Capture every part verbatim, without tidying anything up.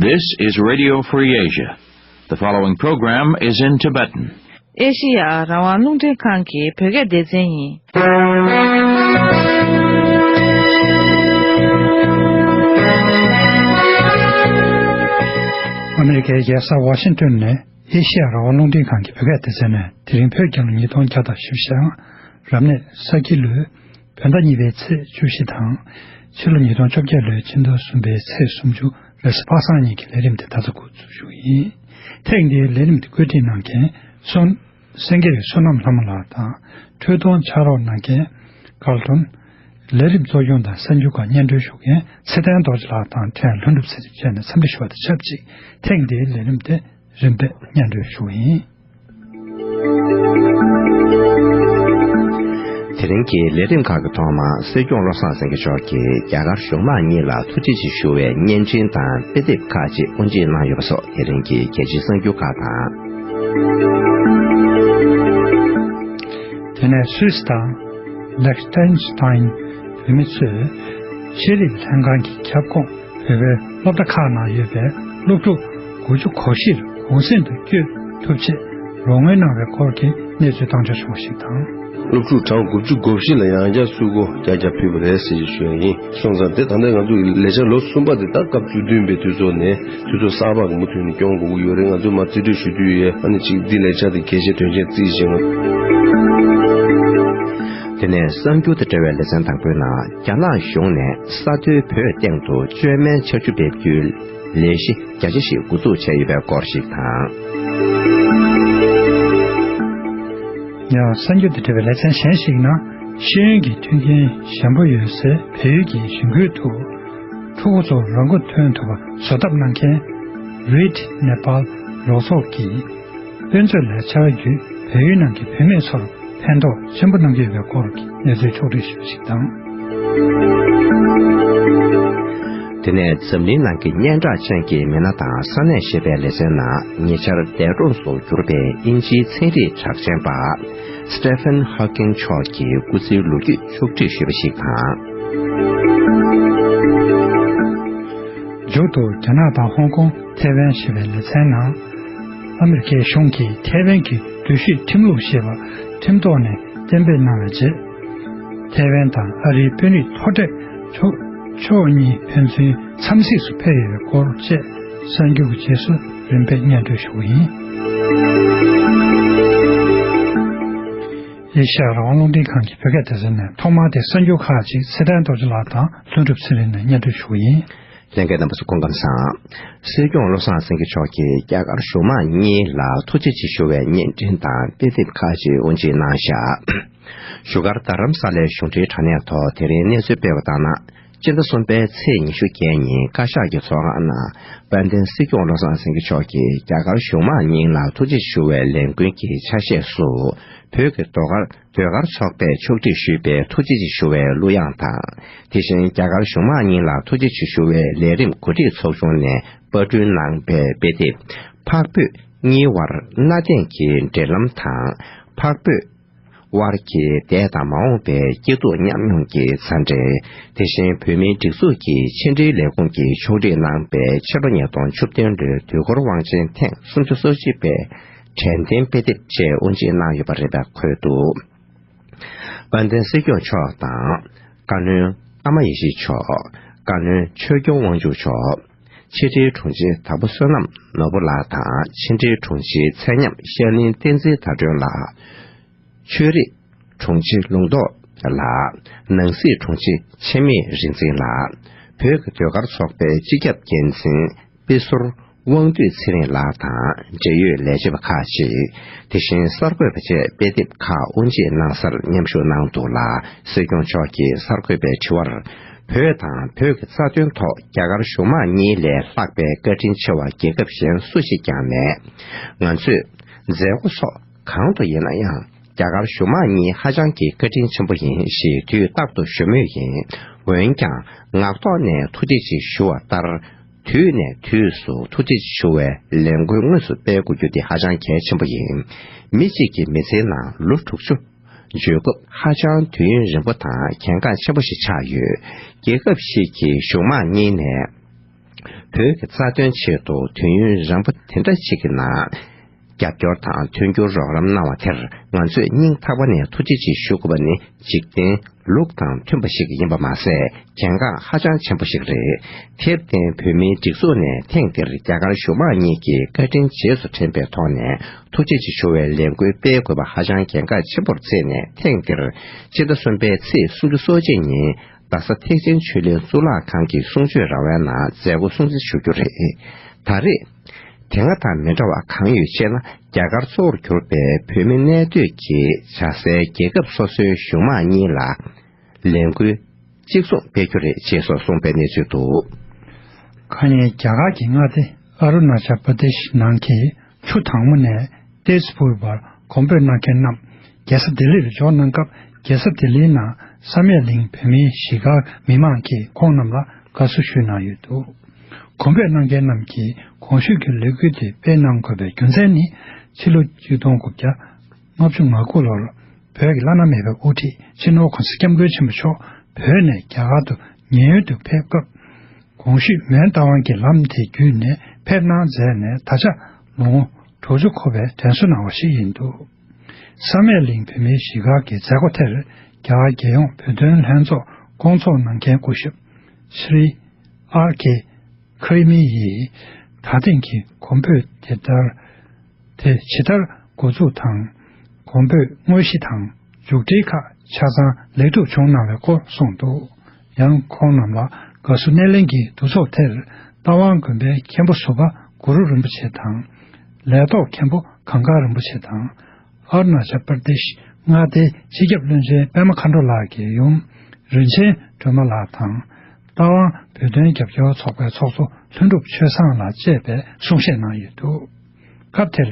This is Radio Free Asia. The following program is in Tibetan. ཨེ་ཤི་ཡ་རང་དབང་རླུང་འཕྲིན་ཁང་གི་བོད་སྐད་སྡེ་ཚན་ཡིན། ཨ་མེ་རི་ཀའི་རྒྱལ་ས་ཝ་ཤིང་ཏོན་ནས་ཨེ་ཤི་ཡ་རང་དབང་རླུང་འཕྲིན་ཁང་གི་བོད་སྐད་སྡེ་ཚན་ནས། དེ་རིང་བོད་རྒྱལ་ལོ་ཉིས་སྟོང་བརྒྱ་དང་བཞི་བཅུ་ཞེ་ལྔ། རབ་གནས་ས་ཁྱི་ལོའི་བོད་ཟླ་གཉིས་པའི་ཚེས་བཅུ་བཞི་དང་། ཕྱི་ལོ་ཉིས་སྟོང་བཅོ་བརྒྱད་ལོའི་ཕྱི་ཟླ་གསུམ་པའི་ཚེས་སུམ་ཅུ། རེས་གཟའ་པ་སངས་ཉིན་གྱི་ལས་རིམ་དེ་ད་ལྟ་འགོ་འཛུགས་ཞུ་གི་ཡིན། ཐེངས་འདིའི་ལས་རིམ་དེ་བཀོད་སྒྲིག་གནང་མཁན་སོན། སེང་གེ་རི་བསོད་ནམས་ལྷ་མོ་ལགས་དང་། འཕྲོས་གཏོང་ཕྱག་རོགས་གནང་མཁན་ཀར་ཏོན། ལས་རིམ་གཙོ་སྐྱོང་དང་གསར་འགྱུར་ཁག་སྙན་སྒྲོན་ཞུ་མཁན་ཚེ་བརྟན་རྡོ་རྗེ་ལགས་དང་ཕྲན་ལྷུན་གྲུབ་ཚེ་རིང་བཅས་ནས་འཚམས་འདྲི་ཞུ་བ་དང་ཆབས་ཅིག་ཐེངས་འདིའི་ལས་རིམ་དེ་རིམ་པས་སྙན་སྒྲོན་ཞུ་བ་ཡིན། དེ་རིང་གི་ལས་རིམ་ཁག་གི་ཐོག་མར་སྲིད་སྐྱོང་བློ་བཟང་སེང་གེ་མཆོག་གིས་རྒྱ་གར་གཞུང་མང་གཉིས་ལ་ཐུགས་རྗེ་ཆེ་ཞུ་བའི་བརྙན་འཕྲིན་དང་དཔེ་དེབ་ཁག་ཅིག་དབུ་འབྱེད་གནང་ཡོད་པ་སོགས་དེ་རིང་གི་རྒྱལ་སྤྱིའི་གསར་འགྱུར་ཁག་དང་། དེ་ནས་སུད་སི་དང་ལེག་ཏེན་སི་ཏན་བོད་མི་ཚོས་ཤེས་རིག་ལྷན་ཁང་གི་ཁྱབ་ཁོངས་བོད་པའི་སློབ་གྲྭ་ཁག་ནང་ཡོད་པའི་སློབ་ཕྲུག་དགུ་བཅུ་གོ་བཞིར་གུང་གསེང་དུ་བསྐྱོད་ཐུབ་ཆེད་རོགས་དངུལ་གནང་བའི་སྐོར་གྱི་གནས་ཚུལ་བཏང་འབྱོར་བྱུང་བ་ཞིག་དང་། སློབ་ཕྲུག་གྲངས་དགུ་བཅུ་གོ་བཞི་ལ་ཡང་བསྐྱར་སུད་སྒོ་བརྒྱ་བརྒྱ་ཕུལ་བ་རེད་ཟེར་ཞུ་ཡ་ཡིན། སོང་ཙང་དེ་ད་ལྟ་ང་ཚོ་ལས་འཆར་ལོ་གསུམ་པ་དེ་ད་སྐབས་བཅུ་བདུན་པའི་དུས་ཚོད་ནས་དུས་ཚོད་གསར་པ་གི་མུ་མཐུད་ནས་སྐྱོང་དགོས་ཀྱི་ཡོད་རེད། ང་ཚོས་མར་རྩིས་སྤྲོད་ཞུ་དུས་ཡས་ཨ་ནི་གཅིག་འདི་ལས་འཆར་དེ་གལ་ཆེ་དོན་ཆེན་བརྩིས་བཞིན། དེ་ནས་གསར་འགྱུར་དང་འབྲེལ་བའི་ལེ་ཚན་དང་པོའི་ནང་རྒྱ་ནག་གཞུང་ནས་ས་མཐོའི་བོད་སྟེང་དུ་བཅོས་མའི་ཆར་ཆུ་འབེབས་རྒྱུའི་ལས་གཞི་རྒྱ་ཆེ་ཞིག་འགོ་འཛུགས་བྱས་ཡོད་པའི་སྐོར་ཞིག་དང་། ཡང་གསར་འགྱུར་དང་འབྲེལ་བའི་ལེ་ཚན་གཞན་ཞིག་ནང་ཤེས་ཡོན་གྱི་མཐུན་རྐྱེན་ཞན་པོ་ཡོད་སའི་བལ་ཡུལ་གྱི་གཞིས་འགོས་དུ། ཕྲུ་གུ་ཚོ་རང་མགོ་ཐོན་ཐུབ་པ་བཟོ་ཐབས་གནང་མཁན་Read Nepal ལོགས་ཚོགས་ཀྱིས་དཔེ་མཛོད་ལས་འཆར་བརྒྱུད་བལ་ཡུལ་ནང་གི་བུད་མེད་ཚོར་ཕན་ཐོགས་ཆེན་པོ་གནང་གི་ཡོད་པའི་སྐོར་གྱི་གནས་ཚུལ་ཕྱོགས་སྒྲིག་ཞུས་པ་ཞིག་དང་། དེ་ནས་འཛམ་གླིང་ནང་གི་སྙན་གྲགས་ཅན་གྱི་མི་སྣ་དང་ས་གནས་ཞེས་པའི་ལེ་ཚན་ནང་ཉེ་ཆར་འདས་གྲོངས་སུ་གྱུར་པའི་དབྱིན་ཇིའི་ཚན་རིག་གྲགས་ཅན་པ། Stephen Hawking མཆོག་གི་སྐུ་ཚེའི་ལོ་རྒྱུས་ཕྱོགས་སྒྲིག་ཞུས་པ་ཞིག་དང་། མཇུག་ཏུ་རྒྱ་ནག་དང་ཧོང་ཀོང་ཐེ་ཝན་ཞེས་པའི་ལེ་ཚན་ནང་། ཨ་མི་རི་ཀའི་གཞུང་གིས་ཐེ་ཝན་གྱི་འདུ་ཤེས་ཁྲིམས་ལུགས་ཞེས་པ་ཁྲིམས་ཐོག་ནས་གཏན་འབེབས་གནང་བའི་རྗེས། ཐེ་ཝན་དང་ཨ་རིའི་དཔོན་རིགས་མཐོ་གྲས་ཕྱོགས་ཕྱོགས་གཉིས་ཕན་ཚུན་འཚམས་གཟིགས་སུ་ཕེབས་ཡོད་པའི་སྐོར་བཅས་གསར་འགྱུར་གྱི་རྗེས་སུ་རིམ་པས་སྙན་སྒྲོན་ཞུ་བ་ཡིན། ཨེ་ཤ་ཡ་རང་དབང་རླུང་འཕྲིན་ཁང་གི་བོད་སྐད་སྡེ་ཚན་ནས་ཐོག་མར་དེ་གསར་འགྱུར་ཁག་ཅིག་ཚེ་བརྟན་རྡོ་རྗེ་ལགས་དང་ལྷུན་གྲུབ་ཚེ་རིང་ནས་སྙན་སྒྲོན་ཞུ་བ་ཡིན། ལྷན་རྒྱས་རྣམ་པ་ཚོ་སྐུ་ཁམས་བཟང་། སྲིད་སྐྱོང་བློ་བཟང་སེང་གེ་མཆོག་གིས་རྒྱ་གར་གཞུང་མང་གཉིས་ལ་ཐུགས་རྗེ་ཆེ་ཞུ་བའི་བརྙན་འཕྲིན་དང་དཔེ་དེབ་ཁག་ཅིག་དབུ་འབྱེད་གནང་བཞག་བཞུགས་སྒར་རྡ་རམ་ས་ལའི་གཞུང་འབྲེལ་དྲ་གནས་ཐོག་དེ་རིང་གནས་ཚུལ་སྤེལ་བ་ལྟར་ན། སྤྱི་ཟླ་གསུམ་པའི་ཚེས་ཉི་ཤུ་བརྒྱད་ཉིན་བཀའ་ཤག་གི་ཚོགས་ཁང་ནང་། དཔལ་ལྡན་སྲིད་སྐྱོང་བློ་བཟང་སེང་གེ་མཆོག་གིས་རྒྱ་གར་གཞུང་མང་གཉིས་ལ་ཐུགས་རྗེ་ཆེ་ཞུ་བའི་ལས་འགུལ་གྱི་ཆ་ཤས་སུ། བོད་ཀྱི་ཟློས་གར་ཟློས་གར་ཚོགས་པས་ཕྱོགས་སྒྲིག་ཞུས་པའི་ཐུགས་རྗེ་ཆེ་ཞུ་བའི་གླུ་དབྱངས་དང་། དེ་བཞིན་རྒྱ་གར་གཞུང་མང་གཉིས་ལ་ཐུགས་རྗེ་ཆེ་ཞུ་བའི་ལས་རིམ་གོ་སྒྲིག་ཚོགས་ཆུང་ནས་པར་སྐྲུན་གནང་པའི་དཔེ་དེབ། འཕགས་བོད་གཉིས་དབར་གནའ་དེང་གི་འབྲེལ་ལམ་དང་། འཕགས་བོད་དབར་གྱི་འདས་དང་མ་འོངས་པའི་སྐྱིད་སྡུག་མཉམ་མྱོང་གི་མཛའ་འབྲེལ། དེ་བཞིན་བོད་མིའི་སྒྲིག་འཛུགས་ཀྱི་ཕྱི་འབྲེལ་ལས་ཁུངས་ཀྱིས་ཕྱོགས་སྒྲིག་གནང་པའི་ཕྱི་ལོ་ཉིས་སྟོང་བཅུ་བདུན་ལོའི་དུས་འཁོར་དབང་ཆེན་ཐེངས་སུམ་ཅུ་སོ་གཅིག་པའི་དྲན་རྟེན་དཔེ་དེབ་བཅས་དབུ་འབྱེད་གནང་ཡོད་པ་རེད་པ་འཁོད་འདུག་དཔལ་ལྡན་སྲིད་སྐྱོང་མཆོག་དང་། བཀའ་བློན་ཨ་མ་ཡེ་ཤེས་མཆོག་བཀའ་བློན་ཆོས་སྐྱོང་དབང་ཕྱུག་མཆོག་ཕྱི་དྲིལ་དྲུང་ཆེ་དྭགས་པོ་བསོད་ནམས་ནོར་བུ་ལགས་དང་ཕྱི་དྲིལ་དྲུང་ཆེ་ཚེ་ཉམས་ཤར་གླིང་བསྟན་འཛིན་ཟླ་སྒྲོན་ལགས། ཆོས་རིག་དྲུང་ཆེ་ལུང་རྟོགས་ལགས། ནང་སྲིད་དྲུང་ཆེ་འཆི་མེད་རིག་འཛིན་ལགས། བོད་ཀྱི་ཟློས་གར་ཚོགས་པའི་སྤྱི་ཁྱབ་འགན་འཛིན་དཔེ་ཟུར་དབང་འདུས་ཚེ་རིང་ལགས་དང་འབྲེལ་ཡོད་ལས་བྱེད་པ་ཁག་ཅིག་དེ་བཞིན་གསར་འགོད་པ་བཅས་དཔེ་དེབ་ཁག་དབུ་འབྱེད་གནང་སར་མཉམ་ཞུགས་གནང་འདུག་ལ། སྲིད་སྐྱོང་མཆོག་གིས་གསར་འགོད་པའི་དྲི་བར། བོད་དང་བོད་ཀྱི་རྩ་དོན་ཐོག་རྒྱ་གར་གཞུང་མང་གཉིས་ལས་ལྷག་པའི་བཀའ་དྲིན་ཆེ་བ་རྒྱལ་ཁབ་གཞན་སུ་ཞིག་ཀྱང་མེད། ང་ཚོས་མཛད་སྒོ་སོགས་གང་དུ་ཡིན་ན་ཡང་། རྒྱ་གར་གཞུང་མང་གཉིས་ཧ་ཅང་གི་བཀའ་དྲིན་ཆེན་པོ་ཡིན་ཞེས་དུས་རྟག་ཏུ་ཞུ་མུས་ཡིན། འོན་ཀྱང་ངག་ཐོག་ནས་ཐུགས་རྗེ་ཆེ་ཞུ་བ་ལྟར། དུས་ནས་དུས་སུ་ཐུགས་རྗེ་ཆེ་ཞུ་བའི་ལས་འགུལ་དངོས་སུ་སྤེལ་དགོས་རྒྱུ་དེ་ཧ་ཅང་གལ་ཆེན་པོ་ཡིན། མི་གཅིག་གི་མི་ཚེའི་ནང་ལོ་དྲུག་ཅུ་འཇོག་སྐབས་ཧ་ཅང་དུས་ཡུན་རིང་པོ་དང་གལ་འགངས་ཆེན་པོ་ཞིག་ཆགས་ཡོད། རྒྱལ་ཁབ་ཞིག་གི་གཞུང་མང་གཉིས་ནས། བོད་ཀྱི་རྩ་དོན་ཆེད་དུ་དུས་ཡུན་རིང་པོ་དེ་འདྲ་ཞིག་གི་ནང་རྒྱབ་སྐྱོར་དང་མཐུན་འགྱུར་རོགས་རམ་གནང་བ་དེར་ང་ཚོས་སྙིང་ཐག་པ་ནས་ཐུགས་རྗེ་ཆེ་ཞུ་དགོས་པ་ནི་འཇིག་རྟེན་ལུགས་དང་མཐུན་པ་ཞིག་ཡིན་པ་མ་ཟད། གལ་འགངས་ཧ་ཅང་ཆེན་པོ་ཞིག་རེད། དེར་བརྟེན་བོད་མིའི་སྒྲིག་འཛུགས་ནས་ཐེངས་འདིར་རྒྱ་གར་གཞུང་མང་གཉིས་ཀྱི་བཀའ་དྲིན་རྗེས་སུ་དྲན་པའི་ཐོག་ནས་ཐུགས་རྗེ་ཆེ་ཞུ་བའི་ལས་འགུལ་སྤེལ་དགོས་པ་ཧ་ཅང་གལ་འགངས་ཆེན་པོར་བརྩིས་ནས། ཐེངས་འདིར་ཕྱི་ཟླ་གསུམ་པའི་ཚེས་སུམ་ཅུ་སོ་གཅིག་ཉིན་རྡ་ས་ཐེག་ཆེན་ཆོས་གླིང་གཙུག་ལག་ཁང་གི་གསུང་ཆོས་ར་བའི་ནང་མཛད་སྒོ་སྲུང་བརྩི་ཞུ་རྒྱུ་རེད། ད་རེས་དེ་སྔ་དང་མི་འདྲ་བ་གང་ཡོད་ཅེ་ན། རྒྱ་གར་གཙོ་བོར་གྱུར་པའི་བོད་མི་གནས་སྡོད་ཀྱི་བྱ་སའི་རྒྱལ་ཁབ་སོ་སོའི་གཞུང་མང་གཉིས་ལ་ལས་འགུལ་གཅིག་མཚུངས་སྤེལ་རྒྱུ་རེད་ཅེས་སོགས་གསུངས་པའི་གནས་ཚུལ་འདུག། ཁ་ཉིན་རྒྱ་གར་གྱི་མངའ་སྡེ་ཨ་རུ་ན་ཅལ་པར་དེ་ཤི་ནང་གི་ཆུ་དྭངས་མོ་ནས་ཏེ་སི་ཕུར་བར་གོམ་བགྲོད་གནང་མཁན་རྣམས་རྒྱལ་ས་ལྡི་ལི་རུ་འབྱོར་གནང་སྐབས། རྒྱལ་ས་ལྡི་ལིའི་ནང་བསམ་ཡས་གླིང་བོད་མིའི་གཞིས་སྒར་མི་མང་གིས་ཁོང་རྣམས་ལ་དགའ་བསུ་ཞུས་གནང་ཡོད་འདུག། གོམ་བགྲོད་གནང་མཁན་རྣམས་ཀྱིས་གོང་ཞུས་ཀྱི་ལས་འགུལ་དེ་སྤེལ་གནང་དགོས་པའི་རྒྱུ་མཚན་ནི། ཕྱི་ལོ་ཆིག་སྟོང་དགུ་བརྒྱ་ལྔ་བཅུ་ང་དགུ་ལོར་བོད་ཀྱི་བླ་ན་མེད་པའི་དབུ་ཁྲིད་སྤྱི་ནོར་གོང་ས་སྐྱབས་མགོན་ཆེན་པོ་མཆོག་བོད་ནས་རྒྱ་གར་དུ་ཉེན་གཡོལ་དུ་ཕེབས་སྐབས། གོང་ཞུས་མོན་རྟ་དབང་གི་ལམ་དེ་བརྒྱུད་ནས་ཕེབས་གནང་མཛད་ནས། ད་ཆ་ལོ་ངོ་དྲུག་ཅུ་འཁོར་བའི་དྲན་གསོ་གནང་བ་ཞིག་ཡིན་འདུག། བསམ་ཡས་གླིང་བོད་མིའི་གཞིས་སྒར་གྱི་མཛད་སྒོ་དེར་རྒྱ་གར་རྒྱལ་ཡོངས་བོད་དོན་ལྷན་ཚོགས་སྐོང་ཚོགས་གནང་མཁན་སྐུ་ཞབས་ཤྲི་ཨར་ཀེ་ཁི་རི་མི་ཡིས་ད་ཐེངས་ཀྱི་གོམ་བགྲོད་དེ་ལྟར། དེ་ཇི་ལྟར་འགོ་འཛུགས་དང་། གོམ་བགྲོད་དངོས་གཞི་དང་མཇུག་སྒྲིལ་ཁག་ཆ་ཚང་ལེགས་གྲུབ་བྱུང་གནང་བའི་སྐོར་གསུངས་འདུག། ཡང་ཁོང་རྣམས་ལ་དགའ་བསུ་སྣེ་ལེན་གྱི་འདུ་ཚོགས་དེར་རྟ་དབང་དགོན་པའི་མཁན་པོ་ཟུར་པ་གུ་རུ་རིན་པོ་ཆེ་དང་། ལས་ཐོག་མཁན་པོ་གངས་དཀར་རིན་པོ་ཆེ་དང་། ཨ་རུ་ན་ཅལ་པར་དེ་ཤི་མངའ་སྡེའི་སྤྱི་ཁྱབ་བློན་ཆེན་པད་མ་མཁའ་འགྲོ་ལགས་ཀྱི་ཡུམ་རིན་ཆེན་སྒྲོལ་མ་ལགས་དང་། རྟ་དབང་བོད་དོན་རྒྱབ་སྐྱོར་ཚོགས་པའི་ཚོགས་གཙོ་ལྷུན་གྲུབ་ཆོས་བཟང་ལགས་བཅས་པས་གསུང་བཤད་གནང་ཡོད་འདུག། སྐབས་དེར་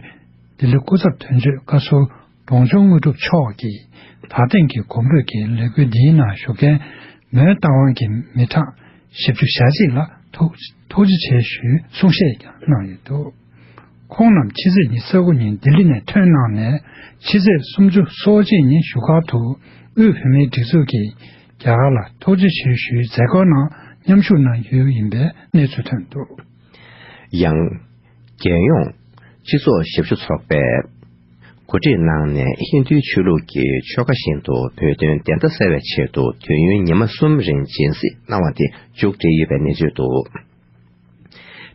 ལྡི་ལི་སྐུ་ཚབ་དོན་གཅོད་བཀའ་ཟུར་འབྲོང་ཆུང་དངོས་གྲུབ་མཆོག་གིས་ད་ཐེངས་ཀྱི་གོམ་བགྲོད་ཀྱི་ལས་འགུལ་འདིའི་ནང་ཞུགས་མཁན་མོན་རྟ་དབང་གི་མི་གྲངས་བཞི་བཅུ་ཞེ་གཅིག་ལ་ཐུགས་ཐུགས་རྗེ་ཆེ་ཞུའི་གསུང་བཤད་ཀྱང་གནང་ཡོད་འདུག། ཁོང་རྣམས་ཕྱི་ཚེས་ཉི་ཤུ་རྩ་དགུ་ཉིན་ལྡི་ལི་ནས་ཐོན་གནང་ནས། ཕྱི་ཚེས་སུམ་ཅུ་སོ་གཅིག་ཉིན་བཞུགས་སྒར་དུ་དབུས་བོད་མིའི་སྒྲིག་འཛུགས་ཀྱིས་རྒྱ་གར་ལ་ཐུགས་རྗེ་ཆེ་ཞུའི་མཛད་སྒོའི་ནང་མཉམ་ཞུགས་གནང་རྒྱུ་ཡིན་པའི་གནས་ཚུལ་ཐོན་འདུག། ཡང་། རྒྱལ་ཡོངས་སྤྱི་ཚོགས་ཞབས་ཞུ་ཚོགས་པས་གོ་སྒྲིག་གནང་ནས། ཧིན་རྡུའི་ཆོས་ལུགས་ཀྱི་ཆོ་ག་བཞིན་དུ་བོད་དོན་བདེན་མཐའ་གསལ་བའི་ཆེད་དུ་དུས་ཡུན་ཉི་མ་གསུམ་རིང་སྦྱིན་སྲེག་གནང་བ་དེ་མཇུག་སྒྲིལ་ཡོད་པའི་གནས་ཚུལ་འདུག།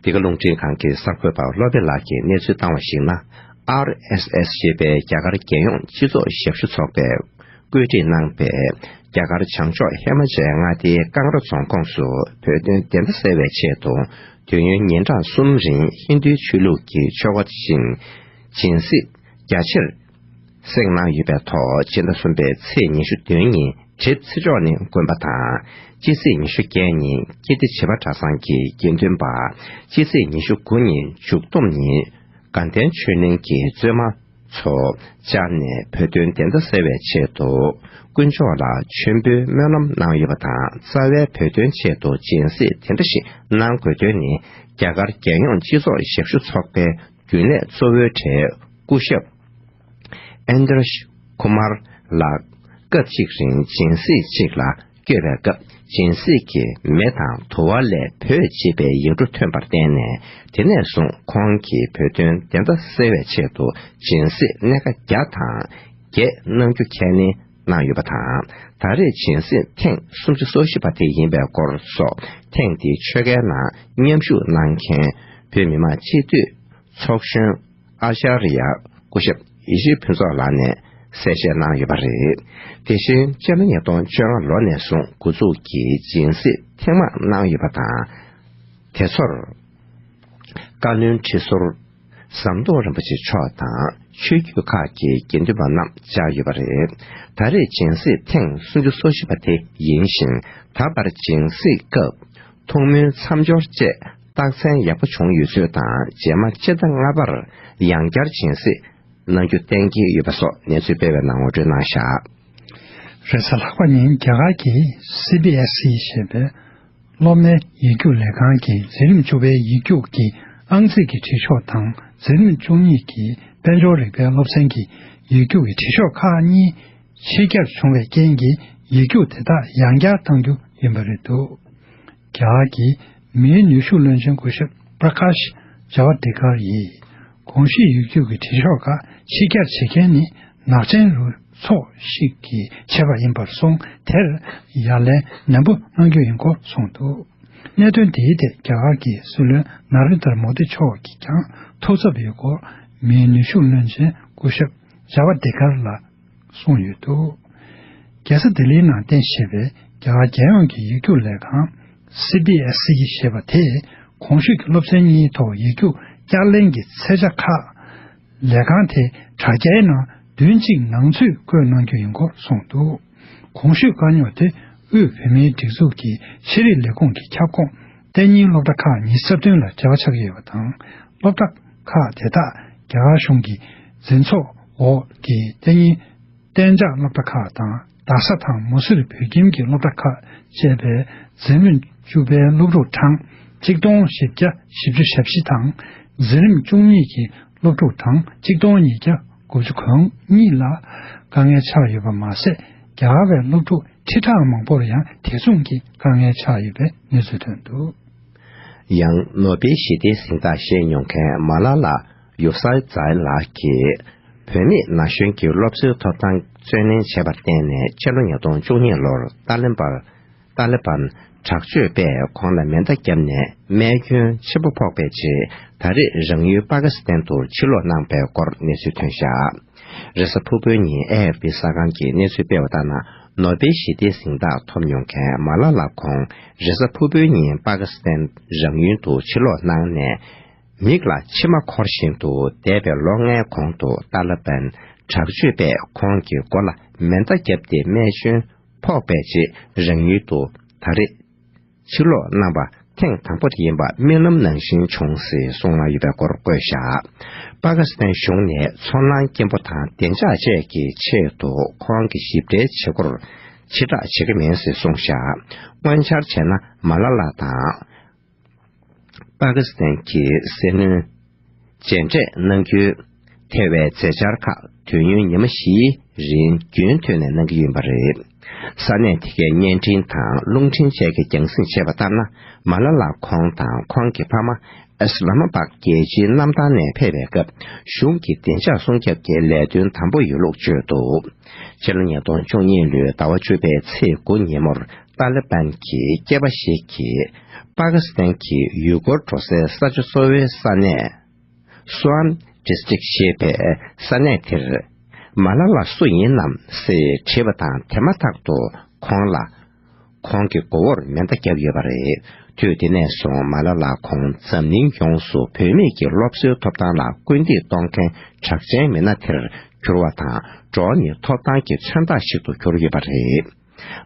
འདི་ག་རླུང་འཕྲིན་ཁང་གི་གསར་འགོད་པ་བློ་བྷེ་ལགས་ཀྱིས་གནས་ཚུལ་བཏང་བར་གཞིགས་ན། ཨར་ཨེས་ཨེས་ཞེས་པའི་རྒྱ་གར་རྒྱལ་ཡོངས་སྤྱི་ཚོགས་ཞབས་ཞུ་ཚོགས་པས་བཀོད་སྒྲིག་གནང་པའི་རྒྱ་གར་བྱང་ཕྱོགས་ཧི་མ་ཅལ་མངའ་སྡེའི་ཀང་ར་རྫོང་ཁོངས་སུ་བོད་དོན་བདེན་མཐའ་གསལ་བའི་ཆེད་དུ་དུས་ཡུན་ཉིན་གྲངས་གསུམ་རིང་ཧིན་རྡུའི་ཆོས་ལུགས་ཀྱི་ཆོ་ག་བཞིན་སྦྱིན་སྲེག་རྒྱ་ཆེར་སེང་གནང་ཡོད་པའི་ཐོག་ཕྱི་ཟླ་གསུམ་པའི་ཚེས་ཉི་ཤུ་བདུན་ཉིན་གྲིབ་ཚེ་མཆོག་ནི་དགོན་པ་དང་། སྤྱི་ཚེས་ཉི་ཤུ་བརྒྱད་ཉིན་ཀིརྟི་བྱེས་པ་གྲྭ་ཚང་གི་དགེ་འདུན་པ། སྤྱི་ཚེས་ཉི་ཤུ་དགུ་ཉིན་མཇུག་སྡོམ་ཉིན་དགའ་ལྡན་ཆོས་གླིང་གི་བཙུན་མ་ཚོ་བཅར་ནས་བོད་དོན་བདེན་མཐའ་གསལ་བའི་ཆེད་དུ་དཀོན་མཆོག་ལ་མཆོད་འབུལ་སྨོན་ལམ་གནང་ཡོད་པ་དང་། རྩ་བའི་བོད་དོན་ཆེད་དུ་སྦྱིན་སྲེག་དེ་འདྲ་ཞིག་གནང་དགོས་དོན་ནི། རྒྱ་གར་རྒྱལ་ཡོངས་སྤྱི་ཚོགས་ཞབས་ཞུ་ཚོགས་པའི་རྒྱུན་ལས་གཙོ་བོའི་གྲས་སྐུ་ཞབས་ཨན་དྲ་ཤ་ཀུ་མར་ལགས་སྐབས་གཅིག་རིང་སྦྱིན་སྲེག་ཅིག་ལ་བསྐྱོད་པའི་སྐབས། སྦྱིན་སྲེག་གི་མེ་དང་དུ་བ་ལས་བོད་ཅེས་པའི་ཡིག་འབྲུ་ཐོན་པར་བརྟེན་ནས། དེ་ནས་བཟུང་ཁོང་གིས་བོད་དོན་བདེན་མཐའ་གསལ་བའི་ཆེད་དུ་སྦྱིན་སྲེག་སྣེ་ཁ་བརྒྱ་དང་བརྒྱད་གནང་རྒྱུ་ཁས་ལེན་གནང་ཡོད་པ་དང་། ད་རེས་སྦྱིན་སྲེག་ཐེངས་སུམ་ཅུ་སོ་བཞི་པ་དེ་ཡིན་པའི་སྐོར་སོགས། ཐེངས་འདིའི་ཆོ་གའི་ནང་མཉམ་ཞུགས་གནང་མཁན་བོད་མི་མང་སྤྱི་འཐུས་ཚོགས་གཞོན་ཨ་ཤ་རི་ཡ་སྐུ་ཞབས་ཡེ་ཤེས་ཕུན་ཚོགས་ལགས་ནས་གསལ་བཤད་གནང་ཡོད་པ་རེད། དེ་བཞིན་སྤྱི་ལོ་ཉིས་སྟོང་བཅོ་ལྔ་ལོ་ནས་བཟུང་འགོ་འཛུགས་ཀྱིས་སྦྱིན་སྲེག་ཐེངས་མང་གནང་ཡོད་པ་དང་། དེ་ཚོར་བཀའ་བློན་ཁྲི་ཟུར་ཟམ་གདོང་རིན་པོ་ཆེ་མཆོག་དང་ཆོས་བརྒྱུད་ཁག་གི་དགེ་འདུན་པ་རྣམས་བཅར་ཡོད་པ་རེད། ད་རེས་སྦྱིན་སྲེག་ཐེངས་སུམ་ཅུ་སོ་བཞི་པ་དེ་ཡིན་ཞིང་། ད་བར་སྦྱིན་སྲེག་སྐབས་ཐུགས་སྨོན་མཚམས་སྦྱོར་བཅས་རྟགས་མཚན་ཡག་པོ་བྱུང་ཡོད་ཚུལ་དང་། རྗེས་མ་སྤྱི་ཟླ་ལྔ་པར་ཡང་བསྐྱར་སྦྱིན་སྲེག་གནང་རྒྱུ་གཏན་འཁེལ་ཡོད་པ་སོགས་གནས་ཚུལ་སྤེལ་བའི་ནང་ངོ་སྤྲོད་གནང་བཞག། རེས་གཟའ་ལྷག་པ་ཉིན་རྒྱ་གར་གྱི་སི་བི་ཨེས་ཨི་ཞེས་པའི་སློབ་མའི་ཡིག་རྒྱུགས་ལས་ཁང་གིས་འཛིན་རིམ་བཅུ་པའི་ཡིག་རྒྱུགས་ཀྱི་ཨང་རྩིས་ཀྱི་དྲིལ་ཤོག་དང་། འཛིན་རིམ་བཅུ་གཉིས་ཀྱི་དཔལ་འབྱོར་རིག་པའི་སློབ་ཚན་གྱི་ཡིག་རྒྱུགས་ཀྱི་དྲིལ་ཤོག་ཁག་གཉིས་ཕྱི་གྱར་བྱུང་བའི་རྐྱེན་གྱིས། ཡིག་རྒྱུགས་དེ་དག་ཡང་བསྐྱར་གཏང་རྒྱུ་ཡིན་པ་རེད་འདུག། རྒྱ་གར་གྱི་ མིའི་ནུས་ཤུགས་བློན་ཆེན་སྐུ་ཞབས་པྲ་ཀཱཤ་ཇཱ་ཝ་དེ་ཀར་ཡིས། གོང་ཞུས་ཡིག་རྒྱུགས་ཀྱི་དྲི་ཤོག་ཁག་ཕྱི་གྱར་བྱེད་མཁན་ནི་ནག་ཅན་རུ་ཚོགས་ཤིག་གིས་བྱས་པ་ཡིན་པར་སོང་། དེར་ཡ་ལན་ནན་པོ་གནང་རྒྱུ་ཡིན་སྐོར་གསུངས་འདུག། གནད་དོན་དེའི་ཐད་རྒྱ་གར་གྱི་སྲིད་བློན་ན་རེན་དར་མོ་དི་མཆོག་གིས་ཀྱང་ཐུགས་འཚབ་ཡོད་སྐོར་མིའི་ནུས་ཤུགས་བློན་ཆེན་སྐུ་ཞབས་ཇཱ་ཝ་དེ་ཀར་ལ་གསུངས་ཡོད་འདུག། རྒྱལ་ས་ལྡི་ལིའི་ནང་རྟེན་གཞི་བྱས་པའི་རྒྱ་གར་རྒྱལ་ཡོངས་ཀྱི་ཡིག་རྒྱུགས་ལས་ཁང་སི་བྷི་ཨེས་སི་ཞེས་པ་དེས་གོང་ཞུས་ཀྱི་སློབ་ཚན་གཉིས་ཐོག་ཡིག་རྒྱུགས་བསྐྱར་ལེན་གྱི་ཚད་ཆ་ཁག་ལས་ཁང་དེ་དྲ་རྒྱའི་ནང་བདུན་གཅིག་ནང་ཚུད་བཀོད་གནང་རྒྱུ་ཡིན་སྐོར་གསུངས་འདུག། གོང་ཞུས་བཀའ་རྙོག་དེ་དབུས་བོད་མིའི་སྒྲིག་འཛུགས་ཀྱི་ཤེས་རིག་ལས་ཁུངས་ཀྱི་ཁྱབ་ཁོངས་གཏན་ཉིན་སློབ་གྲྭ་ཁག་ཉི་ཤུ་རྩ་བདུན་ལ་འབྲེལ་བ་ཆགས་ཀྱི་ཡོད་པ་དང་། སློབ་གྲྭ་ཁག་དེ་དག་རྒྱ་གར་གཞུང་གི་འཛིན་ཚོགས་འོག་གི་གཏན་ཉིན་གཏན་འཇགས་སློབ་གྲྭ་ཁག་དང་རྡ་ས་དང་མུ་སི་རི་བོད་ཁྱིམ་གྱི་སློབ་གྲྭ་ཁག་བཅས་པའི་འཛིན་རིམ་བཅུ་པའི་སློབ་ཕྲུག་གྲངས་གཅིག་སྟོང་བཞི་བརྒྱ་བཞི་བཅུ་ཞེ་བཞི་དང་། འཛིན་རིམ་བཅུ་གཉིས་ཀྱི་སློབ་ཕྲུག་གྲངས་གཅིག་སྟོང་ཉིས་བརྒྱ་དགུ་བཅུ་གོ་གཉིས་ལ་དཀའ་ངལ་ཆགས་ཡོད་པ་མ་ཟད། རྒྱ་གར་བའི་སློབ་ཕྲུག་ཁྲི་ཕྲག་མང་པོར་ཡང་དེ་མཚུངས་ཀྱི་དཀའ་ངལ་ཆགས་ཡོད་པའི་གནས་ཚུལ་ཐོན་འདུག། ཡང་ནོ་བེལ་ཞི་བདེའི་གཟེངས་རྟགས་བཞེས་མྱོང་མཁན་མ་ལ་ལ་ཡུ་སཱི་ཛའི་ལགས་ཀྱིས། བུད་མེད་ན་གཞོན་གྱི་སློབ་གསོའི་ཐོབ་ཐང་བརྩོན་ལེན་བྱས་པར་བརྟེན་ནས་ཕྱི་ལོ་ཉིས་སྟོང་བཅུ་གཉིས་ལོར་ཏཱ་ལི་པར་ཏཱ་ལི་པན་དྲག་སྤྱོད་པས་ཁོང་ལ་མེ་མདའ་བརྒྱབ་ནས་རྨས་སྐྱོན་ཆེན་པོ་ཕོག་པའི་རྗེས། ད་རེས་རང་ཡུལ་པ་ཀི་སི་ཐན་དུ་ཕྱིར་ལོག་གནང་པའི་སྐོར་གནས་ཚུལ་ཐོན་བཞག། རེས་གཟའ་ཕུར་བུའི་ཉིན་ཨེ་ཨེཕ་པི་གསར་ཁང་གིས་གནས་ཚུལ་སྤེལ་བ་ལྟར་ན། ནོ་བེལ་ཞི་བདེའི་གཟེངས་རྟགས་ཐོབ་མྱོང་མཁན་མ་ལ་ལ་ཁོང་རེས་གཟའ་ཕུར་བུའི་ཉིན་པ་ཀི་སི་ཐན་རང་ཡུལ་དུ་ཕྱིར་ལོག་གནང་ནས། མིག་ལ་མཆི་མ་འཁོར་བཞིན་དུ་འདས་པའི་ལོ་ལྔའི་གོང་དུ་ཏཱ་ལི་པན་དྲག་སྤྱོད་པས་ཁོང་གི་མགོ་ལ་མེ་མདའ་བརྒྱབ་སྟེ་རྨས་སྐྱོན་ཕོག་པའི་རྗེས། རང་ཡུལ་དུ་ད་རེས་ཕྱིར་ལོག་གནང་བ་ཐེངས་དང་པོ་དེ་ཡིན་པ་རྨི་ལམ་ནང་བཞིན་བྱུང་ཞེས་གསུངས་གནང་ཡོད་པའི་སྐོར་བཀོད་བཞག། པ་ཀི་སི་ཐན་གཞུང་ནས་ཚོར་སྣང་སྐྱེན་པོ་དང་བདེ་འཇགས་བཅས་ཀྱི་ཆེད་དུ་ཁོང་གི་ཞིབ་ཕྲའི་བྱེད་སྒོར་ཕྱིར་བསྒྲགས་བྱེད་ཀྱི་མིན་ཞེས་གསུངས་བཞག། དངོས་འཆར་བྱས་ན་མ་ལ་ལ་དང་། པ་ཀི་སི་ཐན་གྱི་སྲིད་བློན་མཇལ་འཕྲད་གནང་རྒྱུའི་ཐེ་བའི་མཛད་འཆར་ཁག་དུས་ཡུན་ཉི་མ་བཞིའི་རིང་རྒྱུན་མཐུད་ནས་གནང་གི་ཡིན་པ་རེད། ས་གནས་དེ་གའི་བརྙན་འཕྲིན་དང་རླུང་འཕྲིན་བཅས་ཀྱིས་རྒྱང་སྲིང་བྱས་པ་ལྟར་ན། མ་ལ་ལ་ཁོང་དང་ཁོང་གི་ཕ་མ་ཨིས་ལ་མ་པཱད་རྒྱལ་སྤྱིའི་གནམ་ཐང་ནས་ཕེབས་པའི་སྐབས། གཞུང་གི་བདེ་འཇགས་སྲུང་སྐྱོབ་ཀྱི་ལས་དོན་དམ་པོ་ཡོད་ལུགས་བརྗོད་འདུག། ཕྱི་ལོ་ཉིས་སྟོང་བཅུ་གཉིས་ལོའི་ཟླ་བ་བཅུ་པའི་ཚེས་དགུ་ཉིན་མོར། ཏཱ་ལི་པན་གྱི་སྐྱེས་པ་ཞིག་གིས་པ་ཀི་སི་ཐན་གྱི་ཡུལ་སྐོར་འགྲོ་སའི་ས་ཆ་གཙོ་བོའི་ས་གནས་སུའན་ཌི་སི་ཊིག་ཞེས་པའི་ས་གནས་དེར། མ་ལ་ལ་སུ་ཡིན་ནམ་ཞེས་དྲིས་པ་དང་། དེ་མ་ཐག་ཏུ་ཁོང་ལ་ཁོང་གི་མགོ་བོར་མེ་མདའ་བརྒྱབ་ཡོད་པ་རེད། དུས་དེ་ནས་བཟུང་མ་ལ་ལ་ཁོང་འཛམ་གླིང་ཡོངས་སུ་བུད་མེད་ཀྱི་སློབ་གསོའི་ཐོབ་ཐང་ལ་སྐུལ་འདེད་གཏོང་མཁན་གྲགས་ཅན་མི་སྣ་དེར་གྱུར་བ་དང་། འགྲོ་བ་མིའི་ཐོབ་ཐང་གི་མཚོན་རྟགས་ཤིག་ཏུ་གྱུར་ཡོད་པ་རེད།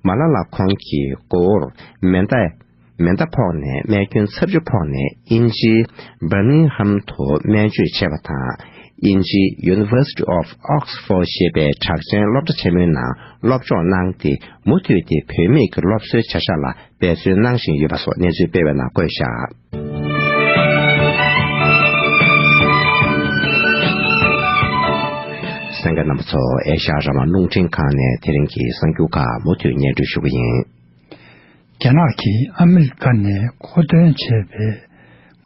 མ་ལ་ལ་ཁོང་གི་མགོ་བོར་མེ་མདའ་མེ་མདའ་ཕོག་ནས་རྨས་སྐྱོན་ཚབས་ཆེ་ཕོག་ནས། དབྱིན་ཇིའི་སྦར་མིང་ཧམ་དུ་སྨན་བཅོས་བྱས་པ་དང་། དབྱིན་ཇིའི་University of Oxford ཞེས་པའི་གྲགས་ཅན་སློབ་གྲྭ་ཆེན་མོའི་ནང་སློབ་སྦྱོང་གནང་སྟེ། མུ་མཐུད་དེ་བུད་མེད་ཀྱི་སློབ་གསོའི་བྱ་གཞག་ལ་འབད་བརྩོན་གནང་བཞིན་ཡོད་པ་སོགས་གནས་ཚུལ་སྤེལ་བའི་ནང་བཀོད་བཞག། གསན་མཁན་རྣམ་པ་ཚོ། ཨེ་ཤ་ཡ་རང་དབང་རླུང་འཕྲིན་ཁང་ནས་དེ་རིང་གི་གསར་འགྱུར་ཁག་མུ་མཐུད་སྙན་སྒྲོན་ཞུ་གི་ཡིན། རྒྱ་ནག་གིས་ཨ་མི་རི་ཀ་ནས་མཁོ་འདོན་བྱས་པའི་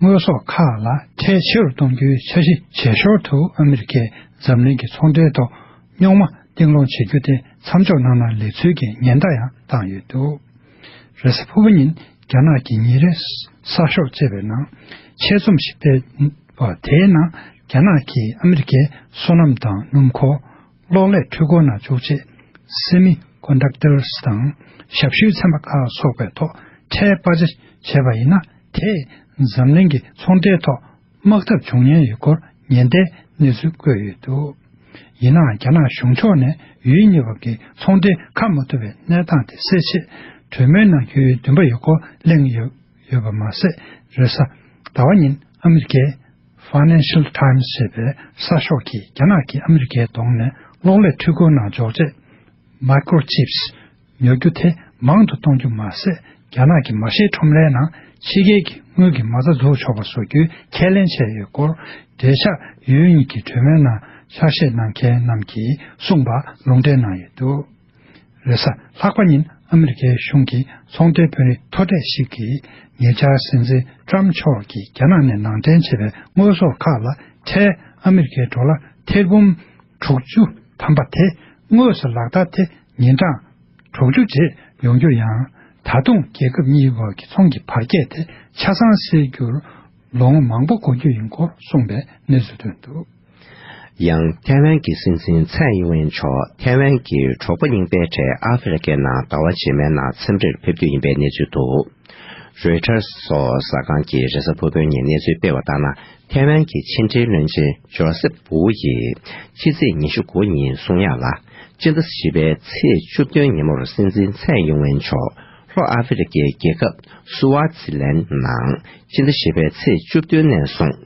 དངོས་ཟོག་ཁག་ལ་ཁྲལ་ཆེ་རུ་གཏོང་རྒྱུའི་འཆར་གཞི་བྱེད་ཞོར་དུ། ཨ་མི་རི་ཀས་འཛམ་གླིང་གི་ཚོང་འབྲེལ་ཐོག་རྙོག་མ་གཏིང་སློང་བྱེད་རྒྱུ་དེ་མཚམས་འཇོག་གནང་ན་ལེགས་ཚུལ་གྱི་ཉེན་བརྡ་ཡང་བཏང་ཡོད་འདུག། རེས་གཟའ་ཕུར་བུ་ཉིན་རྒྱ་ནག་གི་ཉིན་རེའི་གསར་ཤོག་ཅེས་པའི་ནང་ཆེད་རྩོམ་ཞིག་སྤེལ་བ་དེའི་ནང་། རྒྱ་ནག་གིས་ཨ་མི་རི་ཀའི་སོ་ནམ་དང་སྣུམ་འཁོར། གློག་ཀླད་འཕྲུལ་འཁོར་ནང་འཇོག་ཆེད། སེ་མི་ཀོན་ཌག་ཊར་དང་ཞབས་ཞུའི་ཚན་པ་ཁག་སོགས་པའི་ཐོག་ཁྲལ་སྤར་ཆ་བྱས་པ་ཡིན་ན། དེས་འཛམ་གླིང་གི་ཚོང་འབྲེལ་ཐོག་དམག་འཐབ་འབྱུང་ཉེན་ཡོད་སྐོར་ཉེན་བརྡའི་གནས་ཚུལ་བཀོད་ཡོད་འདུག། ཡིན་ནའང་། རྒྱ་ནག་གཞུང་ཕྱོགས་ནས་ཡུལ་གཉིས་བར་གྱི་ཚོང་འབྲེལ་འགག་མ་ཐུབ་པའི་གནས་སྟངས་དེ་སེལ་ཆེད། གྲོས་མོལ་གནང་རྒྱུའི་འདུན་པ་ཡོད་སྐོར་གླེང་ཡོད་ཡོད་པ་མ་ཟད། རེས་གཟའ་ཟླ་བ་ཉིན་ཨ་མི་རི་ཀའི་Financial Times ཞེས་པའི་གསར་ཤོག་གིས། རྒྱ་ནག་གིས་ཨ་མི་རི་ཀའི་གདོང་ནས་གློག་ཀླད་འཕྲུལ་འཁོར་ནང་འཇོག་ཆེད། Microchips ཉོ་རྒྱུ་དེ་མང་དུ་གཏོང་རྒྱུ་མ་ཟད། རྒྱ་ནག་གི་མ་ཤེས་ཁྲོམ་རའི་ནང་ཕྱི་རྒྱལ་གྱི་དངུལ་གྱི་མ་རྩ་འཛུགས་ཆོག་པ་བཟོ་རྒྱུའི་ཁས་ལེན་བྱས་ཡོད་སྐོར། འབྲེལ་ཆགས་ཡུལ་གཉིས་ཀྱི་གྲོས་མོལ་ནང་ཕྱག་བཞེས་གནང་མཁན་རྣམས་ཀྱིས་གསུངས་པ་ལུང་འདྲེན་གནང་ཡོད་འདུག། རེས་གཟའ་ལྷག་པ་ཉིན་ ཨ་མི་རི་ཀའི་གཞུང་གི་ཚོང་དོན་དཔོན་རིགས་མཐོ་གྲས་ཤིག་གིས་ཉེ་ཆར་སྲིད་འཛིན་ཊམ་ཕྱོགས་ཀྱིས་རྒྱ་ནག་ནས་ནང་འདྲེན་བྱས་པའི་དངོས་ཟོག་ཁག་ལ་ཁྲལ་ཨ་མི་རི་ཀའི་ཌོ་ལར་ཐེར་འབུམ་དྲུག་ཅུ་ཐམ་པ་དེ་དངོས་སུ་ལག་བསྟར་དེ་ཉིན་གྲངས་དྲུག་ཅུ་རྗེས་ཡོང་རྒྱུ་ཡང་། ད་དུང་རྒྱལ་ཁབ་གཉིས་བར་གྱི་ཚོང་གི་བར་ཁྱད་དེ་ཆ་ཚང་སེལ་རྒྱུར་ལོ་ངོ་མང་པོ་འགོར་རྒྱུ་ཡིན་སྐོར་གསུངས་པའི་གནས་ཚུལ་ཐོན་འདུག། ཡང་ཐའེ་ཝན་གྱི་སྲིད་འཛིན་ཚའེ་ཡིན་ཝེན་མཆོག་ཐའེ་ཝན་གྱི་གྲོགས་པོ་རྙིང་པའི་གྲས་ཨ་ཧྥེ་རི་ཁའི་ནང་ཟླ་བ་རྗེས་མའི་ནང་འཚམས་འདྲིར་ཕེབས་རྒྱུ་ཡིན་པའི་གནས་ཚུལ་འདུག། རོའི་ཊར་སོགས་གསར་ཁང་གིས་རེས་གཟའ་ཕུར་བུའི་ཉིན་གནས་ཚུལ་སྤེལ་བ་ལྟར་ན། ཐའེ་ཝན་གྱི་ཕྱི་འབྲེལ་བློན་ཆེན་ཇོ་སེབ་ཝུའུ་ཡིས་ཕྱི་ཚེས་ཉི་ཤུ་དགུ་ཉིན་གསུང་ཡག་ལ། སྤྱི་ཟླ་བཞི་པའི་ཚེས་བཅུ་བདུན་ཉིན་མོར་སྲིད་འཛིན་ཚའེ་ཡིན་ཝེན་མཆོག་ལྷོ་ཨ་ཧྥེ་རི་ཁའི་རྒྱལ་ཁབ་སུ་ཝ་ཛི་ལན་ནང་སྤྱི་ཟླ་བཞི་པའི་ཚེས་བཅུ་བདུན་ནས་བཟུང་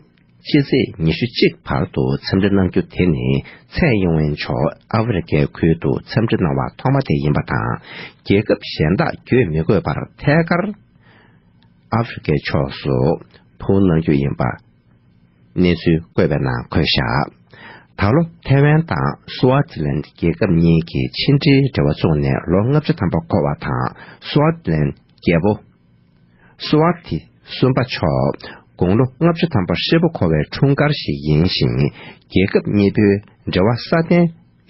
ཕྱི་ཚེས་ཉི་ཤུ་གཅིག་བར་དུ་འཚམས་འདྲི་གནང་རྒྱུ་དེ་ནི་ཚའེ་ཡིན་ཝེན་མཆོག་ཨ་ཧྥེ་རི་ཁའི་ཁུལ་དུ་འཚམས་འདྲི་གནང་བ་ཐོག་མ་དེ་ཡིན་པ་དང་། རྒྱལ་ཁབ་གཞན་དག་བརྒྱུད་མི་དགོས་པར་ཐད་ཀར་ཨ་ཧྥེ་རི་ཁའི་ཕྱོགས་སུ་འཕུར་གནང་རྒྱུ་ཡིན་པ། གནས་ཚུལ་བཀོད་པའི་ནང་འཁོད་བཞག། ད་ལོ་ཐའེ་ཝན་དང་སུའུ་ཨར་ཛི་ལན་རྒྱལ་ཁབ་གཉིས་ཀྱི་ཕྱི་འབྲེལ་འབྲེལ་བ་བཙུགས་ནས་ལོ་ལྔ་བཅུ་ཐམ་པ་འཁོར་བ་དང་། སུའུ་ཨར་ཛི་ལན་རྒྱལ་པོ་སུའུ་ཨར་ཐི་གསུམ་པ་མཆོག་དགུང་ལོ་ལྔ་བཅུ་ཐམ་པ་ཧྲིལ་པོ་འཁོར་བའི་འཁྲུངས་སྐར་ཞིག་ཡིན་ཞིང་། རྒྱལ་ཁབ་གཉིས་པོའི་འབྲེལ་བ་སྲ་བརྟན་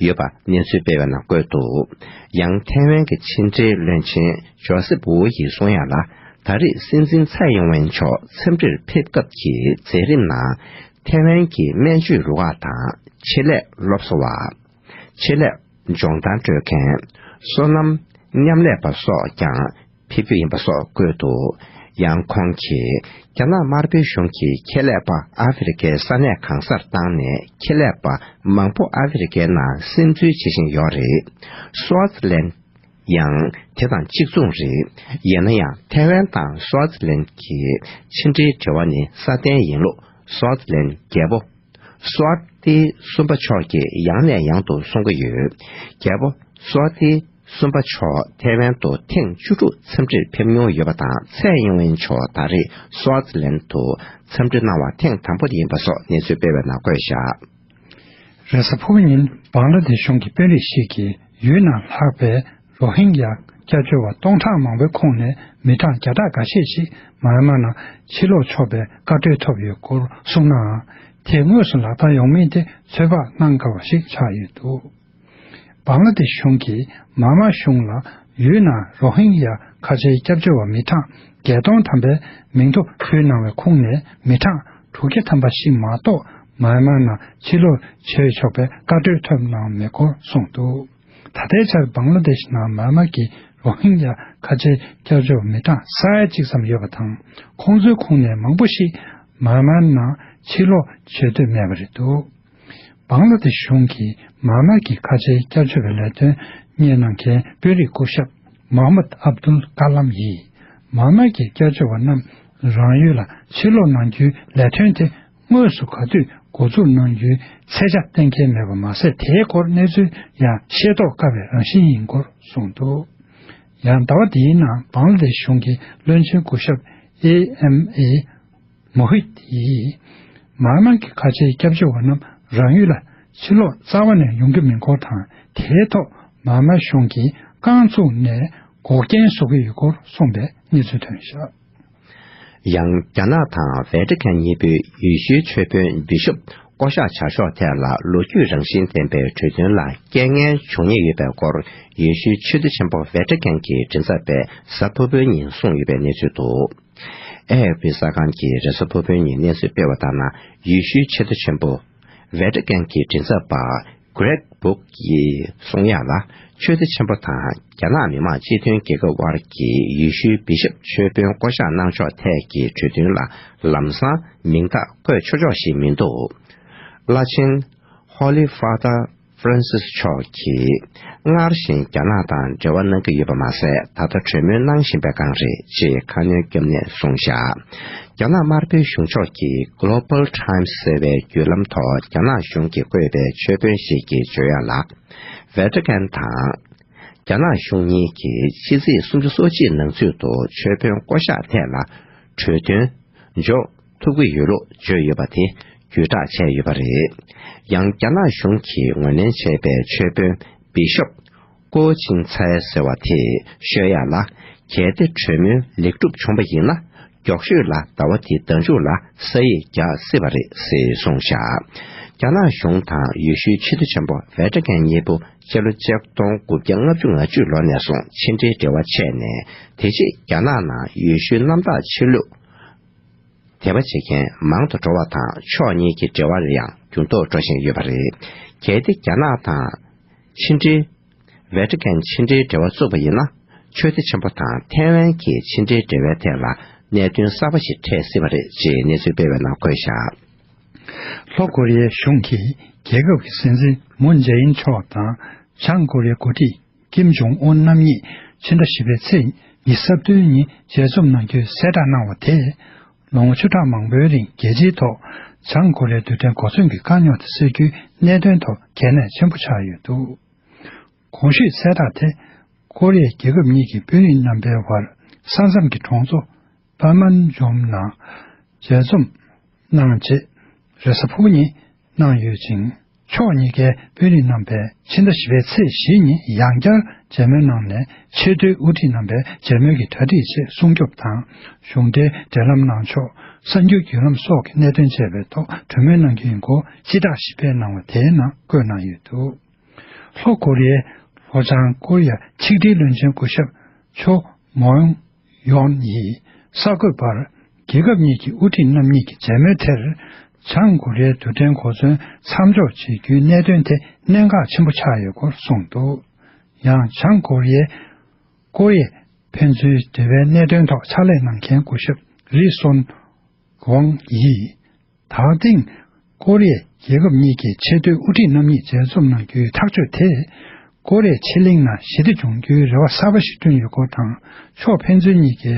ཡོད་པ་གནས་ཚུལ་སྤེལ་བའི་ནང་བཀོད་འདུག། ཡང་ཐའེ་ཝན་གྱི་ཕྱི་འབྲེལ་བློན་ཆེན་ཇོ་སེབ་ཝུའུ་ཡིས་གསུང་ཡག་ལ། ད་རེས་སྲིད་འཛིན་ཚའེ་ཡིན་ཝེན་མཆོག་འཚམས་འདྲིར་ཕེབས་སྐབས་ཀྱི་མཛད་རིམ་ནང་། ཐའེ་ཝན་གྱི་སྨན་བཅོས་རུ་ཁག་དང་། ཆེད་ལས་སློབ་གསོ་བ། ཆེད་ལས་སྦྱོང་བརྡར་སྤྲོད་མཁན། སོ་ནམ་མཉམ་ལས་པ་སོགས་ཀྱང་ཕེབས་རྒྱུ་ཡིན་པ་སོགས་བཀོད་འདུག། ཡང་ཁོང་གིས་རྒྱ་ནག་དམར་པོའི་གཞུང་གིས་ཁེ་ལས་པ་ཨ་ཧྥེ་རི་ཁའི་ས་གནས་གང་སར་བཏང་ནས། ཁེ་ལས་པ་མང་པོ་ཨ་ཧྥེ་རི་ཁའི་ནང་སིམ་འཛུལ་བྱེད་བཞིན་ཡོད་རེད། སུའུ་ཨར་ཛི་ལན་ཡང་དེ་དང་གཅིག་མཚུངས་རེད། ཡིན་ན་ཡང་ཐའེ་ཝན་དང་སུའུ་ཨར་ཛི་ལན་གྱི་ཕྱི་འབྲེལ་འབྲེལ་བ་ནི་སྲ་བརྟན་ཡིན་ལུགས་སུའུ་ཨར་ཛི་ལན་རྒྱལ་པོ་སུའུ་ཨར་ཏི་གསུམ་པ་མཆོག་གིས་ཡང་ནས་ཡང་དུ་གསུང་གི་ཡོད། རྒྱལ་པོ་སུའུ་ཨར་ཏི་གསུམ་པ་མཆོག་ཐའེ་ཝན་དུ་ཐེངས་བཅུ་དྲུག་འཚམས་འདྲིར་ཕེབས་མྱོང་ཡོད་པ་དང་། ཚའེ་ཡིན་ཝེན་མཆོག་ད་རེས་སུའུ་ཨར་ཛི་ལན་དུ་འཚམས་འདྲི་གནང་བ་ཐེངས་དང་པོ་ཡིན་པ་སོགས་གནས་ཚུལ་སྤེལ་བའི་ནང་བཀོད་བཞག། རེས་གཟའ་ཕུར་བུ་ཉིན་བང་ལ་དེ་ཤི་གཞུང་གི་དཔོན་རིགས་ཤིག་གིས་ཡུལ་ནང་ལྷག་པའི་རོ་ཧིན་ཡ་སྐྱབས་བཅོལ་བ་སྟོང་ཕྲག་མང་པོའི་ཁོངས་ནས་མི་གྲངས་བརྒྱ་ཕྲག་འགའ་ཤས་ཤིག་མཱ་ཡན་མ་ནང་ཕྱིར་ལོག་ཆོག་པའི་བཀའ་འཁྲོལ་ཐོབ་ཡོད་སྐོར་གསུངས་ནའང་། དེ་དངོས་སུ་ལག་བསྟར་ཡོང་མིན་དེ་ཚོད་དཔག་གནང་དཀའ་བ་ཞིག་ཆགས་ཡོད་འདུག། བང་ལ་དེ་ཤི་གཞུང་གིས་མཱ་མ་གཞུང་ལ་ཡུལ་ནང་རོ་ཧིན་ཡ་ཁ་ཆེའི་སྐྱབས་བཅོལ་བ་མི་གྲངས་བརྒྱད་སྟོང་ཐམ་པའི་མིང་ཐོ་ཕུལ་གནང་བའི་ཁོངས་ནས་མི་གྲངས་དྲུག་བརྒྱ་ཐམ་པ་ཞིག་མ་གཏོགས་མཱ་ཡན་མ་ནང་ཕྱིར་ལོག་བྱེད་ཆོག་པའི་བཀའ་འཁྲོལ་ཐོབ་གནང་མེད་སྐོར་གསུངས་འདུག། ད་ལྟའི་ཆར་བང་ལ་དེ་ཤི་ནང་མཱ་མ་གི་རོ་ཧིན་ཡ་ཁ་ཆེའི་སྐྱབས་བཅོལ་བ་མི་གྲངས་ས་ཡ་གཅིག་ཙམ་ཡོད་པ་དང་། ཁོང་ཚོའི་ཁོངས་ནས་མང་པོ་ཞིག་མཱ་མ་ནང་ཕྱིར་ལོག་བྱེད་འདོད་མེད་པ་རེད་འདུག། བང་ལ་དེ་ཤི་གཞུང་གིས་མཱ་མ་གི་ཁ་ཆེའི་སྐྱབས་བཅོལ་བའི་ལས་དོན་གཉེར་གནང་མཁན་དཔོན་རིགས་སྐུ་ཞབས་མོ་ཧམ་མད་ཨབ་དུལ་ཀ་ལམ་ཡིས། མཱ་མ་གི་སྐྱབས་བཅོལ་བ་རྣམས་རང་ཡུལ་ལ་ཕྱིར་ལོག་གནང་རྒྱུའི་ལས་དོན་དེ་དངོས་སུ་ག་དུས་འགོ་འཛུགས་གནང་རྒྱུའི་ཚད་ཆ་གཏན་འཁེལ་མེད་པ་མ་ཟད། དེའི་སྐོར་གནས་ཚུལ་ཡང་ཤེས་རྟོགས་དཀའ་བའི་རང་བཞིན་ཡིན་སྐོར་གསུངས་འདུག། ཡང་ཟླ་བ་འདིའི་ནང་བང་ལ་དེ་ཤི་གཞུང་གི་བློན་ཆེན་སྐུ་ཞབས་ཨེ་ཨེམ་ཨེ་མོ་ཧིད་ཡིས། མཱ་མ་གི་ཁ་ཆེའི་སྐྱབས་བཅོལ་བ་རྣམས་རང་ཡུལ་ལ་ཕྱིར་ལོག་རྩ་བ་ནས་ཡོང་རྒྱུ་མིན་སྐོར་དང་། དེའི་ཐོག་མཱ་མ་གཞུང་གིས་རྐང་བཙུགས་ནས་འགོག་རྐྱེན་བཟོ་གི་ཡོད་སྐོར་གསུངས་པའི་གནས་ཚུལ་ཐོན་བཞག། ཡང་རྒྱ་ནག་དང་ཝེ་ཏི་ཀན་གཉིས་པོས་ཡེ་ཤུའི་ཆོས་དཔོན་བི་ཤོབ་བསྐོ་གཞག་བྱ་ཕྱོགས་ཐད་ལ་ལོ་རྒྱུས་རང་བཞིན་ལྡན་པའི་གྲོས་མཐུན་ལ་རྐྱེན་ངན་འབྱུང་ཉེན་ཡོད་པའི་སྐོར། ཡེ་ཤུའི་ཆེས་མཐོ་ཆེན་པོ་ཝེ་ཏི་ཀན་གྱི་མགྲིན་ཚབ་པས་གཟའ་ཕུར་བུའི་ཉིན་གསུངས་ཡོད་པའི་གནས་ཚུལ་འདུག། ཨེ་ཨེཕ་པི་གསར་ཁང་གིས་རེས་གཟའ་ཕུར་བུའི་ཉིན་གནས་ཚུལ་སྤེལ་བ་ལྟར་ན། ཡེ་ཤུའི་ཆེས་མཐོ་ཆེན་པོ་ཝེ་ཏི་ཀན་གྱི་མགྲིན་ཚབ་པ་གྷི་རེག་བུག་གིས་གསུང་ཡག་ལ། ཆོས་སྡེ་ཆེན་པོ་དང་རྒྱ་ནག་མི་དམངས་སྤྱི་མཐུན་རྒྱལ་ཁབ་དབར་གྱི་ཡེ་ཤུའི་བི་ཤོབ་ཆོས་དཔོན་བསྐོ་གཞག་གནང་ཕྱོགས་ཐད་ཀྱི་གྲོས་མཐུན་ལ་ལམ་སང་མིང་རྟགས་བཀོད་ཆོག་ཆོག་ཞིག་མི་འདུག། བླ་ཆེན་Holy Father Francis མཆོག་གིས་སྔར་བཞིན་རྒྱ་ནག་དང་འབྲེལ་བ་གནང་གི་ཡོད་པ་མ་ཟད། ད་ལྟ་གྲོས་མོལ་གནང་བཞིན་པའི་སྒང་རེད་ཅེས་ཁ་སྣོན་བརྒྱབ་ནས་གསུངས་བཞག། རྒྱ་ནག་དམར་པོའི་གཞུང་ཕྱོགས་ཀྱིས་Global Times ཟེར་བའི་བརྒྱུད་ལམ་ཐོག་རྒྱ་ནག་གཞུང་གིས་བསྐོས་པའི་ཆོས་དཔོན་ཞིག་གིས་བརྗོད་ཡག་ལ། ཝེ་ཏི་ཀན་དང་རྒྱ་ནག་གཞུང་གཉིས་ཀྱིས་ཕྱི་ཚེས་སུམ་ཅུ་སོ་གཅིག་ནང་ཚུད་དུ་ཆོས་དཔོན་བསྐོ་གཞག་ཐད་ལ་གྲོས་མཐུན་འཇོག་ཐུབ་ཀྱི་ཡོད་ལུགས་བརྗོད་ཡོད་པ་དེ་བརྒྱུད་བསྒྲགས་བྱས་ཡོད་པ་རེད། ཡང་རྒྱ་ནག་གཞུང་གིས་ངོས་ལེན་བྱས་པའི་ཆོས་དཔོན་བི་ཤོབ་ ཀོ་ཆིང་ཚའེ་ཟེར་བ་དེས་ཤོད་ཡག་ལ། གལ་ཏེ་གྲོས་མོལ་ལེགས་གྲུབ་བྱུང་བ་ཡིན་ན། མགྱོགས་ཤོས་ལ་ཟླ་བ་འདིའི་ཟླ་མཇུག་ལ་ས་ཡིག་རྒྱག་སྲིད་པ་རེད་ཟེར་གསུངས་བཞག་རྒྱ་ནག་གཞུང་དང་ཡུལ་ཤུལ་ཆེས་མཐོའི་ཆེན་པོ་ཝེ་ཏི་ཀན་གཉིས་པོ་སྤྱི་ལོ་ཆིག་སྟོང་དགུ་བརྒྱ་ལྔ་བཅུ་ང་གཅིག་ལོ་ནས་བཟུང་ཕྱི་འབྲེལ་འབྲེལ་བ་ཆད་ནས། དེ་རྗེས་རྒྱ་ནག་ནང་ཡུལ་ཤུལ་གནམ་བདག་ཆོས་ལུགས་དད་པ་བྱེད་མཁན་མང་དུ་འགྲོ་བ་དང་། ཕྱོགས་གཉིས་ཀྱི་འབྲེལ་བ་ཡང་འགྱུར་ལྡོག་འགྲོ་བཞིན་ཡོད་པ་རེད། གལ་ཏེ་རྒྱ་ནག་དང་ཕྱི་འབྲེལ། ཝེ་ཏི་ཀན་ཕྱི་འབྲེལ་འབྲེལ་བ་བཙུགས་པ་ཡིན་ན། ཆོས་སྡེ་ཆེན་པོ་དང་ཐའེ་ཝན་གྱི་ཕྱི་འབྲེལ་འབྲེལ་བའི་ཐད་ལ་གནད་དོན་གསར་པ་ཞིག་འཕྲད་སྲིད་པ་རེད་ཅེས་གནས་ཚུལ་སྤེལ་བའི་ནང་འཁོད་བཞག་ལྷོ་ཀོ་རི་ཡའི་གཞུང་གིས་རྒྱལ་ཁབ་ཀྱི་སྲིད་འཛིན་མུན་ཇེ་ཨིན་མཆོག་དང་བྱང་ཀོ་རི་ཡའི་འགོ་ཁྲིད་ཀིམ་ཇོང་ཨུན་རྣམ་གཉིས་ཕྱི་ཟླ་བཞི་པའི་ཚེས་ཉི་ཤུ་རྩ་བདུན་ཉིན་མཇལ་འཛོམས་གནང་རྒྱུའི་གསལ་བསྒྲགས་གནང་བ་དེས། ལོ་ངོ་བཅུ་ཕྲག་མང་པོའི་རིང་རྒྱལ་སྤྱིའི་ཐོག་བྱང་ཀོ་རི་ཡའི་རྡུལ་ཕྲན་གོ་མཚོན་གྱི་དཀའ་རྙོག་དེ་སེལ་རྒྱུའི་གནད་དོན་ཐོག་གལ་གནད་ཆེན་པོ་ཆགས་ཡོད་འདུག་གོང་ཞུས་གསལ་བསྒྲགས་དེ་ཀོ་རི་ཡའི་རྒྱལ་ཁབ་གཉིས་ཀྱི་དཔོན་རིགས་རྣམ་པའི་དབར་ས་མཚམས་ཀྱི་གྲོང་ཚོ་པ་མན་ཇོམ་ནང་མཇལ་འཛོམས་གནང་རྗེས། རེས་གཟའ་ཕུར་བུ་ཉིན་གནང་ཡོད་ཅིང་། ཕྱོགས་གཉིས་ཀའི་དཔོན་རིགས་རྣམ་པས་ཕྱི་ཟླ་བཞི་པའི་ཚེས་བཞི་ཉིན་ཡང་བསྐྱར་མཇལ་མོལ་གནང་ནས། ཆེས་མཐོའི་དབུ་ཁྲིད་རྣམ་པའི་མཇལ་མོལ་གྱི་གྲ་སྒྲིག་ཆེད་སྲུང་སྐྱོབ་དང་། གཞུང་འབྲེལ་འབྲེལ་ལམ་གནང་ཕྱོགས། གསར་འགྱུར་བརྒྱུད་ལམ་སོགས་ཀྱི་གནད་དོན་བཅས་པའི་ཐོག་གྲོས་མོལ་གནང་རྒྱུ་ཡིན་སྐོར་སྤྱི་བསྒྲགས་ཤིག་སྤེལ་གནང་བ་དེའི་ནང་བཀོད་གནང་ཡོད་འདུག་ལྷོ་ཀོ་རི་ཡའི་ལྷོ་བྱང་ཀོ་རི་ཡ་ཆིག་སྒྲིལ་བློན་ཆེན་སྐུ་ཞབས་ཆོ་མོ་ཡོན་ཡིས་གསར་འགོད་པར། རྒྱལ་ཁབ་གཉིས་ཀྱི་དབུ་ཁྲིད་རྣམ་གཉིས་ཀྱི་མཇལ་མོལ་དེར། བྱང་ཀོ་རི་ཡའི་རྡུལ་ཕྲན་གོ་མཚོན་མཚམས་འཇོག་བྱེད་རྒྱུའི་གནད་དོན་དེ་གནད་འགག་ཆེན་པོ་ཆགས་ཡོད་སྐོར་གསུངས་འདུག་ཡང་། བྱང་ཀོ་རི་ཡའི་ཀོ་རི་ཡའི་ཕན་ཚུན་འབྲེལ་བའི་གནད་དོན་ཐོག་ཕྱག་ལས་གནང་མཁན་སྐུ་ཞབས་རི་སོན་ཝང་ཡིས། ད་ཐེངས་ཀོ་རི་ཡའི་རྒྱལ་ཁབ་གཉིས་ཀྱི་ཆེས་མཐོའི་དབུ་ཁྲིད་རྣམ་གཉིས་མཇལ་འཛོམས་གནང་རྒྱུའི་ཐག་གཅོད་དེས། ཀོ་རི་ཡའི་ཕྱེད་གླིང་ནང་ཞི་བདེ་འབྱུང་རྒྱུའི་རེ་བ་གསར་པ་ཞིག་བསྐྲུན་ཡོད་སྐོར་དང་། ཕྱོགས་ཕན་ཚུན་གཉིས་ཀའི་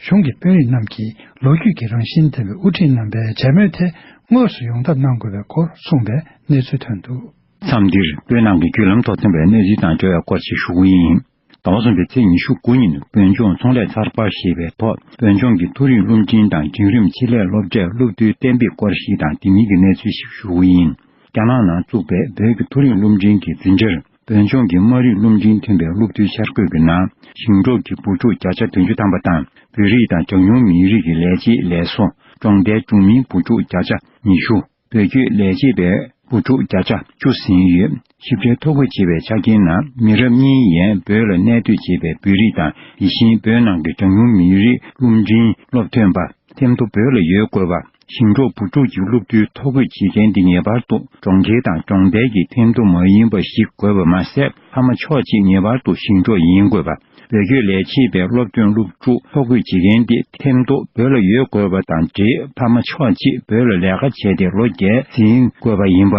གཞུང་གི་དཔོན་རིགས་རྣམས་ཀྱིས་ལོ་རྒྱུས་ཀྱི་རང་བཞིན་ལྡན་པའི་དབུ་ཁྲིད་རྣམ་པའི་མཇལ་མོལ་དེ་དངོས་སུ་ཡོང་ཐབས་གནང་དགོས་པའི་སྐོར་གསུངས་པའི་གནས་ཚུལ་ཐོན་འདུག་མཚམས་འདིར་བོད་ནང་གི་བརྒྱུད་ལམ་ཐོག་ཐོན་པའི་གནས་ཚུལ་དང་འབྲེལ་བའི་སྐོར་ཞིག་ཞུ་གི་ཡིན། ཟླ་བ་གསུམ་པའི་ཚེས་ཉི་ཤུ་དགུ་ཉིན་བོད་ལྗོངས་ཚོང་ལས་ཚགས་པར་ཞེས་པའི་ཐོག་བོད་ལྗོངས་ཀྱི་མཐོ་རིམ་སློབ་འབྲིང་དང་འབྲིང་རིམ་ཆེད་ལས་སློབ་གྲྭའི་སློབ་བསྡུའི་གཏན་འབེབས་སྐོར་ཞིག་དང་། དེ་ཉིད་ཀྱི་གནས་ཚུལ་ཞིག་ཞུ་གི་ཡིན། རྒྱ་ནག་ནང་བཙུགས་པའི་བོད་ཀྱི་མཐོ་རིམ་སློབ་འབྲིང་གི་འཛིན་གྲྭར་བོད་ལྗོངས་ཀྱི་དམའ་རིམ་སློབ་འབྲིང་ཐོན་པའི་སློབ་བསྡུའི་འཆར་འགོད་ཀྱི་ནང་། ཞིང་འབྲོག་གི་བུ་ཕྲུག་བརྒྱ་ཆ་བདུན་ཅུ་ཐམ་པ་དང་། བོད་རིགས་དང་གྲངས་ཉུང་མི་རིགས་ཀྱི་ལས་བྱེད་ལས་བཟོ། གྲོང་རྡལ་གྲོང་མིའི་བུ་ཕྲུག་བརྒྱ་ཆ་ཉི་ཤུ། བོད་སྐྱོད་ལས་བྱེད་པའི་བུ་ཕྲུག་བརྒྱ་ཆ་བཅུ་ཟིན་ཡོད། ཞིབ་ཕྲའི་ཐོ་འགོད་བྱས་པའི་ཆ་རྐྱེན་ནང་། མི་རབས་གཉིས་ཡན་བོད་ལ་གནས་སྡོད་བྱེད་པའི་བོད་རིགས་དང་། དེ་བཞིན་བོད་ནང་གི་གྲངས་ཉུང་མི་རིགས་སློབ་འབྲིང་སློབ་ཐོན་པ། ཐེམ་ཐོ་བོད་ལ་ཡོད་དགོས་པ། ཞིང་འབྲོག་བུ་ཕྲུག་གི་སློབ་བསྡུའི་ཐོ་འགོད་བྱེད་མཁན་དེ་ངེས་པར་དུ་གྲོང་ཁྱེར་དང་གྲོང་རྡལ་གྱི་ཐེམ་ཐོ་མ་ཡིན་པ་ཞིག་དགོས་པ་མ་ཟད། ཕ་མ་ཕྱོགས་གཅིག་ངེས་པར་དུ་ཞིང་འབྲོག་ཡིན་དགོས་པ། བོད་སྐྱོད་ལས་བྱེད་པའི་སློབ་ཐོན་སློབ་ཕྲུག་ཐོ་འགོད་བྱེད་མཁན་དེ་ཐེམ་ཐོ་བོད་ལ་ཡོད་དགོས་པ་དང་འབྲེལ། ཕ་མ་ཕྱོགས་གཅིག་བོད་ལ་ལས་ཀ་བྱས་ཏེ་ལོ་བརྒྱད་ཟིན་དགོས་པ་ཡིན་པ།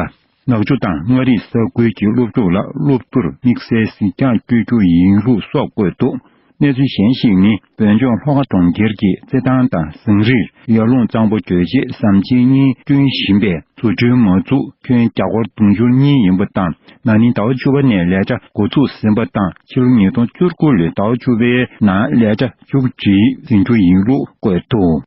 ནག་ཆུ་དང་མངའ་རིས་ས་ཁུལ་གྱི་སློབ་ཕྲུག་ལ་སློབ་བསྡུར་དམིགས་བསལ་གཟིགས་སྐྱོང་སྤྲོད་རྒྱུ་ཡིན་ལུགས་སོགས་བཀོད་འདུག་གནས་ཚུལ་གཞན་ཞིག་ནི། བོད་ལྗོངས་ལྷོ་ཁ་གྲོང་ཁྱེར་གྱི་རྩེད་ཐང་དང་ཟངས་རིར་ཡར་ཀླུང་གཙང་པོ་བགྲོད་བྱེད་ཟམ་ཆེན་གཉིས་བསྐྲུན་བཞིན་པའི་བཟོ་སྐྲུན་མ་ཚུགས་ཁྱོན་རྒྱ་སྒོར་དུང་ཕྱུར་གཉིས་ཡིན་པ་དང་། ན་ནིང་ཟླ་བ་བཅུ་པ་ནས་ལས་འཆར་འགོ་ཚུགས་ཟིན་པ་དང་། ཕྱི་ལོ་ཉིས་སྟོང་བཅུ་དགུ་ལོའི་ཟླ་བ་བཅུ་པའི་ནང་ལས་འཆར་མཇུག་སྒྲིལ་ཟིན་རྒྱུ་ཡིན་ལུགས་བཀོད་འདུག་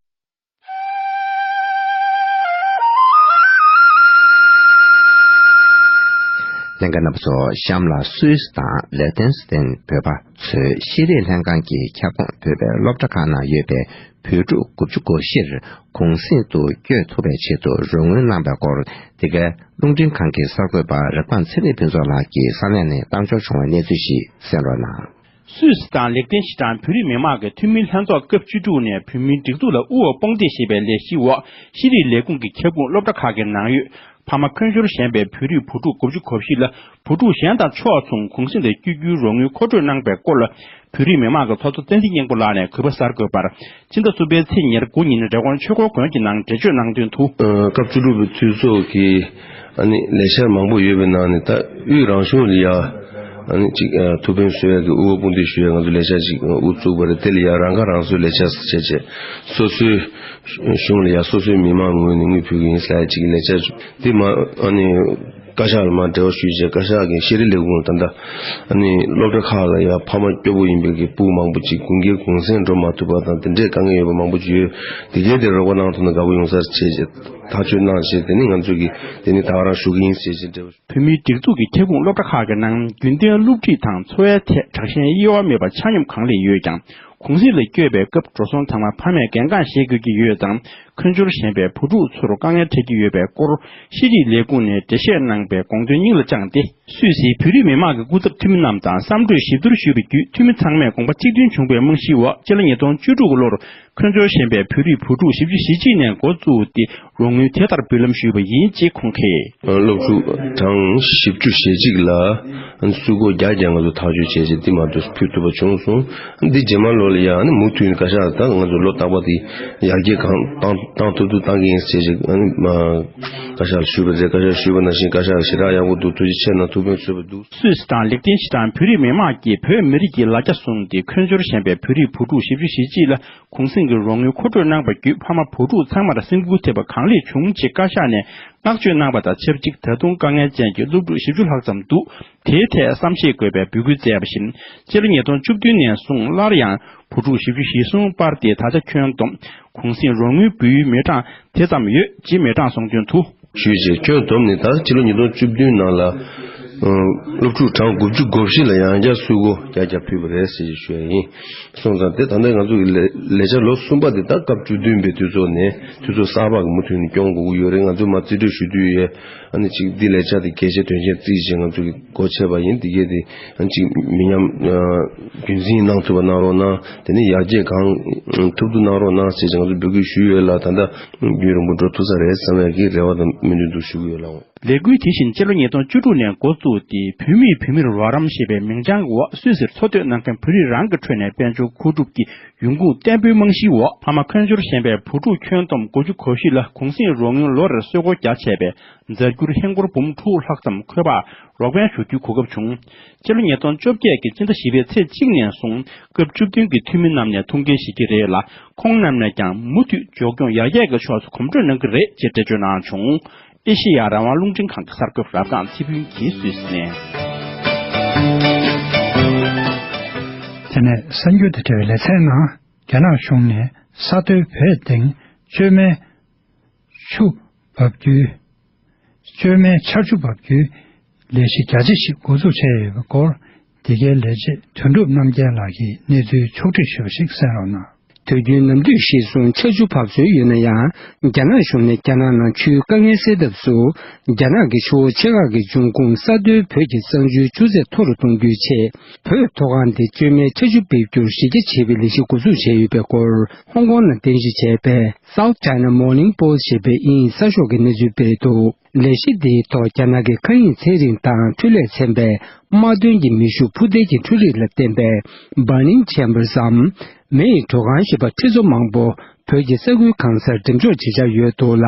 ལྷན་རྒྱས་རྣམ་པ་ཚོ། གཤམ་ལ་སུད་སི་དང་ལེག་ཏེན་སི་ཏན་བོད་པ་ཚོས་ཤེས་རིག་ལྷན་ཁང་གི་ཁྱབ་ཁོངས་བོད་པའི་སློབ་གྲྭ་ཁག་ནང་ཡོད་པའི་བོད་ཕྲུག་དགུ་བཅུ་གོ་བཞིར་གུང་གསེང་དུ་བསྐྱོད་ཐུབ་པའི་ཆེད་དུ་རོགས་དངུལ་གནང་པའི་སྐོར། འདི་གའི་རླུང་འཕྲིན་ཁང་གི་གསར་འགོད་པ་རིག་པ་ཚེ་རིང་ཕུན་ཚོགས་ལགས་ཀྱིས་ས་གནས་ནས་བཏང་འབྱོར་བྱུང་བའི་གནས་ཚུལ་ཞིག་གསན་རོགས་གནང་། སུད་སི་དང་ལེག་ཏེན་ཤི་ཏན་བོད་རིགས་མི་མང་གི་འཐུས་མིའི་ལྷན་ཚོགས་སྐབས་བཅུ་དྲུག་ནས་བོད་མིའི་སྒྲིག་འཛུགས་ལ་དབུ་འོག་དཔུང་འདེགས་ཞེས་པའི་ལས་གཞིའི་འོག་ཤེས་རིག་ལས་ཁུངས་ཀྱི་ཁྱབ་ཁོངས་སློབ་གྲྭ་ཁག་གི་ནང་ཡོད་ཕ་མ་འཁོན་ཞོར་ཞན་པའི་བོད་རིགས་བུ་ཕྲུག་དགུ་བཅུ་གོ་བཞི་ལ། བུ་ཕྲུག་གཞན་དང་ཕྱོགས་མཚུངས་གུང་གསེང་དུ་བསྐྱོད་རྒྱུའི་རོགས་དངུལ་མཁོ་སྤྲོད་གནང་པའི་སྐོར་ལ། བོད་རིགས་མི་མང་གི་ཚོགས་གཙོ་བསྟན་འཛིན་སྙིང་པོ་ལགས་ནས་གུས་པ་གསར་འགོད་པར། ཕྱི་ཟླ་གསུམ་པའི་ཚེས་ཉེར་དགུ་ཉིན་རི་ཀོན་ཆོས་འཁོར་དགོན་གྱི་ནང་འགྲེལ་བརྗོད་གནང་དོན་དུ། ཨ། སྐབས་བཅུ་དྲུག་པའི་འཐུས་ཚོགས་ཀྱི་ཨ་ནི་ལས་འཆར་མང་པོ་ཡོད་པའི་ནང་ནས། ད་དབུས་རང་གཞུང་ལ་ཡ་ཨ་ནི་ཅིག་ཨ་ཐུགས་ཕན་གསོས་ཡ་གི་དབུ་འོག་དཔུང་འདེགས་ཞུ་ཡ་ང་ཚོ་ལས་འཆར་ཅིག་ཨ་དབུ་བཙུགས་པ་རེད། དེ་ལ་ཡ་རང་ཁ་རང་གསོའི་ལས་འཆར་བྱས་བྱས། སོ་སོའི་གཞུང་ལ་ཡ་སོ་སོའི་མི་མང་ངོས་ནས་དངུལ་ཕུལ་གྱི་ཡིན་ཟེར་ཡ་ཅིག་གི་ལས་འཆར་དེ་མ་ཨ་ནི། བཀའ་ཤག་ལ་མར་འབྲེལ་བ་ཞུས་རྗེས། བཀའ་ཤག་གིས་ཤེས་རིག་ལས་ཁུངས་ལ་ད་ལྟ་ཨ་ནི་སློབ་གྲྭ་ཁག་ལ་ཡང་ཕ་མ་སྐྱོ་པོ་ཡིན་པའི་གི་སྤུན་མང་པོ་ཅིག་དགུན་ཁའི་གུང་སེང་འགྲོ་མ་ཐུབ་པ་དང་། དེ་འདྲའི་དཀའ་ངལ་ཡོད་པ་མང་པོ་ཅིག་ཡོད། དེ་གའི་དེ་རོགས་པ་གནང་ཐུབ་ན་དགའ་པོ་ཡོང་ས་རེད་བྱས་རྗེས་ཐག་གཅོད་གནང་རྗེས། དེ་ནི་ང་ཚོ་གིས་དེ་ནི་ད་ག་རང་ཞུ་གི་ཡིན་ཟེར་རྗེས་འབྲེལ་བ། བོད་མིའི་སྒྲིག་འཛུགས་ཀྱི་ཁྱབ་ཁོངས་སློབ་གྲྭ་ཁག་གི་ནང་རྒྱུན་གཏན་སློབ་ཁྲིད་དང་འཚོ་བའི་ཐད་དྲག་ཞན་དབྱེ་བ་མེད་པར་ཆ་སྙོམས་གང་ལེགས་ཡོད་ཀྱང་། གུང་གསེང་ལ་བསྐྱོད་པའི་སྐབས་འགྲོ་སོང་ཚང་མ་ཕ་མས་འགན་འཁུར་བཞེས་དགོས་ཀྱི་ཡོད་ཙང་། འཁོན་སྦྱོར་ཞན་པའི་བུ་ཕྲུག་ཚོར་དཀའ་ངལ་འཕྲད་ཀྱི་ཡོད་པའི་སྐོར། ཤེས་རིག་ལས་ཁུངས་ནས་འགྲེལ་བཤད་གནང་པའི་དགོངས་དོན་སྙིང་ལ་བཅངས་ཏེ། སུད་སིའི་བོད་རིགས་མི་མང་གི་སྐུ་ཚབ་འཐུས་མི་རྣམས་དང་བསམ་གྲོས་ཞིབ་བསྡུར་ཞུས་པ་བརྒྱུད། འཐུས་མི་ཚང་མས་དགོངས་པ་གཅིག་མཐུན་བྱུང་བའི་རྨང་གཞིའི་འོག་སྤྱི་ལོ་ཉིས་སྟོང་བཅུ་དྲུག་གི་ལོར། འཁོན་སྦྱོར་ཞན་པའི་བོད་རིགས་བུ་ཕྲུག་བཞི་བཅུ་ཞེ་གཅིག་ནས་འགོ་བཙུགས་ཏེ། རོགས་དངུལ་དེ་ལྟར་འབུལ་ལམ་ཞུས་པ་ཡིན། ཅེས་ཁོང་གིས། སློབ་ཕྲུག་གྲངས་བཞི་བཅུ་ཞེ་གཅིག་ལ་སུད་སྒོར་བརྒྱ་བརྒྱ་ང་ཚོ་ཐག་གཅོད་བྱས་རྗེས་འདི་མ་གཏོགས་ཕུལ་ཐུབ་པ་བྱུང་སོང་། འདི་རྗེས་མ་ལོ་ལ་ཡང་ནི་མུ་མཐུད་ནས་བཀའ་ཤག་ད་ང་ཚོ་ལོ་རྟག་པར་དེ་ཡར་རྒྱས་གང་བཏང་བཏང་ཐུབ་ཐུབ་བཏང་གི་ཡིན་ཟེར་ཞིག་ཨ་ནི་མ་བཀའ་ཤག་ལ་ཞུས་པ་རེད། བཀའ་ཤག་ཞུས་པ་ནང་བཞིན་བཀའ་ཤག་ཞེ་དྲག་ཡག་པོ་འདུག་ཐུགས་རྗེ་ཆེ་གནང་། ཐུགས་ཕན་གསོས་པ་འདུག་སུད་སི་དང་ལིག་ཏེན་ཤི་ཏན་བོད་རིགས་མི་མང་གིས་བོད་མི་རིགས་ཀྱི་ལ་རྒྱ་བཟུང་སྟེ། འཁོན་སྦྱོར་ཞན་པའི་བོད་རིགས་བུ་ཕྲུག་བཞི་བཅུ་ཞེ་གཅིག་ལ། གུང་གསེང་གི་རོགས་དངུལ་མཁོ་སྤྲོད་གནང་པ་བརྒྱུད། ཕ་མ་བུ་ཕྲུག་ཚང་མར་སེམས་འགུལ་ཐེབས་པ་གང་ལེགས་བྱུང་ཅེས་བཀའ་ཤག་ནས་བསྔགས་བརྗོད་གནང་བ་དང་ཆབས་ཅིག་ད་དུང་དཀའ་ངལ་ཅན་གྱི་སློབ་ཕྲུག་བཞི་བཅུ་ལྷག་ཙམ་འདུག་དེའི་ཐད་བསམ་ཤེས་དགོས་པའི་འབོད་སྐུལ་བསྩལ་བ་བཞིན། སྤྱི་ལོ་ཉིས་སྟོང་བཅུ་བདུན་ནས་བཟུང་སླར་ཡང་བུ་ཕྲུག་བཞི་བཅུ་ཞེ་གསུམ་སྤར་ཏེ། ད་ཆ་ཁྱོན་བསྡོམས་གུང་གསེང་རོགས་དངུལ་འབུལ་ཡུལ་མི་གྲངས་དེ་ཙམ་ཡོད་ཅེས་མི་གྲངས་གསུངས་དོན་དུ། ཞུས་རྗེས་ཁྱོན་བསྡོམས་ནས་ད་ཕྱི་ལོ་ཉིས་སྟོང་བཅུ་བདུན་ནང་ལ་སློབ་ཕྲུག་གྲངས་དགུ་བཅུ་གོ་བཞི་ལ་ཡང་བསྐྱར་སུད་སྒོར་བརྒྱ་བརྒྱ་ཕུལ་བ་རེད་ཟེར་ཞུ་ཡ་ཡིན། སོང་ཙང་དེ་ད་ལྟ་ང་ཚོ་གི་ལས་ལས་འཆར་ལོ་གསུམ་པ་དེ་ད་སྐབས་བཅུ་བདུན་པའི་དུས་ཚོད་ནས་དུས་ཚོད་གསར་པ་གི་མུ་མཐུད་ནས་སྐྱོང་དགོས་ཀྱི་ཡོད་རེད། ང་ཚོས་མ་རྩིས་སྤྲོད་ཞུ་དུས་ཡོད། ཨ་ནི་གཅིག་འདི་ལས་འཆར་དེ་གལ་ཆེ་དོན་ཆེན་བརྩིས་བྱས་ང་ཚོ་གི་སྒོ་ཕྱེ་བ་ཡིན། འདི་གས་དེ་ཨ་ནི་གཅིག་མི་ཉམས་རྒྱུན་འཛིན་གནང་ཐུབ་པ་གནང་རོགས་གནང་། དེ་ནས་ཡར་རྒྱས་གང་ཐུབ་ཐུབ་གནང་རོགས་གནང་ཟེར་བྱས་ང་ཚོ་འབོད་སྐུལ་ཞུས་ཡོད་ལ། ད་ལྟ་རྒྱུན་རིང་པོ་འགྲོ་ཐུབ་ས་རེད་བསམ་ཡག་གི་རེ་བ་དང་སྨོན་འདུན་དུ་ཞུ་གི་ཡོད་ལགས། ལས་འགུལ་དེ་བཞིན་སྤྱི་ལོ་ཉིས་སྟོང་བཅུ་དྲུག་ནས་འགོ་བཙུགས་ཏེ། བུད་མེད་བུད་མེར་རོགས་རམ་ཞེས་པའི་མིང་བྱང་གི་འོག་སུད་སིར་འཚོ་སྡོད་གནང་མཁན་བོད་རིགས་རང་གི་ཁྲོད་ནས་དཔལ་འབྱོར་མཁོ་སྒྲུབ་ཀྱི་ཡོང་ཁུངས་བརྟན་པོའི་རྨང་གཞིའི་འོག་ཕ་མ་འཁོན་སྦྱོར་ཞན་པའི་བུ་ཕྲུག་ཁྱོན་བསྡོམས་དགུ་བཅུ་གོ་བཞི་ལ་གུང་གསེང་རོགས་དངུལ་ལོ་རེར་སུད་སྒོར་བརྒྱ་བྱས་པའི་རྫ་འགྱུར་ཧིན་སྒོར་འབུམ་དྲུག་ལྷག་ཙམ་འཁོས་པ་རོགས་ཕན་ཞུ་རྒྱུའི་གོ་སྐབས་བྱུང་། སྤྱི་ལོ་ཉིས་སྟོང་བཅོ་བརྒྱད་ཀྱི་སྤྱི་ཟླ་བཞི་པའི་ཚེས་གཅིག་ནས་བཟུང་སྐབས་བཅུ་བདུན་གྱི་འཐུས་མི་རྣམས་ནས་ཐུགས་འགན་བཞེས་ཀྱི་རེད་ལ། ཁོང་རྣམས་ནས་ཀྱང་མུ་མཐུད་མགྱོགས་མྱུར་ཡར་རྒྱས་ཀྱི་ཕྱོགས་སུ་གོམ་བགྲོད་གནང་གི་རེད་ཅེས་འགྲེལ་བརྗོད་གནང་བྱུང་། ཨེ་ཤེ་ཡ་རང་དབང་རླུང་འཕྲིན་ཁང་གི་གསར་འགོད་པ་རབ་བཟང་ཚེ་ཕུན་གྱིས་སུད་སི་ནས། དེ་ནས་གསར་འགྱུར་དང་འབྲེལ་བའི་ལེ་ཚན་ནང་། རྒྱ་ནག་གཞུང་ནས་ས་མཐོའི་བོད་སྟེང་བཅོས་མའི་ཆུ་འབབ་རྒྱུའི། བཅོས་མའི་ཆར་ཆུ་འབབ་རྒྱུའི་ལས་གཞི་རྒྱ་ཆེ་ཞིག་འགོ་འཛུགས་བྱས་ཡོད་པའི་སྐོར། འདི་གའི་ལས་བྱེད་དོན་གྲུབ་རྣམ་རྒྱལ་ལགས་ཀྱིས་གནས་ཚུལ་ཕྱོགས་བསྒྲིགས་ཞུས་པ་ཞིག་གསན་རོགས་གནང་། དུས་རྒྱུན་ནམ་དུས་གཞིར་བཟུང་ཆར་ཆུ་འབབ་སྲོལ་ཡོད་ན་ཡང་། རྒྱ་ནག་གཞུང་ནས་རྒྱ་ནག་ནང་ཆུའི་དཀའ་ངལ་སེལ་ཐབས་སུ། རྒྱ་ནག་གི་ཆུ་བོ་ཆེ་ཁག་གི་འབྱུང་ཁུངས་ས་མཐོའི་བོད་ཀྱི་གཙང་ཆུའི་ཆུ་ཚད་མཐོ་རུ་གཏོང་རྒྱུའི་ཆེད། བོད་མཐོ་སྒང་དེ་བཅོས་མའི་ཆར་ཆུ་འབེབས་རྒྱུར་གཞི་རྒྱ་བྱེད་པའི་ལས་གཞི་འགོ་འཛུགས་བྱས་ཡོད་པའི་སྐོར། ཧོང་ཀོང་ནང་རྟེན་གཞི་བྱས་པའི་South China Morning Post ཞེས་པའི་དབྱིན་ཡིག་གསར་ཤོག་གིས་གནས་ཚུལ་སྤེལ་འདུག་ལས་གཞི་འདིའི་ཐོག་རྒྱ་ནག་གི་མཁའ་དབྱིངས་ཚན་རིག་དང་འཕྲུལ་ལས་ཚན་པས་དམག་དོན་གྱི་མེ་ཤུགས་འཕུར་མདེལ་གྱི་འཕྲུལ་རིག་ལ་བརྟེན་པའི་Burning Chambersའམ་མེ་ཡི་དྲོད་ཁང་ཞེས་པ་ཁྲི་ཚོ་མང་པོ་བོད་ཀྱི་ས་ཁུལ་གང་སར་འགྲེམས་འཇོག་བྱེད་འཆར་ཡོད་འདུག་ལ།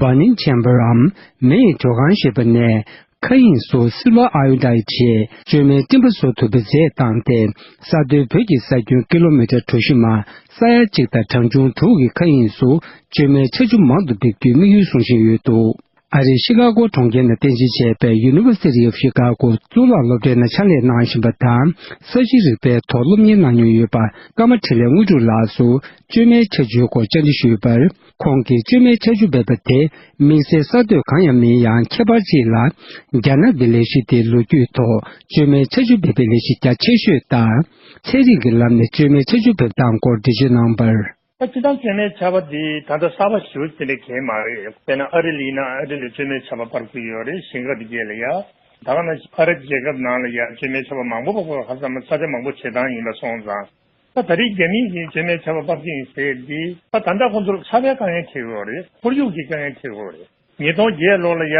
Burning Chamberའམ་མེ་ཡི་དྲོད་ཁང་ཞེས་པ་ནས། མཁའ་དབྱིངས་སུ་སིལ་བ་ཨའི་ཡོ་ཌའི་ཌི་ཞེས་བཅོས་མའི་སྤྲིན་པ་བཟོ་ཐུབ་པའི་རྫས་བཏང་སྟེ། ས་མཐོའི་བོད་ཀྱི་ས་ཁྱོན་ཀི་ལོ་མི་ཊར་གྲུ་བཞི་མ་ས་ཡ་གཅིག་དང་གྲངས་ཆུང་དྲུག་གི་མཁའ་དབྱིངས་སུ་བཅོས་མའི་ཆར་ཆུ་མང་དུ་འབེབས་རྒྱུའི་དམིགས་ཡུལ་བཟུང་བཞིན་ཡོད་འདུག་ཨ་རིའི་ཤི་ཀ་གོ་གྲོང་ཁྱེར་ནང་རྟེན་གཞི་བྱས་པའི་University of Chicagoགཙུག་ལག་སློབ་གྲྭའི་ནང་ཕྱག་ལས་གནང་བཞིན་པ་དང་། ས་གཤིས་རིག་པའི་ཐོག་སློབ་གཉེར་གནང་མྱོང་ཡོད་པ་ཀརྨ་འཕྲིན་ལས་དངོས་གྲུབ་ལགས་སུ། བཅོས་མའི་ཆར་ཆུའི་སྐོར་བཅར་འདྲི་ཞུས་པར། ཁོང་གིས་བཅོས་མའི་ཆར་ཆུ་འབེབས་པ་དེ་དམིགས་བསལ་གསར་གཏོད་གང་ཡང་མིན་ཡང་། ཁྱད་པར་ཅིག་ལ་རྒྱ་ནག་གི་ལས་གཞི་དེའི་ལོ་རྒྱུས་ཐོག་བཅོས་མའི་ཆར་ཆུ་འབེབས་པའི་ལས་གཞི་རྒྱ་ཆེ་ཤོས་དང་། ཚན་རིག་གི་ལམ་ནས་བཅོས་མའི་ཆར་ཆུ་འབེབས་སྟངས་སྐོར་འགྲེལ་བརྗོད་གནང་བར། ད་སྤྱིར་བཏང་བཅོས་མའི་ཆར་པ་འདི་ད་ལྟ་གསར་པ་ཞེ་པོ་དེ་འདྲ་གང་ཡང་མ་རེད། དཔེར་ན་ཨ་རི་ལ་ཡིན་ན་ཨ་རི་ལ་བཅོས་མའི་ཆར་པ་སྤར་གྱི་ཡོད་རེད། ཞིང་ཁ་འདི་གས་ལ་ཡ། ད་ག་ནང་བཞིན་ཨ་རབ་རྒྱལ་ཁབ་ནང་ལ་ཡ་བཅོས་མའི་ཆར་པ་མང་པོ་སྤར་གྱི་ཡོད། ཧ་ཅང་ས་ཆ་མང་པོ་བྱེད་སྟངས་ཡིན་པ་སོང་ཙང་། ད་ད་རེས་རྒྱ་མིས་ཀྱིས་བཅོས་མའི་ཆར་པ་སྤར་གྱི་ཡིན་ཟེར་འདི། ད་ད་ལྟ་ཁོང་ཚོར་ས་པའི་དཀའ་ངལ་འཕྲད་ཀྱི་ཡོད་རེད། ཁོར་ཡུག་གི་དཀའ་ངལ་འཕྲད་ཀྱི་ཡོད་རེད། ཉིས་སྟོང་བརྒྱད་ལོ་ལ་ཡ།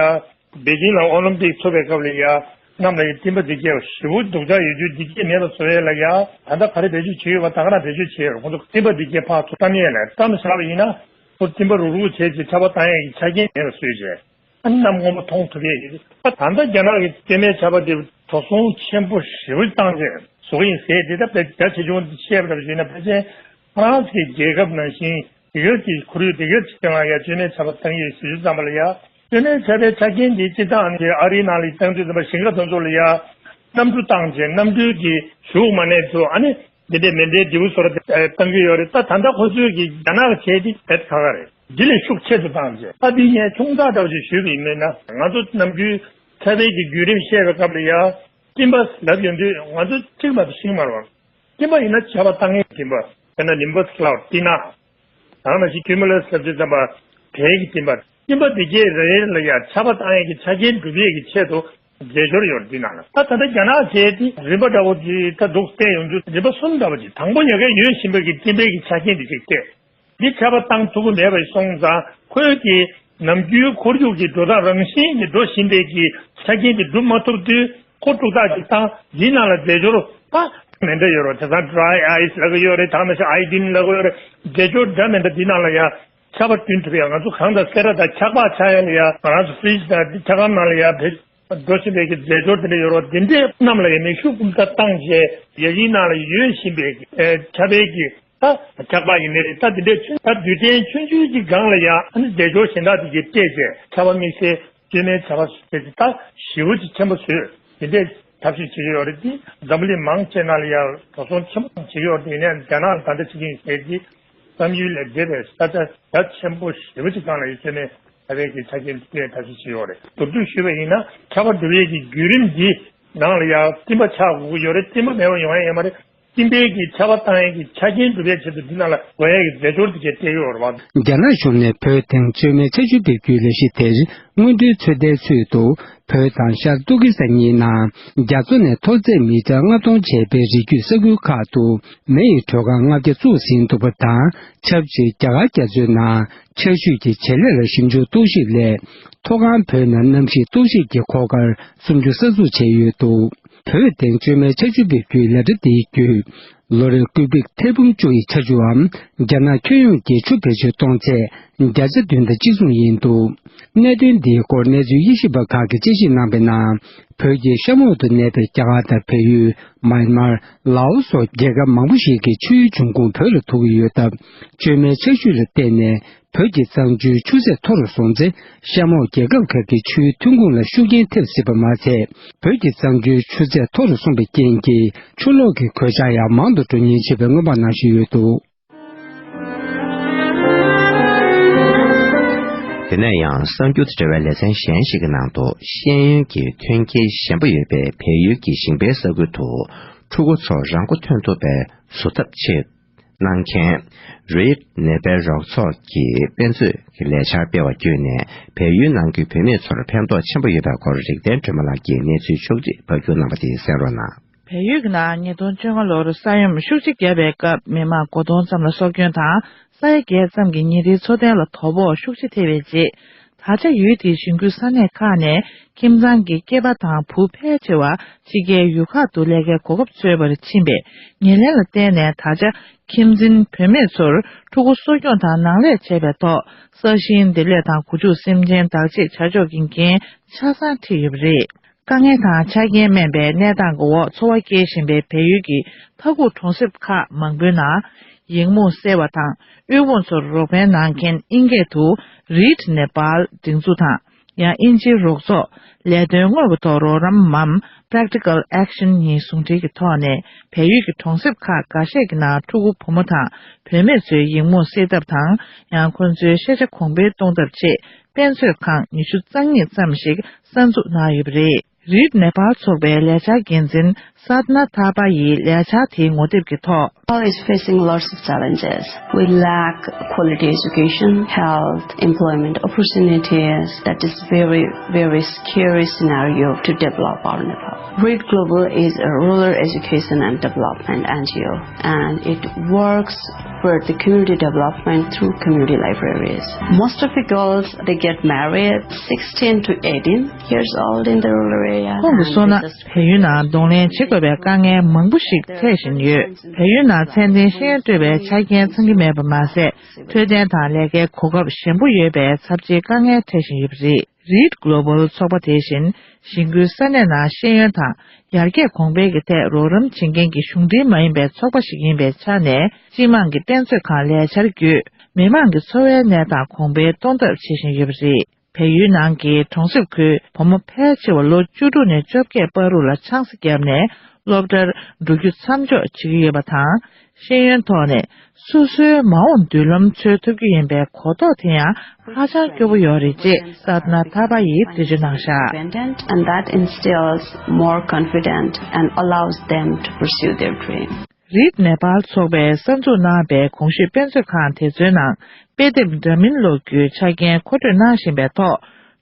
པེ་ཅིང་ལ་ཨོ་ལིམ་པིག་ཚོགས་པའི་སྐབས་ལ་ཡ། གནམ་ལ་ཡ་སྤྲིན་པ་འདི་གས་ཞེ་པོ་སྡུག་ཅག་ཡོད་རྒྱུ་འདི་གས་མེད་པ་བཟོ་ཡས་ལ་ཡ། ད་ལྟ་ག་རེ་བེད་སྤྱོད་བྱེད་ཡོད་པ་ད་ག་རང་བེད་སྤྱོད་བྱེད་ཡོད་རེད། ཁོང་ཚོ་སྤྲིན་པ་འདི་གས་ཕར་ཚུར་བཀྲམ་ཡས་ལ་བཀྲམ་བཞག་པ་ཡིན་ན། ཁོ་སྤྲིན་པ་རུག་རུག་བྱས་ཀྱི་ཆར་པ་བཏང་ཡས་ཀྱི་ཆ་རྐྱེན་མེད་པ་བཟོས་བྱས། ཨ་ནི་གནམ་སྔོན་པོ་མཐོང་ཐུབ་ཡས་ཡོད། ད་ད་ལྟ་རྒྱ་ནག་གི་བཅོས་མའི་ཆར་པ་དེ་དྲོད་སྲུང་ཆེན་པོ་ཞེ་པོ་བཏང་རྗེས་བཟོ་གི་ཡིན་ཟེར་དེ། ད་དཔེ་རྒྱ་ཆེ་ཆུང་དེ་བཤད་པ་ལྟར་བྱས་ན། ཕལ་ཆེར་ཧྥ་རན་སི་གི་རྒྱལ་ཁབ་ནང་བཞིན་དེ་གར་གྱི་ཁོར་ཡུག་དེ་གར་གྱི་སྟེང་ལ་ཡ་བཅོས་མའི་ཆར་པ་བཏང་གི་ཡོད་ཟེར་དུས་ཙམ་པ་ལ་ཡ། བཙུན་མའི་ཆབ་པའི་ཆ་རྐྱེན་འདི་སྤྱི་བཏང་གི་ཨ་རིའི་ནང་ལ་བཏང་དུས་ཙམ་པ་ཞིང་ཁ་དེ་ཚོ་ལ་ཡ་གནམ་གྲུ་བཏང་བྱས་གནམ་གྲུའི་གི་གཞུག་མ་ནས་ཚུར་ཨ་ནི་འདི་འདྲའི་མེ་མདའི་མདེའུ་བཟོ་འདྲ་བཏང་གི་ཡོད་རེད། ད་ད་ལྟ་ཁོ་ཚོས་གི་རྒྱ་ནག་བྱས་དེ་བེད་ཁག་ཁག་རེད། འདི་ལས་ཤུགས་ཆེ་ཙམ་བཏང་བྱས། ད་འདི་ངས་ཆུང་ཙག་འདྲ་བོ་ཞིག་ཞུས་པ་ཡིན་མིན་ན། ང་ཚོ་ནམ་རྒྱུན་ཆབ་པའི་གི་བརྒྱུད་རིམ་བཤད་པའི་སྐབས་ལ་ཡ་སྤྲིན་པ་ལབ་ཡོང་དུས་ང་ཚོ་ཅིག་མ་གཏོགས་ཤེས་ཀྱི་མ་རེད་བ། སྤྲིན་པ་ཡིན་ན་ཆར་པ་བཏང་མཁན་གྱི་སྤྲིན་པ། དཔེར་ན་ནིམ་བྷས་ཀླའུ་ཌི། སྤྲིན་ནག། ད་ག་ནང་བཞིན་ཁིའུ་མུ་ལས་ལབ་དུས་ཙམ་པ་བལ་གྱི་སྤྲིན་པ། སྤྲིན་པ་འདི་གའི་རེ་རེ་ལ་ཡང་ཆར་པ་བཏང་ཡས་ཀྱི་ཆ་རྐྱེན་སྒྲུབ་ཡས་ཀྱི་ཆེད་དུ་རྫས་སྦྱོར་ཡོད་རེད། འདི་ནང་ལ་ད་ད་ལྟ་རྒྱ་ནག་བྱས་ཏེ་རིམ་པ་འདྲ་བོ་ཅིག་ད་འདུག་བལྟས་ཡོང་དུས་རིམ་པ་གསུམ་འདྲ་བོ་ཅིག་དང་པོ་ཉག་ག་ཡོད་བཞིན་པའི་གི་སྤྲིན་པའི་གི་ཆ་རྐྱེན་འདི་གཅིག་བལྟས། འདི་ཆར་པ་བཏང་ཐུབ་ཀྱི་མེད་པ་སོང་ཙང་ཁོའི་གི་ནམ་རྒྱུན་ཁོར་ཡུག་གི་འགྲོ་སྟངས་རང་བཞིན་གྱིས་འགྲོ་བཞིན་པའི་གི་ཆ་རྐྱེན་དེ་སྒྲུབ་མ་ཐུབ་དུས་ཁོ་དཀྲུག་ཐག་ཅིག་བཏང་། འདི་ནང་ལ་རྫས་སྦྱོར་ད་མི་འདྲ་ཡོད་རེད། དེང་སང་ཌི་རའི་ཨའི་སི་ལབ་ཀྱི་ཡོད་རེད། ད་ག་ནང་བཞིན་ཨའི་ཌིན་ལབ་ཀྱི་ཡོད་རེད། རྫས་སྦྱོར་འདྲ་མི་འདྲ་འདི་ནང་ལ་ཡང་ཆར་པ་བསྐྲུན་ཐུབ་ཡ། ང་ཚོ་གངས་དང་སེ་ར་དང་འཁྱགས་པ་ཆགས་ཡ་ལ་ཡ་ང་རང་ཚོ་ཕི་རིཇ་དང་འཁྱགས་སྒམ་ནང་ལ་ཡ་བེད་འགྲོ་བཞིན་པའི་གི་རྫས་སྦྱོར་དེ་འདྲ་ཡོད་རེད། འདི་འདྲས་རྣམས་ལ་ཡ་མེ་ཤུགས་འབུམ་ཕྲག་བཏང་བྱས་ཡ་གིའི་ནང་ལ་ཡོད་བཞིན་པའི་གི་ཆར་པའི་གི་ད་འཁྱགས་པ་ཡིན་ནའི་རེད། ད་འདི་འདྲའི་ཆུ་ད་རྡུལ་ཕྲན་ཆུང་ཆུང་གི་སྒང་ལ་ཡང་ཨ་ནི་རྫས་སྦྱོར་གཞན་དག་དེ་གའི་སྤྲད་བྱས་ཆར་པ་དམིགས་བསལ་བཙུན་མའི་ཆར་པ་སྤྲད་དེ་ད་ཞེ་པོ་ཅིག་ཆེན་པོ་བཟོས། དེ་འདྲའི་ཐབས་ཤེས་བྱེད་ཀྱི་ཡོད་རེད་དེ། འཛམ་བུ་གླིང་མང་ཆེ་ནང་ལ་ཡང་འགྲོ་སོང་ཆེན་པོ་བྱེད་ཀྱི་ཡོད་རེད། ཡིན་ནའི་རྒྱ་ནག་ལ་ད་ལྟ་བྱེད་ཀྱི་ཡིན་ཟེར་གྱི་བསམ་ཡུལ་ལས་འདས་པའི་ས་ཆ་རྒྱ་ཆེན་པོ་ཞེ་པོ་ཅིག་སྒང་ལ་ཡང་བཙུན་མའི་ཆར་པའི་གི་ཆ་རྐྱེན་དེ་སྤྲད་ཐབས་ཤེས་བྱེད་ཀྱི་ཡོད་རེད། མདོར་བསྡུས་ཞུས་པ་ཡིན་ན་ཆར་པ་འགྲུབ་ཡས་ཀྱི་བརྒྱུད་རིམ་འདི་ནང་ལ་ཡང་སྤྲིན་པ་ཆགས་དགོས་ཀྱི་ཡོད་རེད། སྤྲིན་པ་མེད་པ་ཡོང་ཡ་ཡོད་མ་རེད། སྤྲིན་པའི་གི་ཆར་པ་བཏང་ཡས་ཀྱི་ཆ་རྐྱེན་སྒྲུབ་ཡས་ཆེད་དུ་འདི་ནང་ལ་དགོས་ཡས་ཀྱི་རྫས་སྦྱོར་དེ་གའི་སྤྲད་ཡོད་རེད་བ། རྒྱ་ནག་གཞུང་ནས་བོད་དེང་བཙུན་མའི་ཆར་ཆུ་འབེབས་རྒྱུའི་ལས་གཞི་དེར་སྔོན་འགྲོའི་ཚོད་ལྟའི་ཚུལ་དུ་བོད་དང་ཤར་ཏུར་ཀི་སི་ཐན་གཉིས་ནང་རྒྱ་མཚོ་ནས་མཐོ་ཚད་མི་ཊར་ལྔ་སྟོང་བྱས་པའི་རི་རྒྱུད་ས་ཁུལ་ཁག་ཏུ་མེ་ཡི་དྲོད་ཁང་ལྔ་བརྒྱ་བཙུགས་ཟིན་འདུག་པ་དང་། ཆབས་ཅིག་རྒྱ་གར་རྒྱ་མཚོའི་ནང་ཆར་ཆུ་གི་བྱེད་ལས་ལ་ཞིབ་འཇུག་རྟོག་ཞིབ་སླད་མཐོ་སྒང་བོད་ནང་གནམ་གཤིས་རྟོག་ཞིབ་ཀྱི་སྒོ་ཁར་སུམ་ཅུ་གསར་འཛུགས་བྱས་ཡོད་འདུག་བོད་དེང་བཙུན་མའི་ཆར་ཆུ་འབེབས་རྒྱུའི་ལས་གྲྭ་འདིའི་བརྒྱུད། ལོ་རེར་ཀུ་བིག་ཐེར་འབུམ་བཅུ་ཡི་ཆར་ཆུའམ། རྒྱ་ནག་ཁྱོན་ཡོངས་ཀྱི་ཆུ་བེད་སྤྱོད་གཏོང་ཚད་བརྒྱ་ཆ་བདུན་དང་གཅིག་མཚུངས་ཡིན་འདུག་གནད་དོན་འདིའི་སྐོར་གནས་ཚུལ་དབྱེ་ཞིབ་པ་ཁག་གིས་དཔྱད་ཞིབ་གནང་བའི་ནང་། བོད་ཀྱི་གཤམ་འོག་ཏུ་གནས་པའི་རྒྱ་གར་དང་བལ་ཡུལ། མཱན་མར། ལའོ་སོགས་རྒྱལ་ཁབ་མང་པོ་ཞིག་གི་ཆུའི་འབྱུང་ཁུངས་བོད་ལ་ཐུག་གི་ཡོད་སྟབས། བཙུན་མའི་ཆར་ཆུ་ལ་བརྟེན་ནས། བོད་ཀྱི་གཙང་ཆུའི་ཆུ་ཚད་མཐོ་རུ་སོང་ཚེ། གཤམ་འོག་རྒྱལ་ཁབ་ཁག་གི་ཆུའི་ཐོན་ཁུངས་ལ་ཤུགས་རྐྱེན་ཐེབས་སྲིད་པ་མ་ཟད། བོད་ཀྱི་གཙང་ཆུའི་ཆུ་ཚད་མཐོ་རུ་སོང་བའི་རྐྱེན་གྱིས། ཆུ་ལོག་གི་གོད་ཆག་ཡང་མང་དུ་འགྲོ་ཉེན་ཆེ་བའི་སྔོན་དཔག་གནང་བཞིན་ཡོད་འདུག་དེ་ནས་ཡང་གསར་འགྱུར་དང་འབྲེལ་བའི་ལེ་ཚན་གཞན་ཞིག་གི་ནང་དུ། ཤེས་ཡོན་གྱི་མཐུན་རྐྱེན་ཞན་པོ་ཡོད་པའི་བལ་ཡུལ་གྱི་ཞིང་པའི་ས་ཁུལ་དུ་ཕྲུ་གུ་ཚོ་རང་མགོ་ཐོན་ཐུབ་པའི་བཟོ་ཐབས་ཆེད། གནང་མཁན། རིད་ནེ་པལ་རོགས་ཚོགས་ཀྱིས་དཔེ་མཛོད་ཀྱི་ལས་འཆར་སྤེལ་བ་བརྒྱུད་ནས། བལ་ཡུལ་ནང་གི་བུད་མེད་ཚོར་ཕན་ཐོགས་ཆེན་པོ་ཡོད་པའི་སྐོར། རིག་ལྡན་སྒྲོལ་མ་ལགས་ཀྱིས་གནས་ཚུལ་ཕྱོགས་བསྒྲིགས་ཕབ་སྒྱུར་གནང་བ་དེ་གསན་རོགས་གནང་། བལ་ཡུལ་གྱི་ནང་ཉིས་སྟོང་བཅོ་ལྔ་ལོར་ས་ཡོམ་ཤུགས་ཆེ་བརྒྱབ་པའི་སྐབས། མི་མང་སྒོ་སྟོང་ཙམ་ལ་སྲོག་སྐྱོན་དང་། ས་ཡ་བརྒྱད་ཙམ་གྱི་ཉིན་རེའི་འཚོ་རྟེན་ལ་དོ་ཕོག་ཤུགས་ཆེ་ཐེབས་པའི་རྗེས། ད་ཆ་ཡུལ་དེའི་ཞིང་ཁུལ་ས་གནས་ཁག་ནས་ཁྱིམ་ཚང་གི་སྐྱེས་པ་དང་བུ་ཕལ་ཆེ་བ་ཕྱི་རྒྱལ་ཡུལ་ཁག་ཏུ་ལས་ཀའི་གོ་སྐབས་འཚོལ་བར་ཕྱིན་པས། ཉེར་ལེན་ལ་བརྟེན་ནས་ད་ཆ་ཁྱིམ་འཛིན་བུད་མེད་ཚོར་ཕྲུ་གུ་གསོ་སྐྱོང་དང་ནང་ལས་བྱེད་པའི་ཐོག་ས་ཞིང་འདེབས་ལས་དང་། འགོ་ཁྲིད་སེམས་ཅན་བདག་གཅེས་བྱ་ཕྱོགས་ཀྱི་འགན་ཆ་ཚང་འཁྲི་ཡོད་པ་རེད། དཀའ་ངལ་དང་ཆ་རྐྱེན་དམན་པའི་གནས་སྟངས་ཀྱི་འོག་འཚོ་བ་སྐྱེལ་བཞིན་པའི་བལ་ཡུལ་གྱི་མཐའ་ཁུག་གྲོང་གསེབ་ཁག་མང་པོའི་ནང་། ཡིག་རྨོངས་སེལ་བ་དང་། དབུལ་ཕོངས་ཚོར་རོགས་ཕན་གནང་མཁན་དབྱིན་སྐད་དུ་Read Nepal སྒྲིག་འཛུགས་དང་། ཡང་དབྱིན་ཇིའི་རོགས་ཚོགས་ལས་དོན་དངོས་ཀྱི་ཐོག་རོགས་རམ་མམ་Practical Action གཉིས་ཟུང་འབྲེལ་གྱི་ཐོག་ནས། བལ་ཡུལ་གྱི་གྲོང་གསེབ་ཁག་འགའ་ཤས་ཀྱི་ནང་ཕྲུ་གུ་བུ་མོ་དང་བུད་མེད་ཚོའི་ཡིག་རྨོངས་སེལ་ཐབས་དང་། ཡང་ཁོ་ཚོའི་ཤེས་བྱ་གོང་འཕེལ་གཏོང་ཐབས་ཆེད། དཔེ་མཛོད་ཁང་ཉི་ཤུ་རྩ་གཉིས་ཙམ་ཞིག་གསར་འཛུགས་གནང་ཡོད་པ་རེད། Read Nepal ཚོགས་པའི་ལས་འཆར་འགན་འཛིན་Sadhna Thapa ཡིས་ལས་འཆར་དེའི་ངོ་དེབ་ཀྱི་ཐོག Nepal is facing lots of challenges. We lack quality education, health, employment opportunities. That is very, very scary scenario to develop our Nepal. Read Global is a rural education and development N G O, and it works for the community development through community libraries. Most of the girls, they get married sixteen to eighteen years old in the rural area. ཁོང་གིས་གསུངས་ན། བལ་ཡུལ་ནང་གདོང་ལེན་བྱེད་དགོས་པའི་དཀའ་ངལ་མང་པོ་ཞིག་འཕྲད་བཞིན་ཡོད། བལ་ཡུལ་ནང་ཚད་ལྡན་ཤེས་ཡོན་སྤྲོད་པའི་ཆ་རྐྱེན་ཚང་གི་མེད་པ་མ་ཟད། འཕྲོད་བསྟེན་དང་ལས་ཀའི་གོ་སྐབས་ཞན་པོ་ཡོད་པའི་ཚབས་ཆེའི་དཀའ་ངལ་འཕྲད་བཞིན་ཡོད་པ་རེད། Read Global ཚོགས་པ་དེ་བཞིན་ཞིང་ཁུལ་ས་གནས་ནང་ཤེས་ཡོན་དང་ཡར་རྒྱས་གོང་འཕེལ་གྱི་ཐད་རོགས་རམ་བྱེད་མཁན་གྱི་གཞུང་འབྲེལ་མ་ཡིན་པའི་ཚོགས་པ་ཞིག་ཡིན་པའི་ཆ་ནས། སྤྱི་དམངས་ཀྱི་དཔེ་མཛོད་ཁང་ལས་འཆར་བརྒྱུད་མི་མང་གི་འཚོ་བའི་གནས་སྟངས་གོང་འཕེལ་གཏོང་ཐབས་བྱེད་བཞིན་ཡོད་པ་རེད། བལ་ཡུལ་ནང་གི་གྲོང་གསེབ་ཁུལ་བུ་མོ་ཕལ་ཆེ་བ་ལོ་བཅུ་དྲུག་ནས་བཅོ་བརྒྱད་བར་དུ་ལ་ཆང་ས་བརྒྱབ་ནས་སློབ་གྲྭར་འགྲོ་རྒྱུ་མཚམས་འཇོག་བྱེད་ཀྱི་ཡོད་པ་དང་། ཤེས་ཡོན་ཐོག་ནས་སོ་སོའི་མ་འོངས་མདུན་ལམ་འཚོལ་ཐུབ་རྒྱུ་ཡིན་པའི་གོ་རྟོགས་དེ་ཡང་ཧ་ཅང་སྐྱོ་པོ་ཡོད་རེད་ཅེས་སཱ་ཏ་ན་ཐ་པ་ཡིས་འགྲེལ་བརྗོད་གནང་བཞག Independent, and that instills more confidence and allows them to pursue their dream. རིད་ནེ་པཱལ་ཚོགས་པས་གསར་འཛུགས་གནང་བའི་གོང་ཞུས་དཔེ་མཛོད་ཁང་དེ་ཚོའི་ནང་དཔེ་དེབ་འདྲ་མིན་ཀློག་རྒྱུའི་ཆ་རྐྱེན་མཁོ་སྤྲོད་གནང་བཞིན་པའི་ཐོག་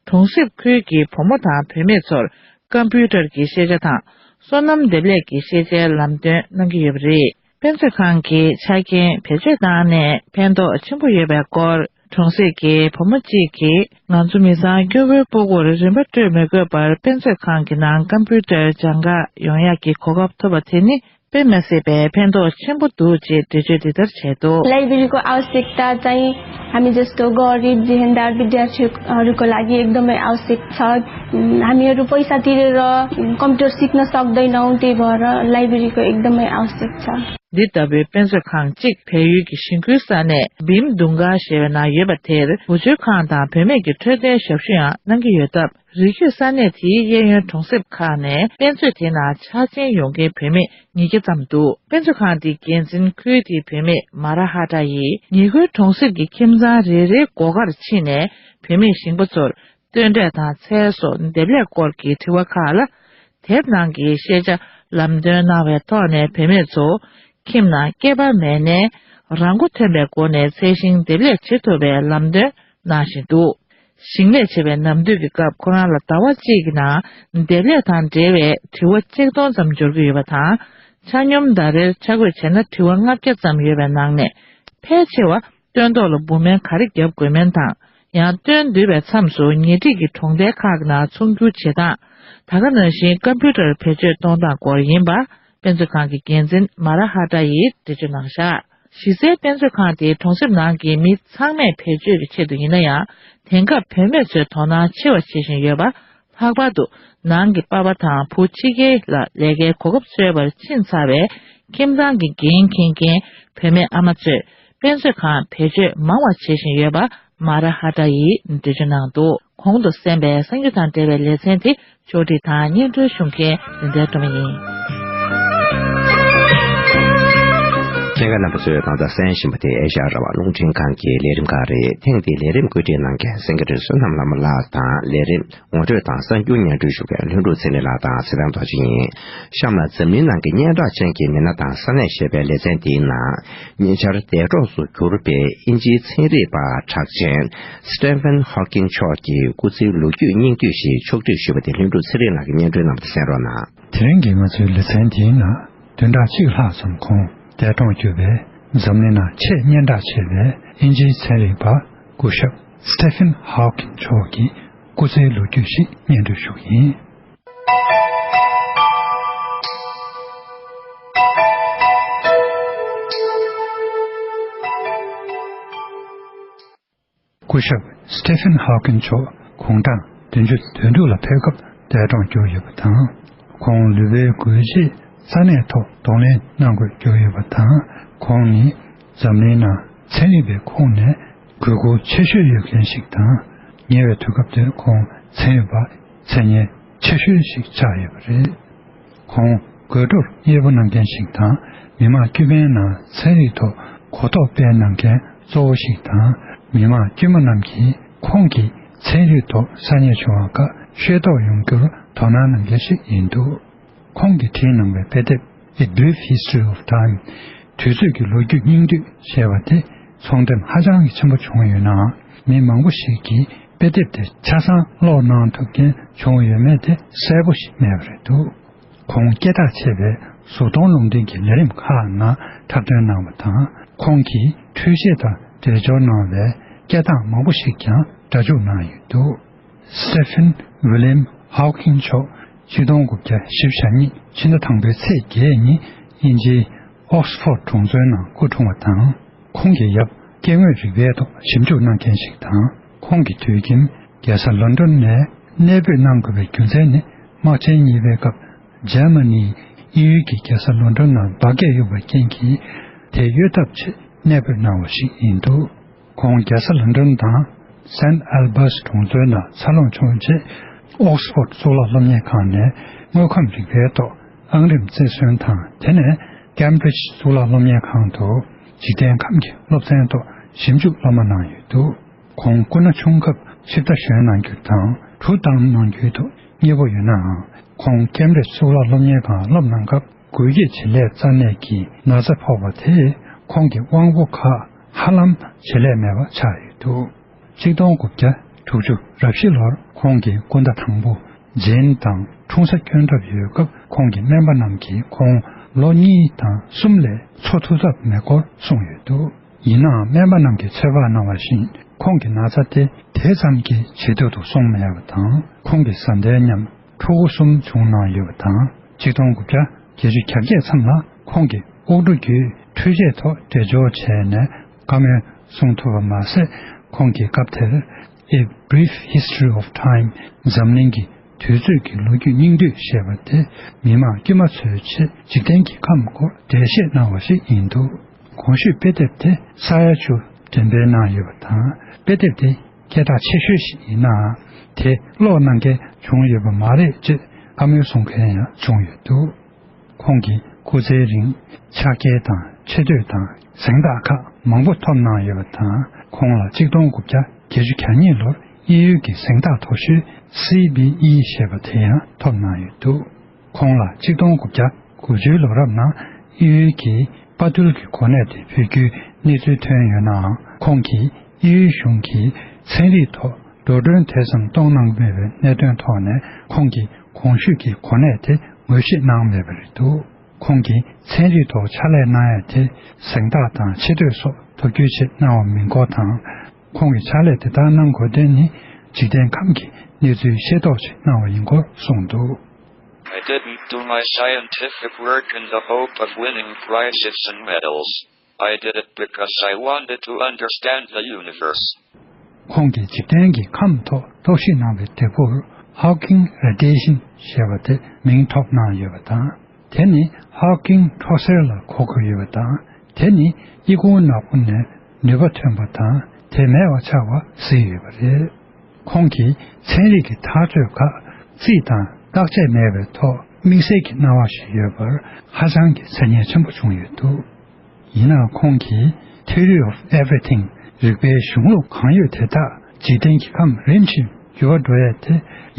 གྲོང་གསེབ་ཁུལ་གྱི་བུ་མོ་དང་བུད་མེད་ཚོར་ཀམ་པུ་ཊར་གྱི་ཤེས་བྱ་དང་སོ་ནམ་འདེབས་ལས་ཀྱི་ཤེས་བྱའི་ལམ་སྟོན་གནང་གི་ཡོད་པ་རེད། དཔེ་མཛོད་ཁང་གི་ཆ་རྐྱེན་བེད་སྤྱོད་བཏང་ནས་ཕན་ཐོགས་ཆེན་པོ་ཡོད་པའི་སྐོར། གྲོང་གསེབ་ཀྱི་བུ་མོ་གཅིག་གིས་ང་ཚོ་མི་ཚང་སྐྱོ་བོའི་སྤུ་གུར་རིན་པ་སྤྲོད་མི་དགོས་པར་དཔེ་མཛོད་ཁང་གི་ནང་ཀམ་པུ་ཊར་སྦྱང་ག་ཡོང་ཡག་གི་གོ་སྐབས་ཐོབ་པ་དེ་ནི་དཔེ་མི་སྲིད་པའི་ཕན་ཐོགས་ཆེན་པོ་འདུག་ཅེས་འགྲེལ་བརྗོད་འདི་ལྟར་བྱས་འདུག Library को आवश्यकता चाहिँ हामी जस्तो गरिब जेहेन्दारविद्यार्थीहरूको लागि एकदमै आवश्यक छ। हामीहरू पैसा तिरेर कम्प्युटर सिक्न सक्दैनौँ, त्यही भएर लाइब्रेरीको एकदमै आवश्यक छ। འདི་ལྟ་བུའི་དཔེ་མཛོད་ཁང་གཅིག་བལ་ཡུལ་གྱི་ཞིང་ཁུལ་ས་གནས་བིམ་དུང་ག་ཞེས་པའི་ནང་ཡོད་པ་དེར་བུ་བཅོལ་ཁང་དང་བུད་མེད་ཀྱི་འཕྲོད་བསྟེན་ཞབས་ཞུ་ཡང་གནང་གི་ཡོད་སྟབས། རི་རྒྱུད་ས་གནས་དེའི་གཡས་གཡོན་གྲོང་གསེབ་ཁག་ནས་དཔེ་མཛོད་དེའི་ནང་འཆར་ཅན་ཡོང་མཁན་བུད་མེད་ཉིས་བརྒྱ་ཙམ་འདུག་དཔེ་མཛོད་ཁང་དེའི་འགན་འཛིན་ཁུལ་དེའི་བུད་མེད་མ་ར་ཧ་ཏྲ་ཡིས། ཉེ་ཁུལ་གྲོང་གསེབ་ཀྱི་ཁྱིམ་ཚང་རེ་རེའི་སྒོ་ཁར་ཕྱིན་ནས་བུད་མེད་ཞིང་པ་ཚོར་སྟོན་འབྲས་དང་ཚལ་སོགས་འདེབས་ལས་སྐོར་གྱི་དྲི་བ་ཁག་ལ། དེབ་ནང་གི་ཤེས་བྱ་ལམ་སྟོན་གནང་བའི་ཐོག་ནས་བུད་མེད་ཚོ་ཁྱིམ་ནང་སྐྱེས་པ་མེད་ནའི་རང་མགོ་ཐོན་པའི་སྒོ་ནས་ཚལ་ཞིང་འདེབས་ལས་བྱེད་ཐུབ་པའི་ལམ་སྟོན་གནང་བཞིན་འདུག་ཞིང་ལས་བྱེད་པའི་ནམ་དུས་ཀྱི་སྐབས་ཁོ་རང་ལ་ཟླ་བ་གཅིག་གི་ནང་འདེབས་ལས་དང་འབྲེལ་བའི་དྲི་བ་ཆིག་སྟོང་ཙམ་འབྱོར་གྱི་ཡོད་པ་དང་། ཆ་སྙོམས་ཟླ་རེར་ཆ་བགོས་བྱས་ན་དྲི་བ་ལྔ་བརྒྱ་ཙམ་ཡོད་པའི་ནང་ནས་ཕལ་ཆེ་བ། སྟོན་ཐོག་ལ་འབུ་སྨན་ག་རེ་བརྒྱབ་དགོས་མིན་དང་། ཡང་སྟོན་བསྡུས་པའི་མཚམས་སུ་ཉེ་འཁྲིས་ཀྱི་གྲོང་རྡལ་ཁག་ནང་ཚོང་སྒྱུར་བྱེད་སྟངས། ད་ག་ནང་བཞིན་ཀམ་པུ་ཊར་བེད་སྤྱོད་གཏོང་སྟངས་སྐོར་ཡིན་པ། དཔེ་མཛོད་ཁང་གི་འགན་འཛིན་མ་ར་ཧ་ཏྲ་ཡིས་འགྲེལ་བརྗོད་གནང་བཞག་གཞི་རྩའི་དཔེ་མཛོད་ཁང་དེ་གྲོང་གསེབ་ནང་གི་མི་ཚང་མས་བེད་སྤྱོད་ཀྱི་ཆེད་དུ་ཡིན་ན་ཡང་། དེང་སྐབས་བུད་མེད་ཚོས་དོ་སྣང་ཆེ་བ་བྱེད་བཞིན་ཡོད་པ། ལྷག་པར་དུ་ནང་གི་པ་ཕ་དང་བུ་ཕྱི་རྒྱལ་ལ་ལས་ཀའི་གོ་སྐབས་འཚོལ་བར་ཕྱིན་ཚར་བའི་ཁྱིམ་ཚང་གི་འགན་འཁྱེར་མཁན་བུད་མེད་ཨ་མ་ཚོས་དཔེ་མཛོད་ཁང་བེད་སྤྱོད་མང་བ་བྱེད་བཞིན་ཡོད་པ་མ་ར་ཧ་ཏྲ་ཡིས་འགྲེལ་བརྗོད་གནང་འདུག་གོང་དུ་གསན་པའི་གསར་འགྱུར་དང་འབྲེལ་བའི་ལེ་ཚན་དེ་ཕྱོགས་སྒྲིག་དང་སྙན་སྒྲོན་ཞུ་མཁན་རིན་ལྡན་སྒྲོལ་མ་ཡིན། ལྷན་རྒྱས་རྣམ་པ་ཚོས་ད་ལྟ་གསན་བཞིན་པ་དེ་ཨེ་ཤ་ཡ་རང་དབང་རླུང་འཕྲིན་ཁང་གི་ལས་རིམ་ཁག་རེད། ཐེངས་འདིའི་ལས་རིམ་བཀོད་སྒྲིག་གནང་མཁན་སེང་གེ་རི་བསོད་ནམས་ལྷ་མོ་ལགས་དང་། ལས་རིམ་ངོ་སྤྲོད་དང་གསར་འགྱུར་སྙན་སྒྲོན་ཞུ་མཁན་ལྷུན་གྲུབ་ཚེ་རིང་ལགས་དང་ཚེ་བརྟན་རྡོ་རྗེ་ཡིན། གཤམ་ལ་འཛམ་གླིང་ནང་གི་སྙན་གྲགས་ཅན་གྱི་མི་སྣ་དང་ས་གནས་ཞེས་པའི་ལེ་ཚན་འདིའི་ནང་། ཉེ་ཆར་འདས་གྲོངས་སུ་གྱུར་པའི་དབྱིན་ཇིའི་ཚན་རིག་པ་གྲགས་ཅན་Stephen Hawking་མཆོག་གི་སྐུ་ཚེའི་ལོ་རྒྱུས་སྙིང་བསྡུས་ཤིག་ཕྱོགས་སྒྲིག་ཞུས་པ་དེ་ལྷུན་གྲུབ་ཚེ་རིང་ལགས་ཀྱིས་སྙན་སྒྲོན་གནང་བ་དེ་གསན་རོགས་གནང་། དེ་རིང་གི་ང་ཚོའི་ལེ་ཚན་འདིའི་ནང་། བདུན་ཕྲག་གཅིག་ལྷག་ཙམ་གོང་འདས་གྲོངས་གྱུར་པའི་འཛམ་གླིང་ནང་ཆེས་སྙན་གྲགས་ཆེ་བའི་དབྱིན་ཇིའི་ཚན་རིག་པ་སྐུ་ཞབས་Stephen Hawking་མཆོག་གི་སྐུ་ཚེའི་ལོ་རྒྱུས་ཤིག་སྙན་སྒྲོན་ཞུ་གི་ཡིན། སྐུ་ཞབས་Stephen Hawking་མཆོག་དགུང་གྲངས་བདུན་ཅུ་དོན་དྲུག་ལ་ཕེབས་སྐབས་འདས་གྲོངས་གྱུར་ཡོད་པ་དང་། ཁོང་ལུས་པོའི་འགུལ་བྱེད་ས་གནས་ཐོག་གདོང་ལེན་གནང་དགོས་གྱུར་ཡོད་པ་དང་། ཁོང་ནི་འཛམ་གླིང་ནང་ཚན་རིག་པའི་ཁོངས་ནས་དགོས་མཁོ་ཆེ་ཤོས་ཡོད་མཁན་ཞིག་དང་། ཉེ་བའི་དུས་སྐབས་དེར་ཁོང་མཚན་ཡོད་པ་མཚན་སྙན་ཆེ་ཤོས་ཤིག་ཆགས་ཡོད་པ་རེད། ཁོང་དགོད་བྲོར་མཉེས་པོ་གནང་མཁན་ཞིག་དང་། མི་མང་དཀྱུས་མའི་ནང་ཚན་རིག་ཐོག་གོ་རྟོགས་སྤེལ་གནང་མཁན་གཙོ་བོ་ཞིག་དང་། མི་མང་དཀྱུས་མ་རྣམས་ཀྱིས་ཁོང་གིས་ཚན་རིག་ཐོག་ས་གནས་བྱུང་བ་ཁག་ཤེས་རྟོགས་ཡོང་རྒྱུར་དོ་སྣང་གནང་མཁན་ཞིག་ཡིན་འདུག་ཁོང་གིས་བྲིས་གནང་བའི་དཔེ་དེབ་A Brief History of Time། དུས་ཚོད་ཀྱི་ལོ་རྒྱུས་སྙིང་བསྡུས་ཞེས་པ་དེ་ཚོང་འགྲེམས་ཧ་ཅང་གི་ཆེན་པོ་བྱུང་ཡོད་ནའང་། མི་མང་པོ་ཞིག་གིས་དཔེ་དེབ་དེ་ཆ་ཚང་ཀློག་གནང་ཐུབ་མཁན་བྱུང་ཡོད་མེད་དེ་གསལ་པོ་ཞིག་མེད་པ་རེད་འདུག་ཁོང་སྐད་གྲགས་ཆེ་བའི་གཟུགས་མཐོང་ལུང་འདྲེན་གྱི་ལས་རིམ་ཁག་ནང་འཁྲབ་སྟོན་གནང་བ་དང་། ཁོང་གིས་འཕྲུལ་ཆས་དང་འབྲེལ་སྦྱོར་གནང་བའི་སྐད་གདངས་མང་པོ་ཞིག་ཀྱང་སྒྲ་འཇུག་གནང་ཡོད་འདུག Stephen William Hawking་མཆོག་ཆིག་སྟོང་དགུ་བརྒྱ་བཞི་བཅུ་ཞེ་གཉིས་ཕྱི་ཟླ་དང་པོའི་ཚེས་བརྒྱད་ཉིན་དབྱིན་ཇིའི་Oxford་གྲོང་ཚོའི་ནང་སྐུ་འཁྲུངས་པ་དང་། ཁོང་གི་ཡབ་སྐྱེ་དངོས་རིག་པའི་ཐོག་ཞིབ་འཇུག་གནང་མཁན་ཞིག་དང་། ཁོང་གི་དུད་ཁྱིམ་རྒྱལ་ས་ལོན་ཌོན་ནས་གནས་སྤོས་གནང་དགོས་པའི་རྒྱུ་མཚན་ནི། དམག་ཆེན་གཉིས་པའི་སྐབས་འཇར་མ་ནིས་དབྱིན་ཡུལ་གྱི་རྒྱལ་ས་ལོན་ཌོན་ནང་འབར་གས་གཡུགས་པའི་རྐྱེན་གྱིས། དེ་གཡོལ་ཐབས་ཆེད་གནས་སྤོས་གནང་བ་ཞིག་ཡིན་འདུག་ཁོང་རྒྱལ་ས་ལོན་ཌོན་དང་ Saint Albans་གྲོང་ཚོའི་ནང་འཚར་ལོངས་བྱུང་རྗེས། Oxford་གཙུག་ལག་སློབ་གཉེར་ཁང་ནས་དངོས་ཁམས་རིག་པའི་ཐོག་ཨང་རིམ་རྩེར་སོན་དང་། དེ་ནས་Cambridge་གཙུག་ལག་སློབ་གཉེར་ཁང་དུ་འཇིག་རྟེན་ཁམས་ཀྱི་སློབ་ཚན་ཐོག་ཞིབ་འཇུག་སློབ་མ་གནང་ཡོད་འདུག་ཁོང་སྐུ་ན་ཆུང་སྐབས་ཆིབས་རྟ་ཞོན་གནང་རྒྱུ་དང་གྲུ་བཏང་གནང་རྒྱུའི་ཐོག་མཉེས་པོ་ཡོད་ནའང་། ཁོང་Cambridge་གཙུག་ལག་སློབ་གཉེར་ཁང་སློབ་གནང་སྐབས། འགུལ་སྐྱོད་བྱེད་ལས་རྩ་ནད་ཀྱི་ན་ཚ་ཕོག་པ་དེས་ཁོང་གི་དབང་པོ་ཁག་ཧ་ལམ་བྱེད་ལས་མེད་པ་ཆགས་ཡོད་འདུག་ཆིག་སྟོང་དགུ་བརྒྱ་དྲུག་ཅུ་རེ་བཞི་ལོར་ཁོང་གི་སྐུ་ཟླ་དང་པོ་Jane་དང་འཁྲུངས་ས་སྐྱོན་གྲབས་ཡོད་སྐབས། ཁོང་གི་སྨན་པ་རྣམས་ཀྱིས་ཁོང་ལོ་གཉིས་དང་གསུམ་ལས་འཚོ་ཐུབ་ཐབས་མེད་སྐོར་གསུངས་ཡོད་འདུག་ཡིན་ནའང་སྨན་པ་རྣམས་ཀྱིས་ཚོད་དཔག་གནང་བ་བཞིན། ཁོང་གི་ན་ཚ་དེ་དེ་ཙམ་གྱིས་ཇེ་སྡུག་ཏུ་སོང་མེད་པ་དང་། ཁོང་གི་བཟའ་ཟླའི་མཉམ་ཕྲུ་གུ་གསུམ་བྱུང་གནང་ཡོད་པ་དང་། ཆིག་སྟོང་དགུ་བརྒྱ་བརྒྱད་ཅུ་གྱ་བརྒྱད་མཚམས་ལ་ཁོང་གི་དབུགས་འགྲོ་རྒྱུའི་འཕྲུལ་ཆས་ཐོག་འགྲེལ་བརྗོད་བྱས་ནས་བཀའ་མོལ་གསུང་ཐུབ་པ་མ་ཟད། ཁོང་གིས་སྐབས་དེར་A Brief History of Time། འཛམ་གླིང་གི་དུས་ཚོད་ཀྱི་ལོ་རྒྱུས་སྙིང་བསྡུས་ཞེས་པ་དེ་མི་མང་དཀྱུས་མ་ཚོའི་ཆེད་འཇིག་རྟེན་གྱི་ཁམས་སྐོར་འགྲེལ་བཤད་གནང་བ་ཞིག་ཡིན་འདུག་གོང་ཞུས་དཔེ་དེབ་དེ་ས་ཡ་བཅུ་འགྲེམས་སྤེལ་གནང་ཡོད་པ་དང་། དཔེ་དེབ་དེ་སྐད་གྲགས་ཆེ་ཤོས་ཤིག་ཡིན་ནའང་། དེ་ཀློག་གནང་མཁན་བྱུང་ཡོད་པ་མ་རེད་ཅེས་བཀའ་མོལ་གསུང་མཁན་ཡང་བྱུང་ཡོད་འདུག་ཁོང་གིས་སྐུ་ཚེའི་རིང་ཕྱག་འཁྱེར་དང་ཆེ་བསྟོད་དང་གཟེངས་རྟགས་ཁག་མང་པོ་ཐོབ་གནང་ཡོད་པ་དང་། ཁོང་ལ་ཆིག་སྟོང་དགུ་བརྒྱ་བརྒྱད་ཅུ་གྱ་གཉིས་ལོར་དབྱིན་ཡུལ་གྱི་གཟེངས་རྟགས་མཐོ་ཤོས་C B E་ཞེས་པ་དེ་ཡང་ཐོབ་གནང་ཡོད་འདུག་ཁོང་ལ་ཆིག་སྟོང་དགུ་བརྒྱ་དགུ་བཅུའི་ལོ་རབས་ནང་དབྱིན་ཡུལ་གྱི་དཔའ་ཐུལ་གྱི་གོ་གནས་དེ་ཕུལ་རྒྱུའི་གནས་ཚུལ་ཐོན་ཡོད་ནའང་། ཁོང་གིས་དབྱིན་ཡུལ་གཞུང་གིས་ཚན་རིག་ཐོག་འགྲོ་གྲོན་དེ་ཙམ་གཏོང་གནང་མེད་པའི་གནད་དོན་ཐོག་ནས། ཁོང་གིས་གོང་ཞུས་ཀྱི་གོ་གནས་དེ་ངོས་བཞེས་གནང་མེད་པ་རེད་འདུག་ཁོང་གིས་ཚན་རིག་ཐོག་ཕྱག་ལས་གནང་ཡ་དེ་གཟེངས་རྟགས་དང་ཆེ་བསྟོད་སོགས་ཐོབ་རྒྱུའི་ཆེད་གནང་བ་མིན་སྐོར་དང་། ཁོང་གིས་ཕྱག་ལས་དེ་དག་གནང་དགོས་དོན་ནི། འཇིག་རྟེན་ཁམས་ཀྱི་གནས་ཚུལ་ཤེས་རྟོགས་ཆེད་གནང་བ་ཡིན་སྐོར་གསུངས་འདུག I didn't do my scientific work in the hope of winning prizes and medals. I did it because I wanted to understand the universe. ཁོང་གིས་འཇིག་རྟེན་གྱི་ཁམས་ཐོག་རྟོག་ཞིབ་གནང་བའི་འདས་པོར་Hawking radiation་ཞེས་པ་དེ་མིང་ཐོབ་གནང་ཡོད་པ་དང་། དེ་ནི་Hawking་འཕྲོ་སེལ་ལ་གོ་དགོས་ཡོད་པ་དང་། དེ་ནི་ཨི་ཁུང་ནག་པོ་ནས་ནུས་པ་ཐོན་པ་དང་དེ་མེད་པ་ཆགས་པ་གཟིགས་ཡོད་པ་རེད། ཁོང་གིས་ཚན་རིག་གི་ཐག་གཅོད་ཁག་རྩིས་དང་བརྟག་དཔྱད་མེད་པའི་ཐོག་དམིགས་བསལ་གྱི་སྣང་བ་ཞིག་ཡོད་པར་ཧ་ཅང་གི་མཚན་སྙན་ཆེན་པོ་བྱུང་ཡོད་འདུག་ཡིན་ནའང་ཁོང་གིས་Theory of Everything། རིག་པའི་གཞུང་ལུགས་གང་ཡོད་དེ་དག་འཇིག་རྟེན་གྱི་ཁམས་རིམ་བཞིན་འགྱུར་བ་འགྲོ་ཡས་དེ་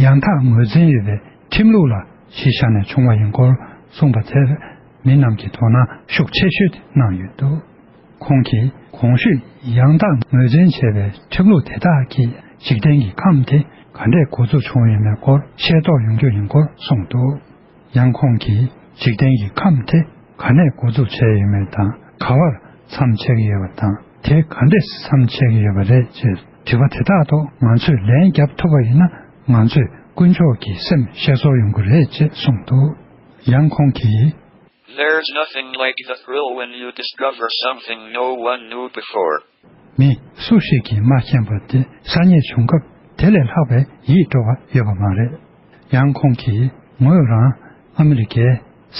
ཡང་དག་ངོས་འཛིན་ཡོད་པའི་ཁྲིམས་ལུགས་ལ་གཞི་བཞག་ནས་བྱུང་བ་ཡིན་སྐོར་གསུངས་པ་དེར་མི་རྣམས་ཀྱིས་དོ་སྣང་ཤུགས་ཆེ་ཤོས་དེ་གནང་ཡོད་འདུག་ཁོང་གིས་གོང་ཞུས་ཡང་དག་ངོས་འཛིན་བྱས་པའི་ཁྲིམས་ལུགས་དེ་དག་གིས་འཇིག་རྟེན་གྱི་ཁམས་དེ་ག་འདྲས་འགོ་འཛུགས་བྱུང་ཡོད་མེད་སྐོར་ཤེས་རྟོགས་ཡོང་རྒྱུ་ཡིན་སྐོར་གསུངས་འདུག་ཡང་ཁོང་གིས་འཇིག་རྟེན་གྱི་ཁམས་དེ་ག་ནས་འགོ་འཛུགས་བྱས་ཡོད་མེད་དང་། ག་བར་མཚམས་ཆད་ཀྱི་ཡོད་པ་དང་། དེ་ག་འདྲས་མཚམས་ཆད་ཀྱི་ཡོད་པ་རེད་ཅེས་དྲི་བ་དེ་དག་ཐོག་ང་ཚོས་ལན་བརྒྱབ་ཐུབ་པ་ཡིན་ན། ང་ཚོས་དཀོན་མཆོག་གི་སེམས་ཤེས་ཚོར་ཡོང་གི་རེད་ཅེས་གསུངས་འདུག་ཡང་ཁོང་གིས། There's nothing like the thrill when you discover something no one knew before. མི་སུ་ཞིག་གིས་མ་མཁྱེན་པ་དེ་གསར་རྙེད་བྱུང་སྐབས་དེ་ལས་ལྷག་པའི་ཡིད་སྤྲོ་བ་ཡོད་པ་མ་རེད། ཡང་ཁོང་གིས་ངོས་རང་ཨ་མི་རི་ཀའི་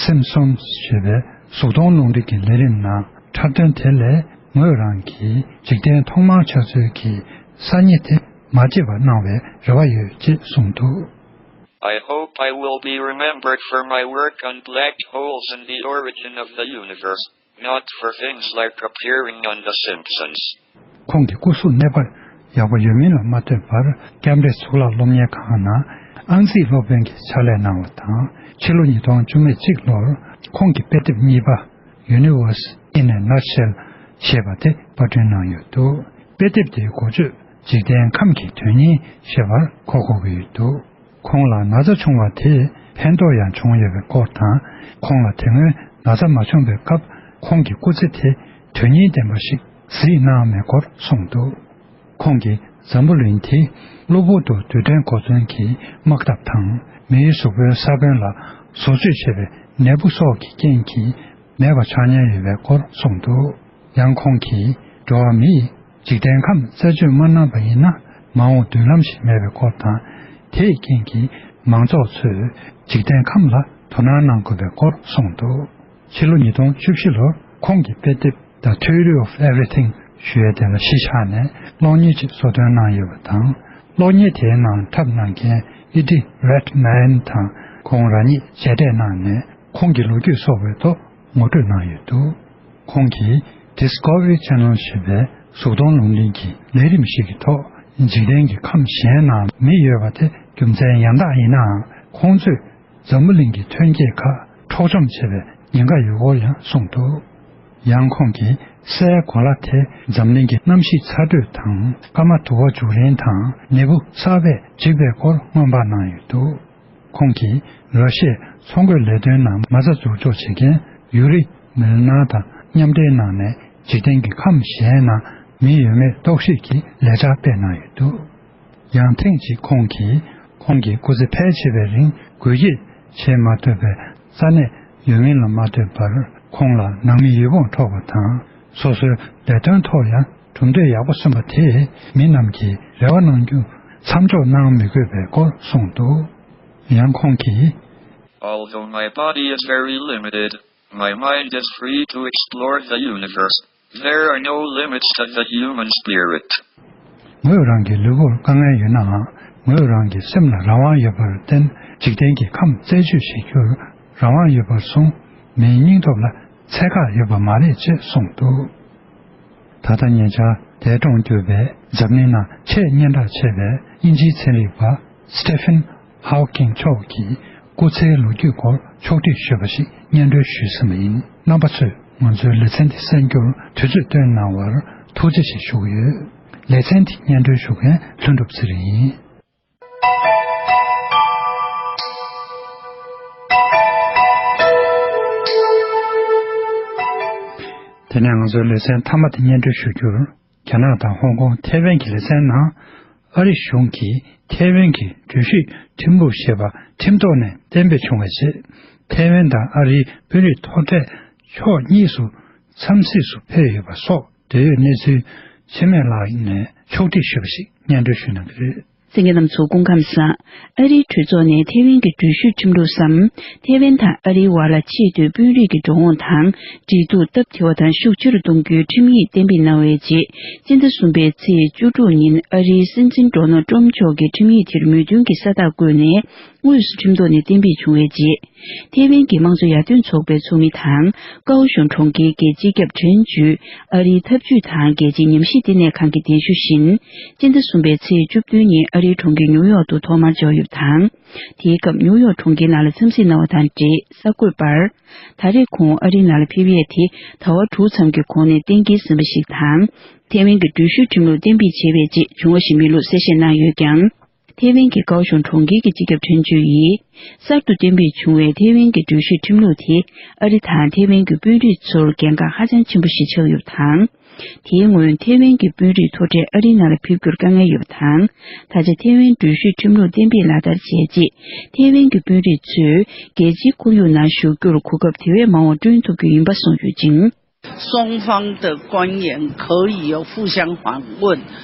སིམ་སོན་ཞེས་པའི་གཟུགས་མཐོང་རླུང་འཕྲིན་གྱི་ལས་རིམ་ནང་འཁྲབ་སྟོན་དེ་ལས་ངོས་རང་གིས་འཇིག་རྟེན་ཐོག་མར་ཆགས་ཚུལ་གྱི་གསར་རྙེད་དེ་མ་བརྗེད་པ་གནང་བའི་རེ་བ་ཡོད་ཅེས་གསུངས་འདུག I hope I will be remembered for my work on black holes and the origin of the universe, not for things like appearing on The Simpsons. ཁོང་གི་སྐུ་གཟུགས་གནས་བབ་ཡག་པོ་ཡོད་མིན་ལ་མ་ལྟོས་པར། ཀེམ་བྷྲིཇ་གཙུག་ལག་སློབ་གཉེར་ཁང་ནང་ཨང་རྩིས་སློབ་དཔོན་གྱི་ཕྱག་ལས་གནང་བ་དང་། ཕྱི་ལོ་ཉིས་སྟོང་བཅུ་མེད་གཅིག་ལོར་ཁོང་གི་དཔེ་དེབ་གཉིས་པ། Universe in a Nutshell ཞེས་པ་དེ་པར་སྐྲུན་གནང་ཡོད་འདུག་དཔེ་དེབ་དེའི་འགོ་བརྗོད་འཇིག་རྟེན་ཁམས་ཀྱི་དོན་སྙིང་ཞེས་པར་གོ་དགོས་ཀྱི་ཡོད་འདུག་ཁོང་ལ་ན་ཚ་བྱུང་བ་དེས་ཕན་ཐོགས་ཡང་བྱུང་ཡོད་པའི་སྐོར་དང་། ཁོང་ལ་དེ་སྔོན་ན་ཚ་མ་བྱུང་བའི་སྐབས་ཁོང་གི་སྐུ་ཚེ་དེ་དོན་སྙིང་ལྡན་པ་ཞིག་གཟིགས་གནང་མེད་སྐོར་གསུངས་འདུག་ཁོང་གིས་འཛམ་བུ་གླིང་དེའི་གློ་བུར་དུ་རྡུལ་ཕྲན་འགོ་ཚུགས་ཀྱི་དམག་འཐབ་དང་། མིའི་གཟུགས་པོའི་ས་བོན་ལ་བཟོ་བཅོས་བྱས་པའི་ནད་འབུ་སོགས་ཀྱི་རྐྱེན་གྱིས་མེད་པ་ཆགས་ཉེན་ཡོད་པའི་སྐོར་གསུངས་འདུག་ཡང་ཁོང་གིས་འགྲོ་བ་མིས་འཇིག་རྟེན་ཁམས་རྩད་གཅོད་མ་གནང་བ་ཡིན་ན། མ་འོངས་མདུན་ལམ་ཞིག་མེད་པའི་སྐོར་དང་། དེའི་རྐྱེན་གྱིས་མང་ཚོགས་ཚོས་འཇིག་རྟེན་ཁམས་ལ་དོ་སྣང་གནང་དགོས་པའི་སྐོར་གསུངས་འདུག་ཕྱི་ལོ་ཉིས་སྟོང་བཅུ་བཞི་ལོར་ཁོང་གི་དཔེ་དེབ་The Theory of Everything། ཞུ་ཡས་དེ་ལ་གཞི་བཞག་ནས་གློག་བརྙན་ཅིག་བཟོ་སྐྲུན་གནང་ཡོད་པ་དང་། གློག་བརྙན་དེའི་ནང་འཁྲབ་གནང་མཁན་ཨི་ཌི་རེད་མན་དང་ཁོང་རང་ཉིད་མཇལ་འཕྲད་གནང་ནས། ཁོང་གི་ལོ་རྒྱུས་སོགས་པའི་ཐོག་ངོ་སྤྲོད་གནང་ཡོད་འདུག་ཁོང་གིས་Discovery Channel ཞེས་པའི་གཟུགས་མཐོང་ལུང་བསྟན་གྱི་ལས་རིམ་ཞིག་གི་ཐོག་འཇིག་རྟེན་གྱི་ཁམས་གཞན་ན་མི་ཡོད་པ་དེ་རྒྱུ་མཚན་ཡང་དག་ཡིན་ནའང་། ཁོང་ཚོས་འཛམ་བུ་གླིང་གི་ཐོན་སྐྱེད་ཁག་འཕྲོག་བཅོམ་བྱས་པའི་ཉེན་ཁ་ཡོད་སྐོར་ཡང་གསུངས་འདུག་ཡང་ཁོང་གིས་སའི་གོ་ལ་དེ་འཛམ་གླིང་གི་གནམ་གཤིས་ཚ་དྲོད་དང་། སྐར་མ་དུ་བ་རྒྱུག་རིང་དང་། ནད་འབུ་གསར་པས་འཇིག་པའི་སྐོར་སྔོན་དཔག་གནང་ཡོད་འདུག་ཁོང་གིས་ར་ཤི་ཡའི་མཚོ་འགོད་ལས་དོན་ནང་མ་རྩ་འཛུགས་འཇོག་བྱེད་མཁན་ཡུ་རི་མིལ་ནར་དང་མཉམ་འབྲེལ་གནང་ནས། འཇིག་རྟེན་གྱི་ཁམས་གཞན་ན་མི་ཡོད་མེད་རྟོག་ཞིབ་ཀྱི་ལས་འཆར་སྤེལ་གནང་ཡོད་འདུག་ཡང་ཐེངས་གཅིག་ཁོང་གིས། ཁོང་གི་སྐུ་ཚེ་ཕལ་ཆེ་བའི་རིང་འགུལ་སྐྱོད་བྱེད་མ་ཐུབ་པའི་ས་གནས་ཡོད་མིན་ལ་མ་ལྟོས་པར། ཁོང་ལ་ནང་མི་ཡོད་དབང་འཕྲོག་པ་དང་། སོ་སོའི་ལས་དོན་ཐོག་ཡང་གྲུབ་འབྲས་ཡག་པོ་སོན་པ་དེས་མི་རྣམས་ཀྱིས་རེ་བ་གནང་རྒྱུ་མཚམས་འཇོག་གནང་མི་དགོས་པའི་སྐོར་གསུངས་འདུག་ཡང་ཁོང་གིས། Although my body is very limited, my mind is free to explore the universe. There are no limits to the human spirit. ངོས་རང་གི་ལུས་པོར་དཀའ་ངལ་ཡོད་ནའང་། ངོས་རང་གི་སེམས་ལ་རང་དབང་ཡོད་པར་བརྟེན། འཇིག་རྟེན་གྱི་ཁམས་རྩད་གཅོད་བྱེད་རྒྱུར་རང་དབང་ཡོད་པར་སོང་། མིའི་སྙིང་སྟོབས་ལ་ཚད་བཀག་ཡོད་པ་མ་རེད་ཅེས་གསུངས་འདུག་ད་ལྟ་ཉེ་ཆར་འདས་གྲོངས་གྱུར་པའི་འཛམ་གླིང་ནང་ཆེས་སྙན་གྲགས་ཆེ་བའི་དབྱིན་ཇིའི་ཚན་རིག་པ་Stephen Hawking མཆོག་གི་སྐུ་ཚེའི་ལོ་རྒྱུས་སྐོར་ཕྱོགས་བསྒྲིགས་ཞུས་པ་ཞིག་སྙན་སྒྲོན་ཞུས་ཟིན་པ་ཡིན། རྣམ་པ་ཚོས་ང་ཚོའི་ལེ་ཚན་འདི་གསན་རྒྱུར་དུས་ཚོད་བཏོན་གནང་བར་ཐུགས་རྗེ་ཆེ་ཞུ་གི་ཡོད། ལེ་ཚན་འདི་སྙན་སྒྲོན་ཞུ་མཁན་ལྷུན་གྲུབ་ཚེ་རིང་ཡིན། དེ་ནས་ང་ཚོའི་ལེ་ཚན་མཐའ་མ་དེ་སྙན་སྒྲོན་ཞུ་རྒྱུར། རྒྱ་ནག་དང་ཧོང་ཀོང་། ཐའེ་ཝན་གྱི་ལེ་ཚན་ནང་། ཨ་རི་གཞུང་གིས་ཐའེ་ཝན་གྱི་འགྲུལ་བཞུད་ཁྲིམས་ལུགས་ཞེས་པ་ཁྲིམས་ཐོག་ནས་གཏན་འབེབས་བྱུང་བའི་རྗེས། ཐའེ་ཝན་དང་ཨ་རིའི་དཔོན་རིགས་མཐོ་གྲས་ཕྱོགས་གཉིས་སུ་འཚམས་གཟིགས་སུ་ཕེབས་ཡོད་པ་སོགས་འབྲེལ་ཡོད་གནས་ཚུལ་འཆི་མེད་ལགས་ནས་ཕྱོགས་བསྒྲིགས་ཞུས་པ་ཞིག་སྙན་སྒྲོན་ཞུ་གནང་གི་རེད། གསན་མཁན་རྣམ་ཚོ་སྐུ་ཁམས་བཟང་། ཨ་རིའི་གྲོས་ཚོགས་ནས་ཐའེ་ཝན་གྱི་འགྲུལ་བཞུད་ཁྲིམས་ལུགས་སམ། ཐའེ་ཝན་དང་ཨ་རིའི་བར་ལ་ཆེས་མཐོའི་དཔོན་རིགས་ཀྱི་འགྲོ་འོང་དང་འབྲེལ་གཏུག་སྟབས་བདེ་བ་དང་ཤུགས་ཆེ་རུ་གཏོང་རྒྱུའི་ཁྲིམས་ཡིག་གཏན་འབེབས་གནང་བའི་རྗེས། སྤྱི་ཟླ་གསུམ་པའི་ཚེས་བཅུ་དྲུག་ཉིན་ཨ་རིའི་སྲིད་འཛིན་ཌོ་ནལ་ཊམ་མཆོག་གིས་ཁྲིམས་ཡིག་དེར་མོས་མཐུན་གྱི་ས་རྟགས་བཀོད་ནས། དངོས་སུ་ཁྲིམས་ཐོག་ནས་གཏན་འབེབས་བྱུང་བའི་རྗེས། ཐའེ་ཝན་གྱི་དམངས་གཙོ་ཡར་ཐོན་ཚོགས་པའི་ཚོགས་མི་དང་། ཀའོ་ཤུན་གྲོང་ཁྱེར་གྱི་སྤྱི་ཁྱབ་ཁྲེན་ཅུས། ཨ་རིའི་འཐབ་ཇུས་དང་རྒྱལ་སྤྱིའི་ཉམས་ཞིབ་ལྟེ་གནས་ཁང་གི་གདན་ཞུ་བཞིན། སྤྱི་ཟླ་གསུམ་པའི་ཚེས་བཅུ་བདུན་ཉིན་ཨ་རིའི་གྲོང་ཁྱེར་ཉིའུ་ཡོག་ཏུ་ཐོག་མར་འབྱོར་ཡོད་པ་དང་། དེའི་སྐབས་ཉིའུ་ཡོག་གྲོང་ཁྱེར་ནང་ལ་འཚམས་གཟིགས་གནང་བ་དང་འབྲེལ་གསར་འགོད་པར། ད་རེས་ཁོང་ཨ་རིའི་ནང་ལ་ཕེབས་ཡས་དེ་ཟླ་བ་དྲུག་ཙམ་གྱི་གོང་ནས་གཏན་འཁེལ་ཟིན་པ་ཞིག་དང་། ཐའེ་ཝན་གྱི་འགྲུལ་བཞུད་ཁྲིམས་ལུགས་གཏན་འབེབས་བྱས་པའི་རྗེས་བྱུང་བ་ཞིག་མིན་ལུགས་གསལ་བཤད་གནང་ཡོད་ཀྱང་། ཐའེ་ཝན་གྱི་ཀའོ་ཤུན་གྲོང་ཁྱེར་གྱི་སྤྱི་ཁྱབ་ཁྲེན་ཅུས་ཡིས། གསར་དུ་གཏན་འབེབས་བྱུང་བའི་ཐའེ་ཝན་གྱི་འགྲུལ་བཞུད་ཁྲིམས་ལུགས་དེ། ཨ་རི་དང་ཐའེ་ཝན་གྱི་དཔོན་རིགས་ཚོར་གལ་འགངས་ཧ་ཅང་ཆེན་པོ་ཞིག་ཆགས་ཡོད་པ་དང་། དེའི་སྔོན་ཐའེ་ཝན་གྱི་དཔོན་རིགས་མཐོ་གྲས་ཨ་རིའི་ནང་ལ་ཕེབས་རྒྱུར་དཀའ་ངལ་ཡོད་པ་དང་། ད་ཆ་ཐའེ་ཝན་འགྲུལ་བཞུད་ཁྲིམས་ལུགས་གཏན་འབེབས་ལག་བསྟར་བྱས་རྗེས། ཐའེ་ཝན་གྱི་དཔོན་རིགས་ཚོས་རྒྱལ་སྤྱིའི་ཁོར་ཡུག་ནང་ཞུགས་རྒྱུར་གོ་སྐབས་དེ་བས་མང་བ་བསྐྲུན་ཐུབ་རྒྱུ་ཡིན་པ་གསུངས་ཡོད་ཅིང་། 双方的官员可以互相访问，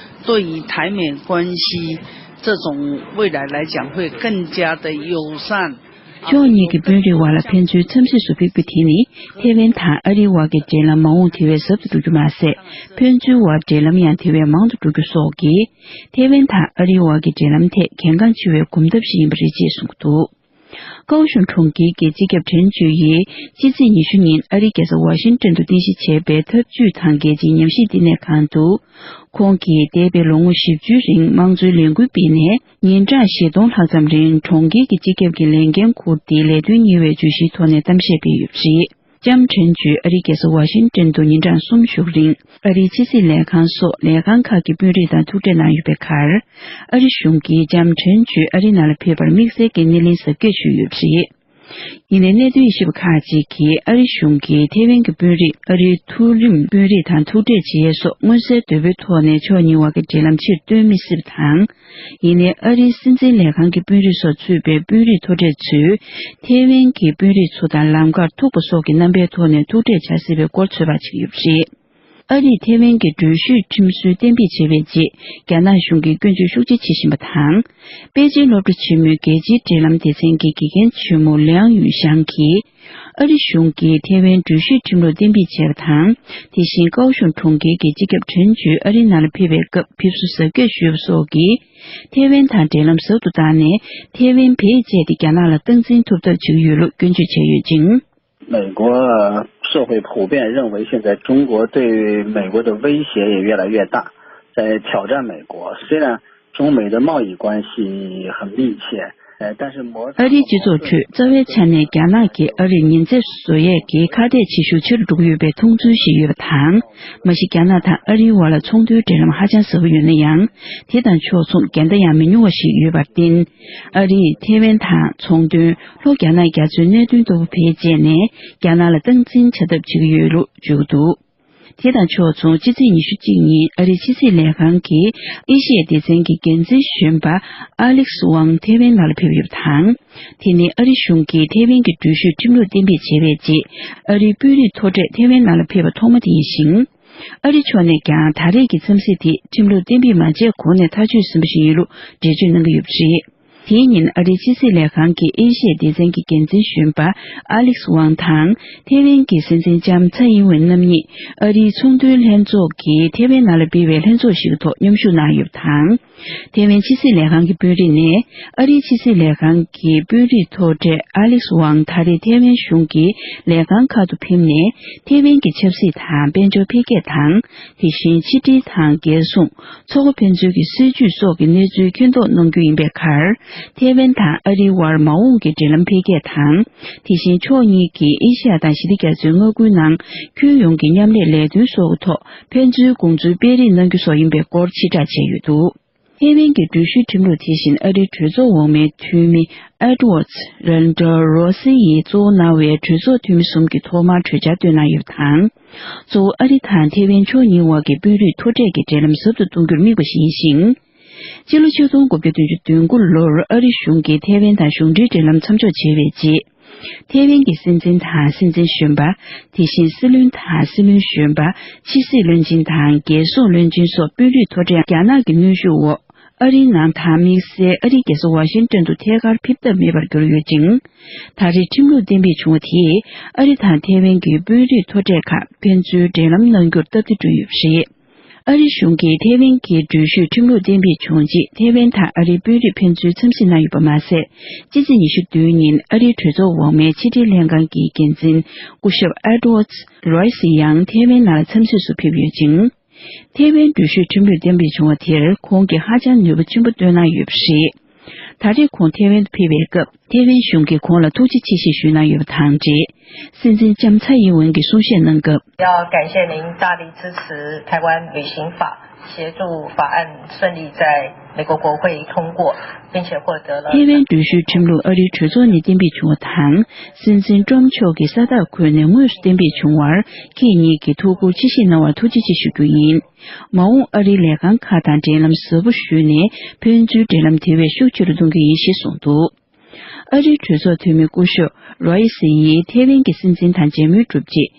对于台美关系这种未来来讲会更加的友善。 ཕྱོགས་གཉིས་ཀྱི་དཔོན་རིགས་དབར་ལ་ཕན་ཚུན་འཚམས་གཟིགས་སུ་ཕེབས་རྒྱུ་དེ་ནི། ཐའེ་ཝན་དང་ཨ་རིའི་དབར་གྱི་འབྲེལ་ལམ་མ་འོངས་དེ་བས་ཟབ་ཏུ་འགྲོ་རྒྱུ་མ་ཟད། ཕན་ཚུན་དབར་འབྲེལ་ལམ་ཡང་དེ་བས་མང་དུ་འགྲོ་རྒྱུ་སོགས་ཀྱིས། ཐའེ་ཝན་དང་ཨ་རིའི་དབར་གྱི་འབྲེལ་ལམ་ཐད་གལ་འགངས་ཆེ་བའི་གོམ་སྟབས་ཤིག་ཡིན་པ་རེད་ཅེས་གསུངས་འདུག་ཀའོ་ཤུན་གྲོང་ཁྱེར་གྱི་སྤྱི་ཁྱབ་ཁྲེན་ཅུས་ཡིས་ཕྱི་ཚེས་ཉི་ཤུ་ཉིན་ཨ་རིའི་རྒྱལ་ས་ཝ་ཤིང་ཏོན་དུ་རྟེན་གཞི་བྱས་པའི་འཐབ་ཇུས་དང་རྒྱལ་སྤྱིའི་ཉམས་ཞིབ་ལྟེ་གནས་ཁང་དུ། ཁོང་གིས་འདས་པའི་ལོ་ངོ་བཞི་བཅུའི་རིང་དམངས་གཙོའི་ལས་འགུལ་སྤེལ་ནས། ཉིན་གྲངས་བཞི་སྟོང་ལྷག་ཙམ་རིང་གྲོང་ཁྱེར་གྱི་སྤྱི་ཁྱབ་ཀྱི་ལས་འགན་འཁུར་ཏེ། ལས་དོན་གཉེར་བའི་བརྗོད་གཞིའི་ཐོག་ནས་གཏམ་བཤད་སྤེལ་ཡོད་པ་རེད། ལྕམ་ཁྲེན་ཅུས་ཨ་རིའི་རྒྱལ་ས་ཝ་ཤིང་ཏོན་དུ་ཉིན་གྲངས་གསུམ་བཞུགས་རིང་། ཨ་རིའི་ཕྱི་སྲིད་ལས་ཁང་སོགས་ལས་ཁང་ཁག་གི་དཔོན་རིགས་དང་ཐུག་འཕྲད་གནང་ཡོད་པའི་ཁར། ཨ་རི་གཞུང་གིས་ལྕམ་ཁྲེན་ཅུས་ཨ་རི་ནང་ལ་ཕེབས་པར་དམིགས་བསལ་གྱི་སྣེ་ལེན་གཟབ་རྒྱས་ཞུས་ཡོད་པ་རེད། ཡིན་ནའི་གནད་དོན་ཡིད་ཆེས་པ་ཁག་ཅིག་གིས་ཨ་རི་གཞུང་གིས་ཐའེ་ཝན་གྱི་དཔོན་རིགས་ཨ་རིའི་མཐོ་རིམ་དཔོན་རིགས་དང་ཐུག་འཕྲད་བྱེད་ཡས་སོགས་མངོན་གསལ་དོད་པོའི་ཐོག་ནས་ཕྱོགས་གཉིས་དབར་གྱི་འབྲེལ་ལམ་ཕྱིར་བཏོན་མི་སྲིད་པ་དང་། ཡིན་ནའི་ཨ་རིའི་སྲིད་འཛིན་ལས་ཁང་གི་དཔོན་རིགས་སོགས་ཚུད་པའི་དཔོན་རིགས་མཐོ་གྲས་ཚོས་ཐའེ་ཝན་གྱི་དཔོན་རིགས་ཚོ་དང་ལམ་ཁར་ཐུག་པ་སོགས་ཀྱི་རྣམ་པའི་ཐོག་ནས་ཐུག་འཕྲད་བྱ་སྲིད་པའི་སྐོར་ཚོད་དཔག་བྱེད་ཀྱི་ཡོད་པ་རེད། ཨ་རིས་ཐེ་ཝན་གྱི་འགྲུལ་བཞུད་ཁྲིམས་སྲོལ་གཏན་འབེབས་བྱས་པའི་རྗེས། རྒྱ་ནག་གཞུང་གིས་སྐྱོན་བརྗོད་ཤུགས་ཆེ་བྱེད་བཞིན་པ་དང་། པེ་ཅིན་སློབ་གྲྭ་ཆེན་མོའི་རྒྱལ་སྤྱིའི་འབྲེལ་ལམ་སྡེ་ཚན་གྱི་དགེ་རྒན་ཆེན་མོ་ལེའང་ཡུས་ཞང་གིས། ཨ་རི་གཞུང་གིས་ཐེ་ཝན་འགྲུལ་བཞུད་ཁྲིམས་ལུགས་གཏན་འབེབས་བྱས་པ་དང་། དེ་བཞིན་ཀའོ་ཤུན་གྲོང་ཁྱེར་གྱི་སྤྱི་ཁྱབ་ཁྲེན་ཅུས་ཨ་རིའི་ནང་ལ་ཕེབས་པའི་སྐབས་ཕེབས་བསུ་གཟབ་རྒྱས་ཞུས་པ་སོགས་ཀྱིས། ཐེ་ཝན་དང་འབྲེལ་ལམ་ཟབ་ཏུ་བཏང་ནས། ཐེ་ཝན་བེད་སྤྱད་དེ་རྒྱ་ནག་ལ་སྟངས་འཛིན་ཐུབ་ཐབས་བྱེད་ཀྱི་ཡོད་ལུགས་སྐྱོན་བརྗོད་བྱས་ཡོད་ཅིང་། 美国社会普遍认为，现在中国对美国的威胁也越来越大，在挑战美国。虽然中美的贸易关系很密切，呃，但是摩擦 ཨ་རིའི་སྤྱི་ཚོགས་ཁྲོད་རྩ་བའི་ཆ་ནས་རྒྱ་ནག་གིས་ཨ་རིར་ཉེན་ཚབས་བཟོ་ཡས་ཀྱི་ཁ་གཏད་བྱེད་ཤུགས་ཆེ་རུ་འགྲོ་གི་ཡོད་པའི་མཐོང་ཚུལ་ཞིག་ཡོད་པ་དང་། མ་གཞི་རྒྱ་ནག་དང་ཨ་རིའི་དབར་ལ་ཚོང་དོན་འབྲེལ་ལམ་ཧ་ཅང་ཟབ་པོ་ཡོད་ན་ཡང་། དེ་དང་ཕྱོགས་མཚུངས་འགལ་ཟླ་ཡང་མི་ཉུང་བ་ཞིག་ཡོད་པར་བརྟེན། ཨ་རིས་ཐེ་ཝན་དང་ཚོང་དོན་ལྷོ་རྒྱ་ནག་རྒྱ་མཚོའི་གནད་དོན་ལྟ་བུ་བེད་སྤྱད་ནས་རྒྱ་ནག་ལ་སྟངས་འཛིན་བྱ་ཐབས་བྱེད་ཀྱི་ཡོད་ལུགས་བརྗོད་ཀྱི་འདུག་དེ་དང་ཕྱོགས་མཚུངས་ཕྱི་ཚེས་ཉི་ཤུ་གཅིག་ཉིན་ཨ་རིའི་ཕྱི་སྲིད་ལས་ཁང་གི་ཨེ་ཤི་ཡའི་སྡེ་ཚན་གྱི་འགན་འཛིན་གཞོན་པ་ཨ་ལེག་སི་ཝང་ཐེ་ཝན་ནང་ལ་ཕེབས་ཡོད་པ་དང་། དེ་ནི་ཨ་རི་གཞུང་གིས་ཐེ་ཝན་གྱི་འགྲུལ་བཞུད་ཁྲིམས་ལུགས་གཏན་འབེབས་བྱས་པའི་རྗེས། ཨ་རིའི་དཔོན་རིགས་མཐོ་གྲས་ཐེ་ཝན་ནང་ལ་ཕེབས་པ་ཐོག་མ་དེ་ཡིན་ཞིང་། ཨ་རི་ཕྱོགས་ནས་ཀྱང་ད་རེས་ཀྱི་འཚམས་གཟིགས་དེ་ཁྲིམས་ལུགས་གཏན་འབེབས་མ་བྱས་གོང་ནས་ཐག་གཅོད་ཟིན་པ་ཞིག་ཡིན་ལུགས་འགྲེལ་བརྗོད་གནང་གི་ཡོད་པ་རེད། དེའི་ཉིན་ཨ་རིའི་ཕྱི་སྲིད་ལས་ཁང་གི་ཨེ་ཤི་ཡའི་སྡེ་ཚན་གྱི་འགན་འཛིན་གཞོན་པ་ཨ་ལེག་སི་ཝང་དང་། ཐེ་ཝན་གྱི་སྲིད་འཛིན་ལྕམ་ཚའེ་ཡིན་ཝེན་རྣམ་གཉིས་ཨ་རིའི་ཚོང་དོན་ལྷན་ཚོགས་ཀྱིས་ཐེ་ཝན་ནང་ལ་སྤེལ་བའི་ལྷན་ཚོགས་ཤིག་གི་ཐོག་མཉམ་ཞུགས་གནང་ཡོད་པ་དང་། ཐེ་ཝན་ཕྱི་སྲིད་ལས་ཁང་གི་དཔོན་རིགས་ནས་ཨ་རིའི་ཕྱི་སྲིད་ལས་ཁང་གི་དཔོན་རིགས་མཐོ་གྲས་ཨ་ལེག་སི་ཝང་ད་རེས་ཐེ་ཝན་གཞུང་གི་ལས་ཁང་ཁག་ཏུ་ཕེབས་ནས། ཐེ་ཝན་གྱི་ཆབ་སྲིད་དང་དཔལ་འབྱོར་འཕེལ་རྒྱས་དང་། དེ་བཞིན་ཕྱི་འབྲེལ་དང་། རྒྱལ་སྲུང་། མཚོ་ཁ་ཕན་ཚུན་གྱི་སྲིད་ཇུས་སོགས་ཀྱི་གནས་ཚུལ་མཁྱེན་རྟོགས་གནང་རྒྱུ་ཡིན་པའི་ཁར། ཐེ་ཝན་དང་ཨ་རིའི་དབར་མ་འོངས་ཀྱི་འབྲེལ་ལམ་འཕེལ་རྒྱས་དང་། དེ་བཞིན་ཕྱོགས་གཉིས་ཀྱིས་ཨེ་ཤི་ཡ་དང་ཞི་བདེ་རྒྱ་མཚོའི་མངའ་ཁུལ་ནང་ཁྱོན་ཡོངས་ཀྱི་མཉམ་ལས་ལས་དོན་སོགས་ཀྱི་ཐོག་ཕན་ཚུན་དགོངས་ཚུལ་སྤེལ་རེས་གནང་རྒྱུ་སོགས་ཡིན་པའི་སྐོར་ཕྱིར་བསྒྲགས་བྱས་ཡོད་འདུག་ཐེ་ཝན་གྱི་འགྲུལ་བཞུད་ཁྲིམས་ལུགས་དེ་བཞིན་ཨ་རིའི་གྲོས་ཚོགས་འོག་མའི་འཐུས་མི་ཨེ་ཌི་ཝར་ཌི་རན་ཌོ་རོ་སི་ཡིས་གཙོ་བོ་གནང་བའི་གྲོས་ཚོགས་འཐུས་མི་གསུམ་གྱིས་ཐོག་མར་གྲོས་འཆར་བཏོན་གནང་ཡོད་པ་དང་། གཙོ་བོ་ཨ་རི་དང་ཐེ་ཝན་ཕྱོགས་གཉིས་དབར་གྱི་དཔོན་རིགས་མཐོ་གྲས་ཀྱི་འབྲེལ་ལམ་ཟབ་ཏུ་གཏོང་རྒྱུར་དམིགས་པ་ཞིག་ཡིན་ཞིང་། སྤྱི་ལོ་ཆིག་སྟོང་དགུ་བརྒྱ་བདུན་ཅུ་དོན་དགུ་ལོར་ཨ་རི་གཞུང་གིས་ཐེ་ཝན་དང་གཞུང་འབྲེལ་འབྲེལ་ལམ་མཚམས་འཇོག་བྱས་པའི་རྗེས། ཐེ་ཝན་གྱི་སྲིད་འཛིན་དང་སྲིད་འཛིན་གཞོན་པ། དེ་བཞིན་སྲིད་བློན་དང་སྲིད་བློན་གཞོན་པ། ཕྱི་སྲིད་བློན་ཆེན་དང་རྒྱལ་སྲུང་བློན་ཆེན་སོགས་དཔོན་རིགས་མཐོ་གྲས་རྒྱ་ནག་གི་གནོན་ཤུགས་འོག་ཨ་རིའི་ནང་དང་དམིགས་བསལ་ཨ་རིའི་རྒྱལ་ས་ཝ་ཤིང་ཏོན་དུ་ཐད་ཀར་ཕེབས་ཐབས་མེད་པར་གྱུར་ཡོད་ཅིང་། ད་རེས་ཁྲིམས་ལུགས་གཏན་འབེབས་བྱུང་བ་དེས་ཨ་རི་དང་ཐེ་ཝན་གྱི་དཔོན་རིགས་མཐོ་གྲས་ཁག་ཕན་ཚུན་འབྲེལ་ལམ་གནང་རྒྱུར་སྟབས་བདེ་བསྐྲུན་ཡོད་པ་རེད། ཨ་རི་གཞུང་གིས་ཐེ་ཝན་གྱི་འགྲུལ་བཞུད་ཁྲིམས་ལུགས་གཏན་འབེབས་བྱུང་རྗེས། ཐེ་ཝན་དང་ཨ་རིའི་དཔོན་རིགས་ཕན་ཚུན་འཚམས་གཟིགས་གནང་ཡོད་པ་མ་ཟད། ཕྱི་ཚེས་ཉི་ཤུ་བདུན་ཉིན་ཨ་རིའི་གྲོས་ཚོགས་འོག་མའི་ཕྱི་འབྲེལ་ལྷན་ཁང་གི་འགན་འཛིན་སྐུ་ཞབས་ཨེ་ཌི་ཝར་ཌི་རོ་ཡི་སི་ཡང་ཐེ་ཝན་ནང་ལ་འཚམས་གཟིགས་སུ་ཕེབས་ཡོད་ཅིང་། ཐེ་ཝན་འགྲུལ་བཞུད་ཁྲིམས་ལུགས་གཏན་འབེབས་བྱུང་བ་དེར་ཁོང་གིས་ཧ་ཅང་ནུས་པ་ཆེན་པོ་བཏོན་གནང་ཡོད་པ་རེད། ད་རེས་ཁོང་ཐེ་ཝན་དུ་ཕེབས་པའི་སྐབས། ཐེ་ཝན་གཞུང་གིས་ཁོང་ལ་ཐུགས་རྗེ་ཆེ་ཞེས་ཞུས་གནང་ཡོད་པ་དང་འབྲེལ། སྲིད་འཛིན་ལྕམ་ཚའེ་ཡིན་ཝེན་གྱིས་གསུང་བཤད་གནང་སྐབས། 要感谢您大力支持台湾旅行法，协助法案顺利在美国国会通过，并且获得了 ཐེ་ཝན་འགྲུལ་བཞུད་ཁྲིམས་ལུགས་ཨ་རིའི་གྲོས་ཚོགས་ནས་གཏན་འབེབས་བྱུང་བ་དང་། སྲིད་འཛིན་ཏྲམ་མཆོག་གིས་ས་རྟགས་བཀོད་ནས་དངོས་སུ་གཏན་འབེབས་བྱུང་བར། ཁྱེད་ཉིད་ཀྱིས་ཐུགས་ཁུར་ཆེ་བཞེས་གནང་བར་ཐུགས་རྗེ་ཆེ་ཞུ་རྒྱུ་ཡིན། མ་འོངས་ཨ་རིའི་ལས་ཁང་ཁག་དང་འབྲེལ་ལམ་ཟབ་པོ་ཞུས་ནས། ཕན་ཚུན་འབྲེལ་ལམ་དེ་བས་ཤུགས་ཆེ་རུ་གཏོང་རྒྱུ་ཡིན་ཞེས་གསུངས་འདུག་ཨ་རིའི་གྲོས་ཚོགས་འཐུས་མི་སྐུ་ཞབས་རོ་ཡི་སི་ཡིས་ཐེ་ཝན་གྱི་སྲིད་འཛིན་དང་མཇལ་མོལ་གྲུབ་རྗེས།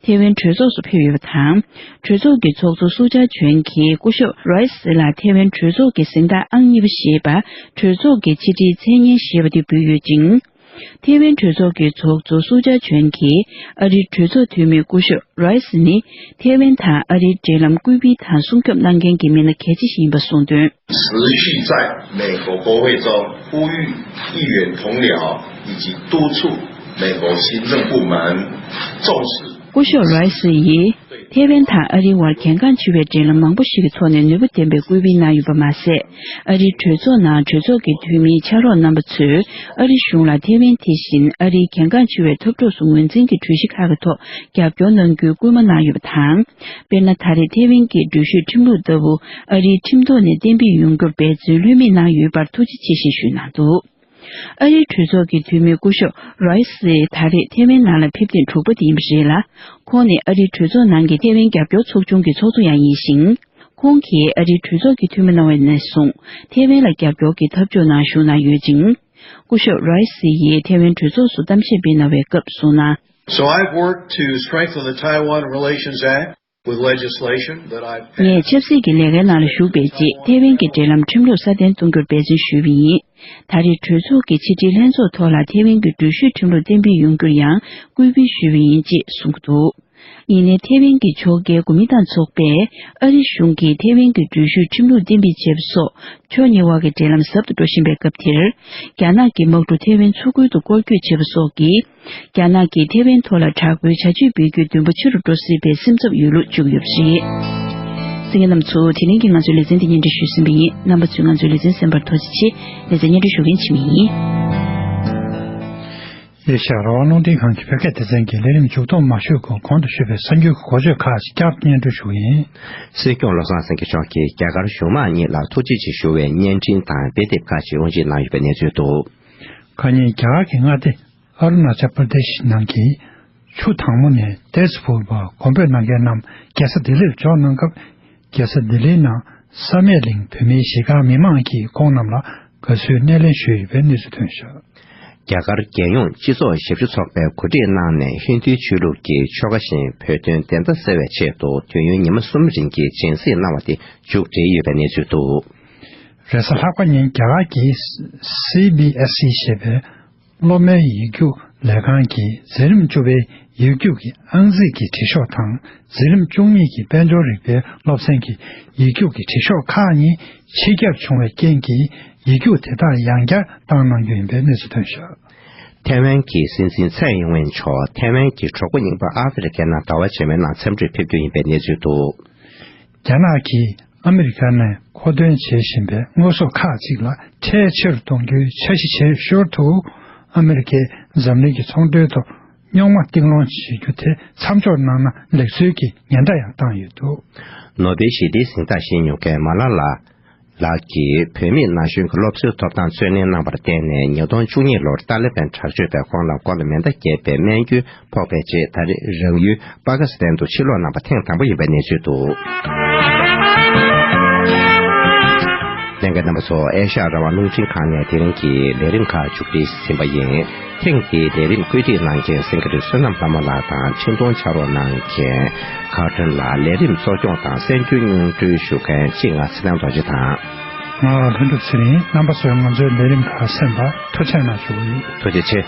ཐེ་ཝན་གྲོས་ཚོགས་སུ་ཕེབས་ཡོད་པ་དང་། གྲོས་ཚོགས་ཀྱི་ཚོགས་གཙོ་སུ་ཅཱ་ཆོན་གྱིས་སྐུ་ཞབས་རོ་ཡི་སི་ལ་ཐེ་ཝན་གྲོས་ཚོགས་ཀྱི་གཟེངས་རྟགས་ཨང་གཉིས་པ་ཞེས་པ། གྲོས་ཚོགས་ཀྱི་ཕྱི་དྲིལ་མཚན་སྙན་ཞེས་པ་དེ་ཕུལ་ཡོད་ཅིང་། ཐེ་ཝན་གྲོས་ཚོགས་ཀྱི་ཚོགས་གཙོ་སུ་ཅཱ་ཆོན་གྱིས་ཨ་རིའི་གྲོས་ཚོགས་འཐུས་མི་སྐུ་ཞབས་རོ་ཡི་སི་ནི་ཐེ་ཝན་དང་ཨ་རིའི་འབྲེལ་ལམ་སྐུལ་སྤེལ་དང་སྲུང་སྐྱོབ་གནང་མཁན་གྱི་མི་སྣ་གལ་ཆེ་ཞིག་ཡིན་པ་གསུངས་དོན། 持续在美国国会中呼吁议员同僚，以及督促美国行政部门重视 སྐུ་ཞབས་རོ་ཡི་སི་ཡིས་ཐེ་ཝན་དང་ཨ་རིའི་དབར་གལ་འགངས་ཆེ་བའི་འབྲེལ་ལམ་མང་པོ་ཞིག་གི་ཐོག་ནས་ནུས་པ་ལྡན་པའི་སྐུལ་སྤེལ་གནང་ཡོད་པ་མ་ཟད། ཨ་རིའི་གྲོས་ཚོགས་ནང་གྲོས་ཚོགས་ཀྱི་འཐུས་མིའི་ཕྱག་རོགས་རྣམ་པ་ཚོས་ཨ་རི་གཞུང་ལ་ཐེ་ཝན་དེ་བཞིན་ཨ་རིའི་གལ་འགངས་ཆེ་བའི་འཐབ་གྲོགས་སུ་ངོས་འཛིན་གྱི་གྲོས་གཞི་ཁག་གི་ཐོག་རྒྱབ་སྐྱོར་གནང་རྒྱུའི་སྐུལ་མ་གནང་ཡོད་པ་དང་། དཔེར་ན། ད་རེས་ཐེ་ཝན་གྱི་འགྲུལ་བཞུད་ཁྲིམས་ལུགས་ལྟ་བུ་ཨ་རིའི་ཁྲིམས་ཐོག་ནས་གཏན་འབེབས་ཡོང་རྒྱུར་འབད་བརྩོན་ལྷོད་མེད་གནང་ཡོད་པར་ཐུགས་རྗེ་ཆེ་ཞེས་ཞུས་གནང་འདུག་ཨ་རིའི་གྲོས་ཚོགས་ཀྱི་འཐུས་མི་སྐུ་ཞབས་རོ་ཡི་སི་ད་རེས་ཐེ་ཝན་ནང་ལ་ཕེབས་ཐེངས་དྲུག་པ་དེ་ཡིན་པ་རེད་ལ། ཁོང་ནི་ཨ་རིའི་གྲོས་ཚོགས་ནང་གི་ཐེ་ཝན་རྒྱབ་སྐྱོར་ཚོགས་ཆུང་གི་ཚོགས་གཙོ་ཡང་ཡིན་ཞིང་། ཁོང་གིས་ཨ་རིའི་གྲོས་ཚོགས་ཀྱི་འཐུས་མི་གནང་བ་ནས་བཟུང་ཐེ་ཝན་ལ་རྒྱབ་སྐྱོར་གྱི་འཐབ་ཕྱོགས་ནང་ཞུགས་གནང་ཡོད་ཅིང་། སྐུ་ཞབས་རོ་ཡི་སི་ཡིས་ཐེ་ཝན་གྲོས་ཚོགས་སུ་གཏམ་བཤད་སྤེལ་གནང་བའི་སྐབས་གསུངས་ན། So I've worked to strengthen the Taiwan Relations Act. with legislation that I passed. ངས་ཆབ་སྲིད་ཀྱི་ལས་ཀའི་ནང་ལ་ཞུགས་པའི་རྗེས་ཐེ་ཝན་གྱི་འབྲེལ་ལམ་ཁྲིམས་ལུགས་སྲ་བརྟན་གཏོང་རྒྱུར་འབད་བརྩོན་ཞུས་པ་ཡིན། ད་རེས་གྲོས་ཚོགས་ཀྱི་ཕྱི་དྲིལ་ལྷན་ཚོགས་ཐོག་ལ་ཐེ་ཝན་གྱི་འགྲུལ་བཞུད་ཁྲིམས་ལུགས་གཏན་འབེབས་ཡོང་རྒྱུར་ཡང་སྐུལ་སྤེལ་ཞུས་པ་ཡིན་ཅེས་གསུངས་འདུག་ཡིན་ནའི་ཐེ་ཝན་གྱི་ཕྱོགས་འགལ་འགོ་མི་དང་ཚོགས་པས་ཨ་རི་གཞུང་གིས་ཐེ་ཝན་གྱི་འགྲུལ་བཞུད་ཁྲིམས་ལུགས་གཏན་འབེབས་བྱས་པ་སོགས་ཕྱོགས་གཉིས་དབར་གྱི་འབྲེལ་ལམ་ཟབ་ཏུ་འགྲོ་བཞིན་པའི་སྐབས་དེར། རྒྱ་ནག་གི་དམག་གྲུ་ཐེ་ཝན་མཚོ་ཁུལ་དུ་སྐོར་སྐྱོད་བྱས་པ་སོགས་ཀྱིས། རྒྱ་ནག་གིས་ཐེ་ཝན་ཐོག་ལ་དྲག་པོའི་བྱ་སྤྱོད་སྤེལ་རྒྱུའི་འདུན་པ་ཆེ་རུ་འགྲོ་སྲིད་པའི་སེམས་འཚབ་ཡོད་ལུགས་བརྗོད་ཀྱི་ཡོད་པ་རེད། གསན་མཁན་རྣམ་ཚོ། དེ་རིང་གི་ང་ཚོའི་ལེ་ཚན་འདི་སྙན་སྒྲོན་ཞུས་ཟིན་པ་ཡིན། རྣམ་པ་ཚོས་ང་ཚོའི་ལེ་ཚན་གསན་པར་ཐུགས་རྗེ་ཆེ། ལེ་ཚན་སྙན་སྒྲོན་ཞུ་མཁན་འཆི་མེད་ཡིན། ཨེ་ཤ་ཡ་རང་དབང་རླུང་འཕྲིན་ཁང་གི་བོད་སྐད་སྡེ་ཚན་གྱིས་ལས་རིམ་མཇུག་བསྡོམས་མ་ཞུས་གོང་གོང་དུ་ཞུས་པའི་གསར་འགྱུར་གྱི་འགོ་བརྗོད་ཁག་ཅིག་བསྐྱར་དུ་སྙན་སྒྲོན་ཞུ་གི་ཡིན། སྲིད་སྐྱོང་བློ་བཟང་སེང་གེ་མཆོག་གིས་རྒྱ་གར་གཞུང་མང་གཉིས་ལ་ཐུགས་རྗེ་ཆེ་ཞུ་བའི་བརྙན་འཕྲིན་དང་དཔེ་དེབ་ཁག་ཅིག་དབུ་འབྱེད་གནང་ཡོད་པའི་གནས་ཚུལ་འདུག་ཁ་ཉིན་རྒྱ་གར་གྱི་མངའ་སྡེ་ཨ་རུ་ན་ཅལ་པར་དེ་ཤི་ནང་གི་ཆུ་དྭངས་མོ་ནས་ཏེས་པུར་བར་གོམ་པ་སྤོས་གནང་མཁན་རྣམས་རྒྱལ་ས་ལྡི་ལིར་འབྱོར་གནང་སྐབས། རྒྱལ་ས་ལྡི་ལིའི་ནང་བསམ་ཡས་གླིང་བོད་མིའི་གཞིས་ཁང་མི་མང་གིས་ཁོང་རྣམས་ལ་དགའ་བསུའི་སྣེ་ལེན་ཞུས་ཡོད་པའི་གནས་ཚུལ་ཐོན་བཞག་རྒྱ་གར་རྒྱལ་ཡོངས་སྤྱི་ཚོགས་ཞབས་ཞུ་ཚོགས་པས་གོ་སྒྲིག་གནང་ནས་ཧིན་རྡུའི་ཆོས་ལུགས་ཀྱི་ཆོ་ག་བཞིན་བོད་དོན་བདེན་མཐའ་གསལ་བའི་ཆེད་དུ་དུས་ཡུན་ཉི་མ་གསུམ་རིང་གི་སྦྱིན་སྲེག་གནང་བ་དེ་མཇུག་བསྒྲིལ་ཡོད་པའི་གནས་ཚུལ་འདུག་རེས་གཟའ་ལྷག་པ་ཉིན་རྒྱ་གར་གྱི་སི་བི་ཨེས་ཨི་ཞེས་པའི་སློབ་མའི་ཡིག་རྒྱུགས་ལས་ཁང་གིས་འཛིན་རིམ་བཅུ་པའི་ཡིག་རྒྱུགས་ཀྱི་ཨང་རྩིས་ཀྱི་དྲི་ཤོག་དང་། འཛིན་རིམ་བཅུ་གཉིས་ཀྱི་དཔལ་འབྱོར་རིག་པའི་སློབ་ཚན་གྱི་ཡིག་རྒྱུགས་ཀྱི་དྲི་ཤོག་ཁག་གཉིས་ཕྱི་གྱར་བྱུང་བའི་རྐྱེན་གྱིས། ཡིག་རྒྱུགས་དེ་དག་ཡང་བསྐྱར་བཏང་གནང་རྒྱུ་ཡིན་པའི་གནས་ཚུལ་ཐོན་བཞག་ཐའེ་ཝན་གྱི་སྲིད་འཛིན་ཚའེ་ཨིན་ཝེན་མཆོག་ཐའེ་ཝན་གྱི་གྲོགས་པོ་རྙིང་པ་ཨ་ཧྥེ་རི་ཁའི་ནང་ཟླ་བ་རྗེས་མའི་ནང་འཚམས་འདྲིར་ཕེབས་རྒྱུ་ཡིན་པའི་གནས་ཚུལ་འདུག་རྒྱ་ནག་གིས་ཨ་མི་རི་ཀ་ནས་མཁོ་འདོན་བྱེད་བཞིན་པའི་དངོས་ཟོག་ཁག་ཅིག་ལ་ཁྲལ་ཆེ་རུ་གཏོང་རྒྱུའི་འཆར་གཞི་བྱེད་ཞོར་དུ། ཨ་མི་རི་ཀས་འཛམ་གླིང་གི་ཚོང་དོན་ཐོག་རྙོག་མ་གཏིང་སློང་བྱེད་རྒྱུ་དེ་མཚམས་འཇོག་གནང་ན་ལེགས་ཚུལ་གྱི་ཉེན་བརྡ་ཡང་བཏང་ཡོད་འདུག་ནོ་བེལ་ཞི་བདེའི་གཟེངས་རྟགས་བཞེས་མྱོང་མཁན་མ་ལ་ལ་ལགས་ཀྱིས་བོད་མིས་ན་གཞོན་གྱི་སློབ་གསོའི་ཐོབ་ཐང་རྩོད་ལེན་གནང་བར་བརྟེན་ནས། ཉིས་སྟོང་བཅུ་གཉིས་ལོར་ཏཱ་ལི་བན་དྲག་སྤྱོད་པས་ཁོང་ལ་མགོ་ལ་མེ་མདའ་བརྒྱབ་པའི་སྨན་རྒྱུ་ཕོག་པའི་རྗེས། ད་རེས་རང་ཡུལ་པ་ཀི་སི་ཐན་དུ་ཕྱིར་ལོག་གནང་བ་ཐེངས་དང་པོ་ཡིན་པའི་གནས་ཚུལ་འདུག་གནད་འགག་རྣམ་པ་ཚོ། ཨེ་ཤ་ཡ་རང་དབང་རླུང་འཕྲིན་ཁང་ནས་དེ་རིང་གི་ལས་རིམ་ཁག་མཇུག་སྒྲིལ་ཟིན་པ་ཡིན། ཐེངས་འདིའི་ལས་རིམ་བཀོད་སྒྲིག་གནང་མཁན་སེང་གེ་རི་བསོད་ནམས་ལྷ་མོ་ལགས་དང་འཕྲིན་གཏོང་ཕྱག་རོགས་གནང་མཁན་ཁ་ཏོན་ལགས། ལས་རིམ་གཙོ་སྐྱོང་དང་གསར་འགྱུར་སྙིང་བསྡུས་ཞུ་མཁན་གཅིག་ང་ཚེ་བརྟན་རྡོ་རྗེ་དང་། ང་ལྷུན་གྲུབ་ཚེ་རིང་། རྣམ་པ་ཚོས་ང་ཚོའི་ལས་རིམ་ཁག་གསན་པར་ཐུགས་རྗེ་གནང་ཞུ་གི་ཡོད། ཐུགས་རྗེ་ཆེ།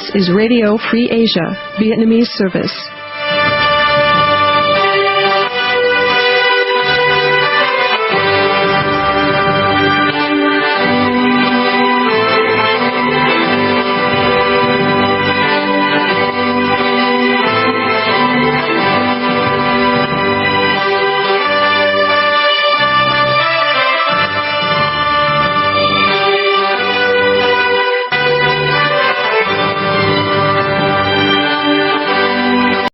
This is Radio Free Asia, Vietnamese service.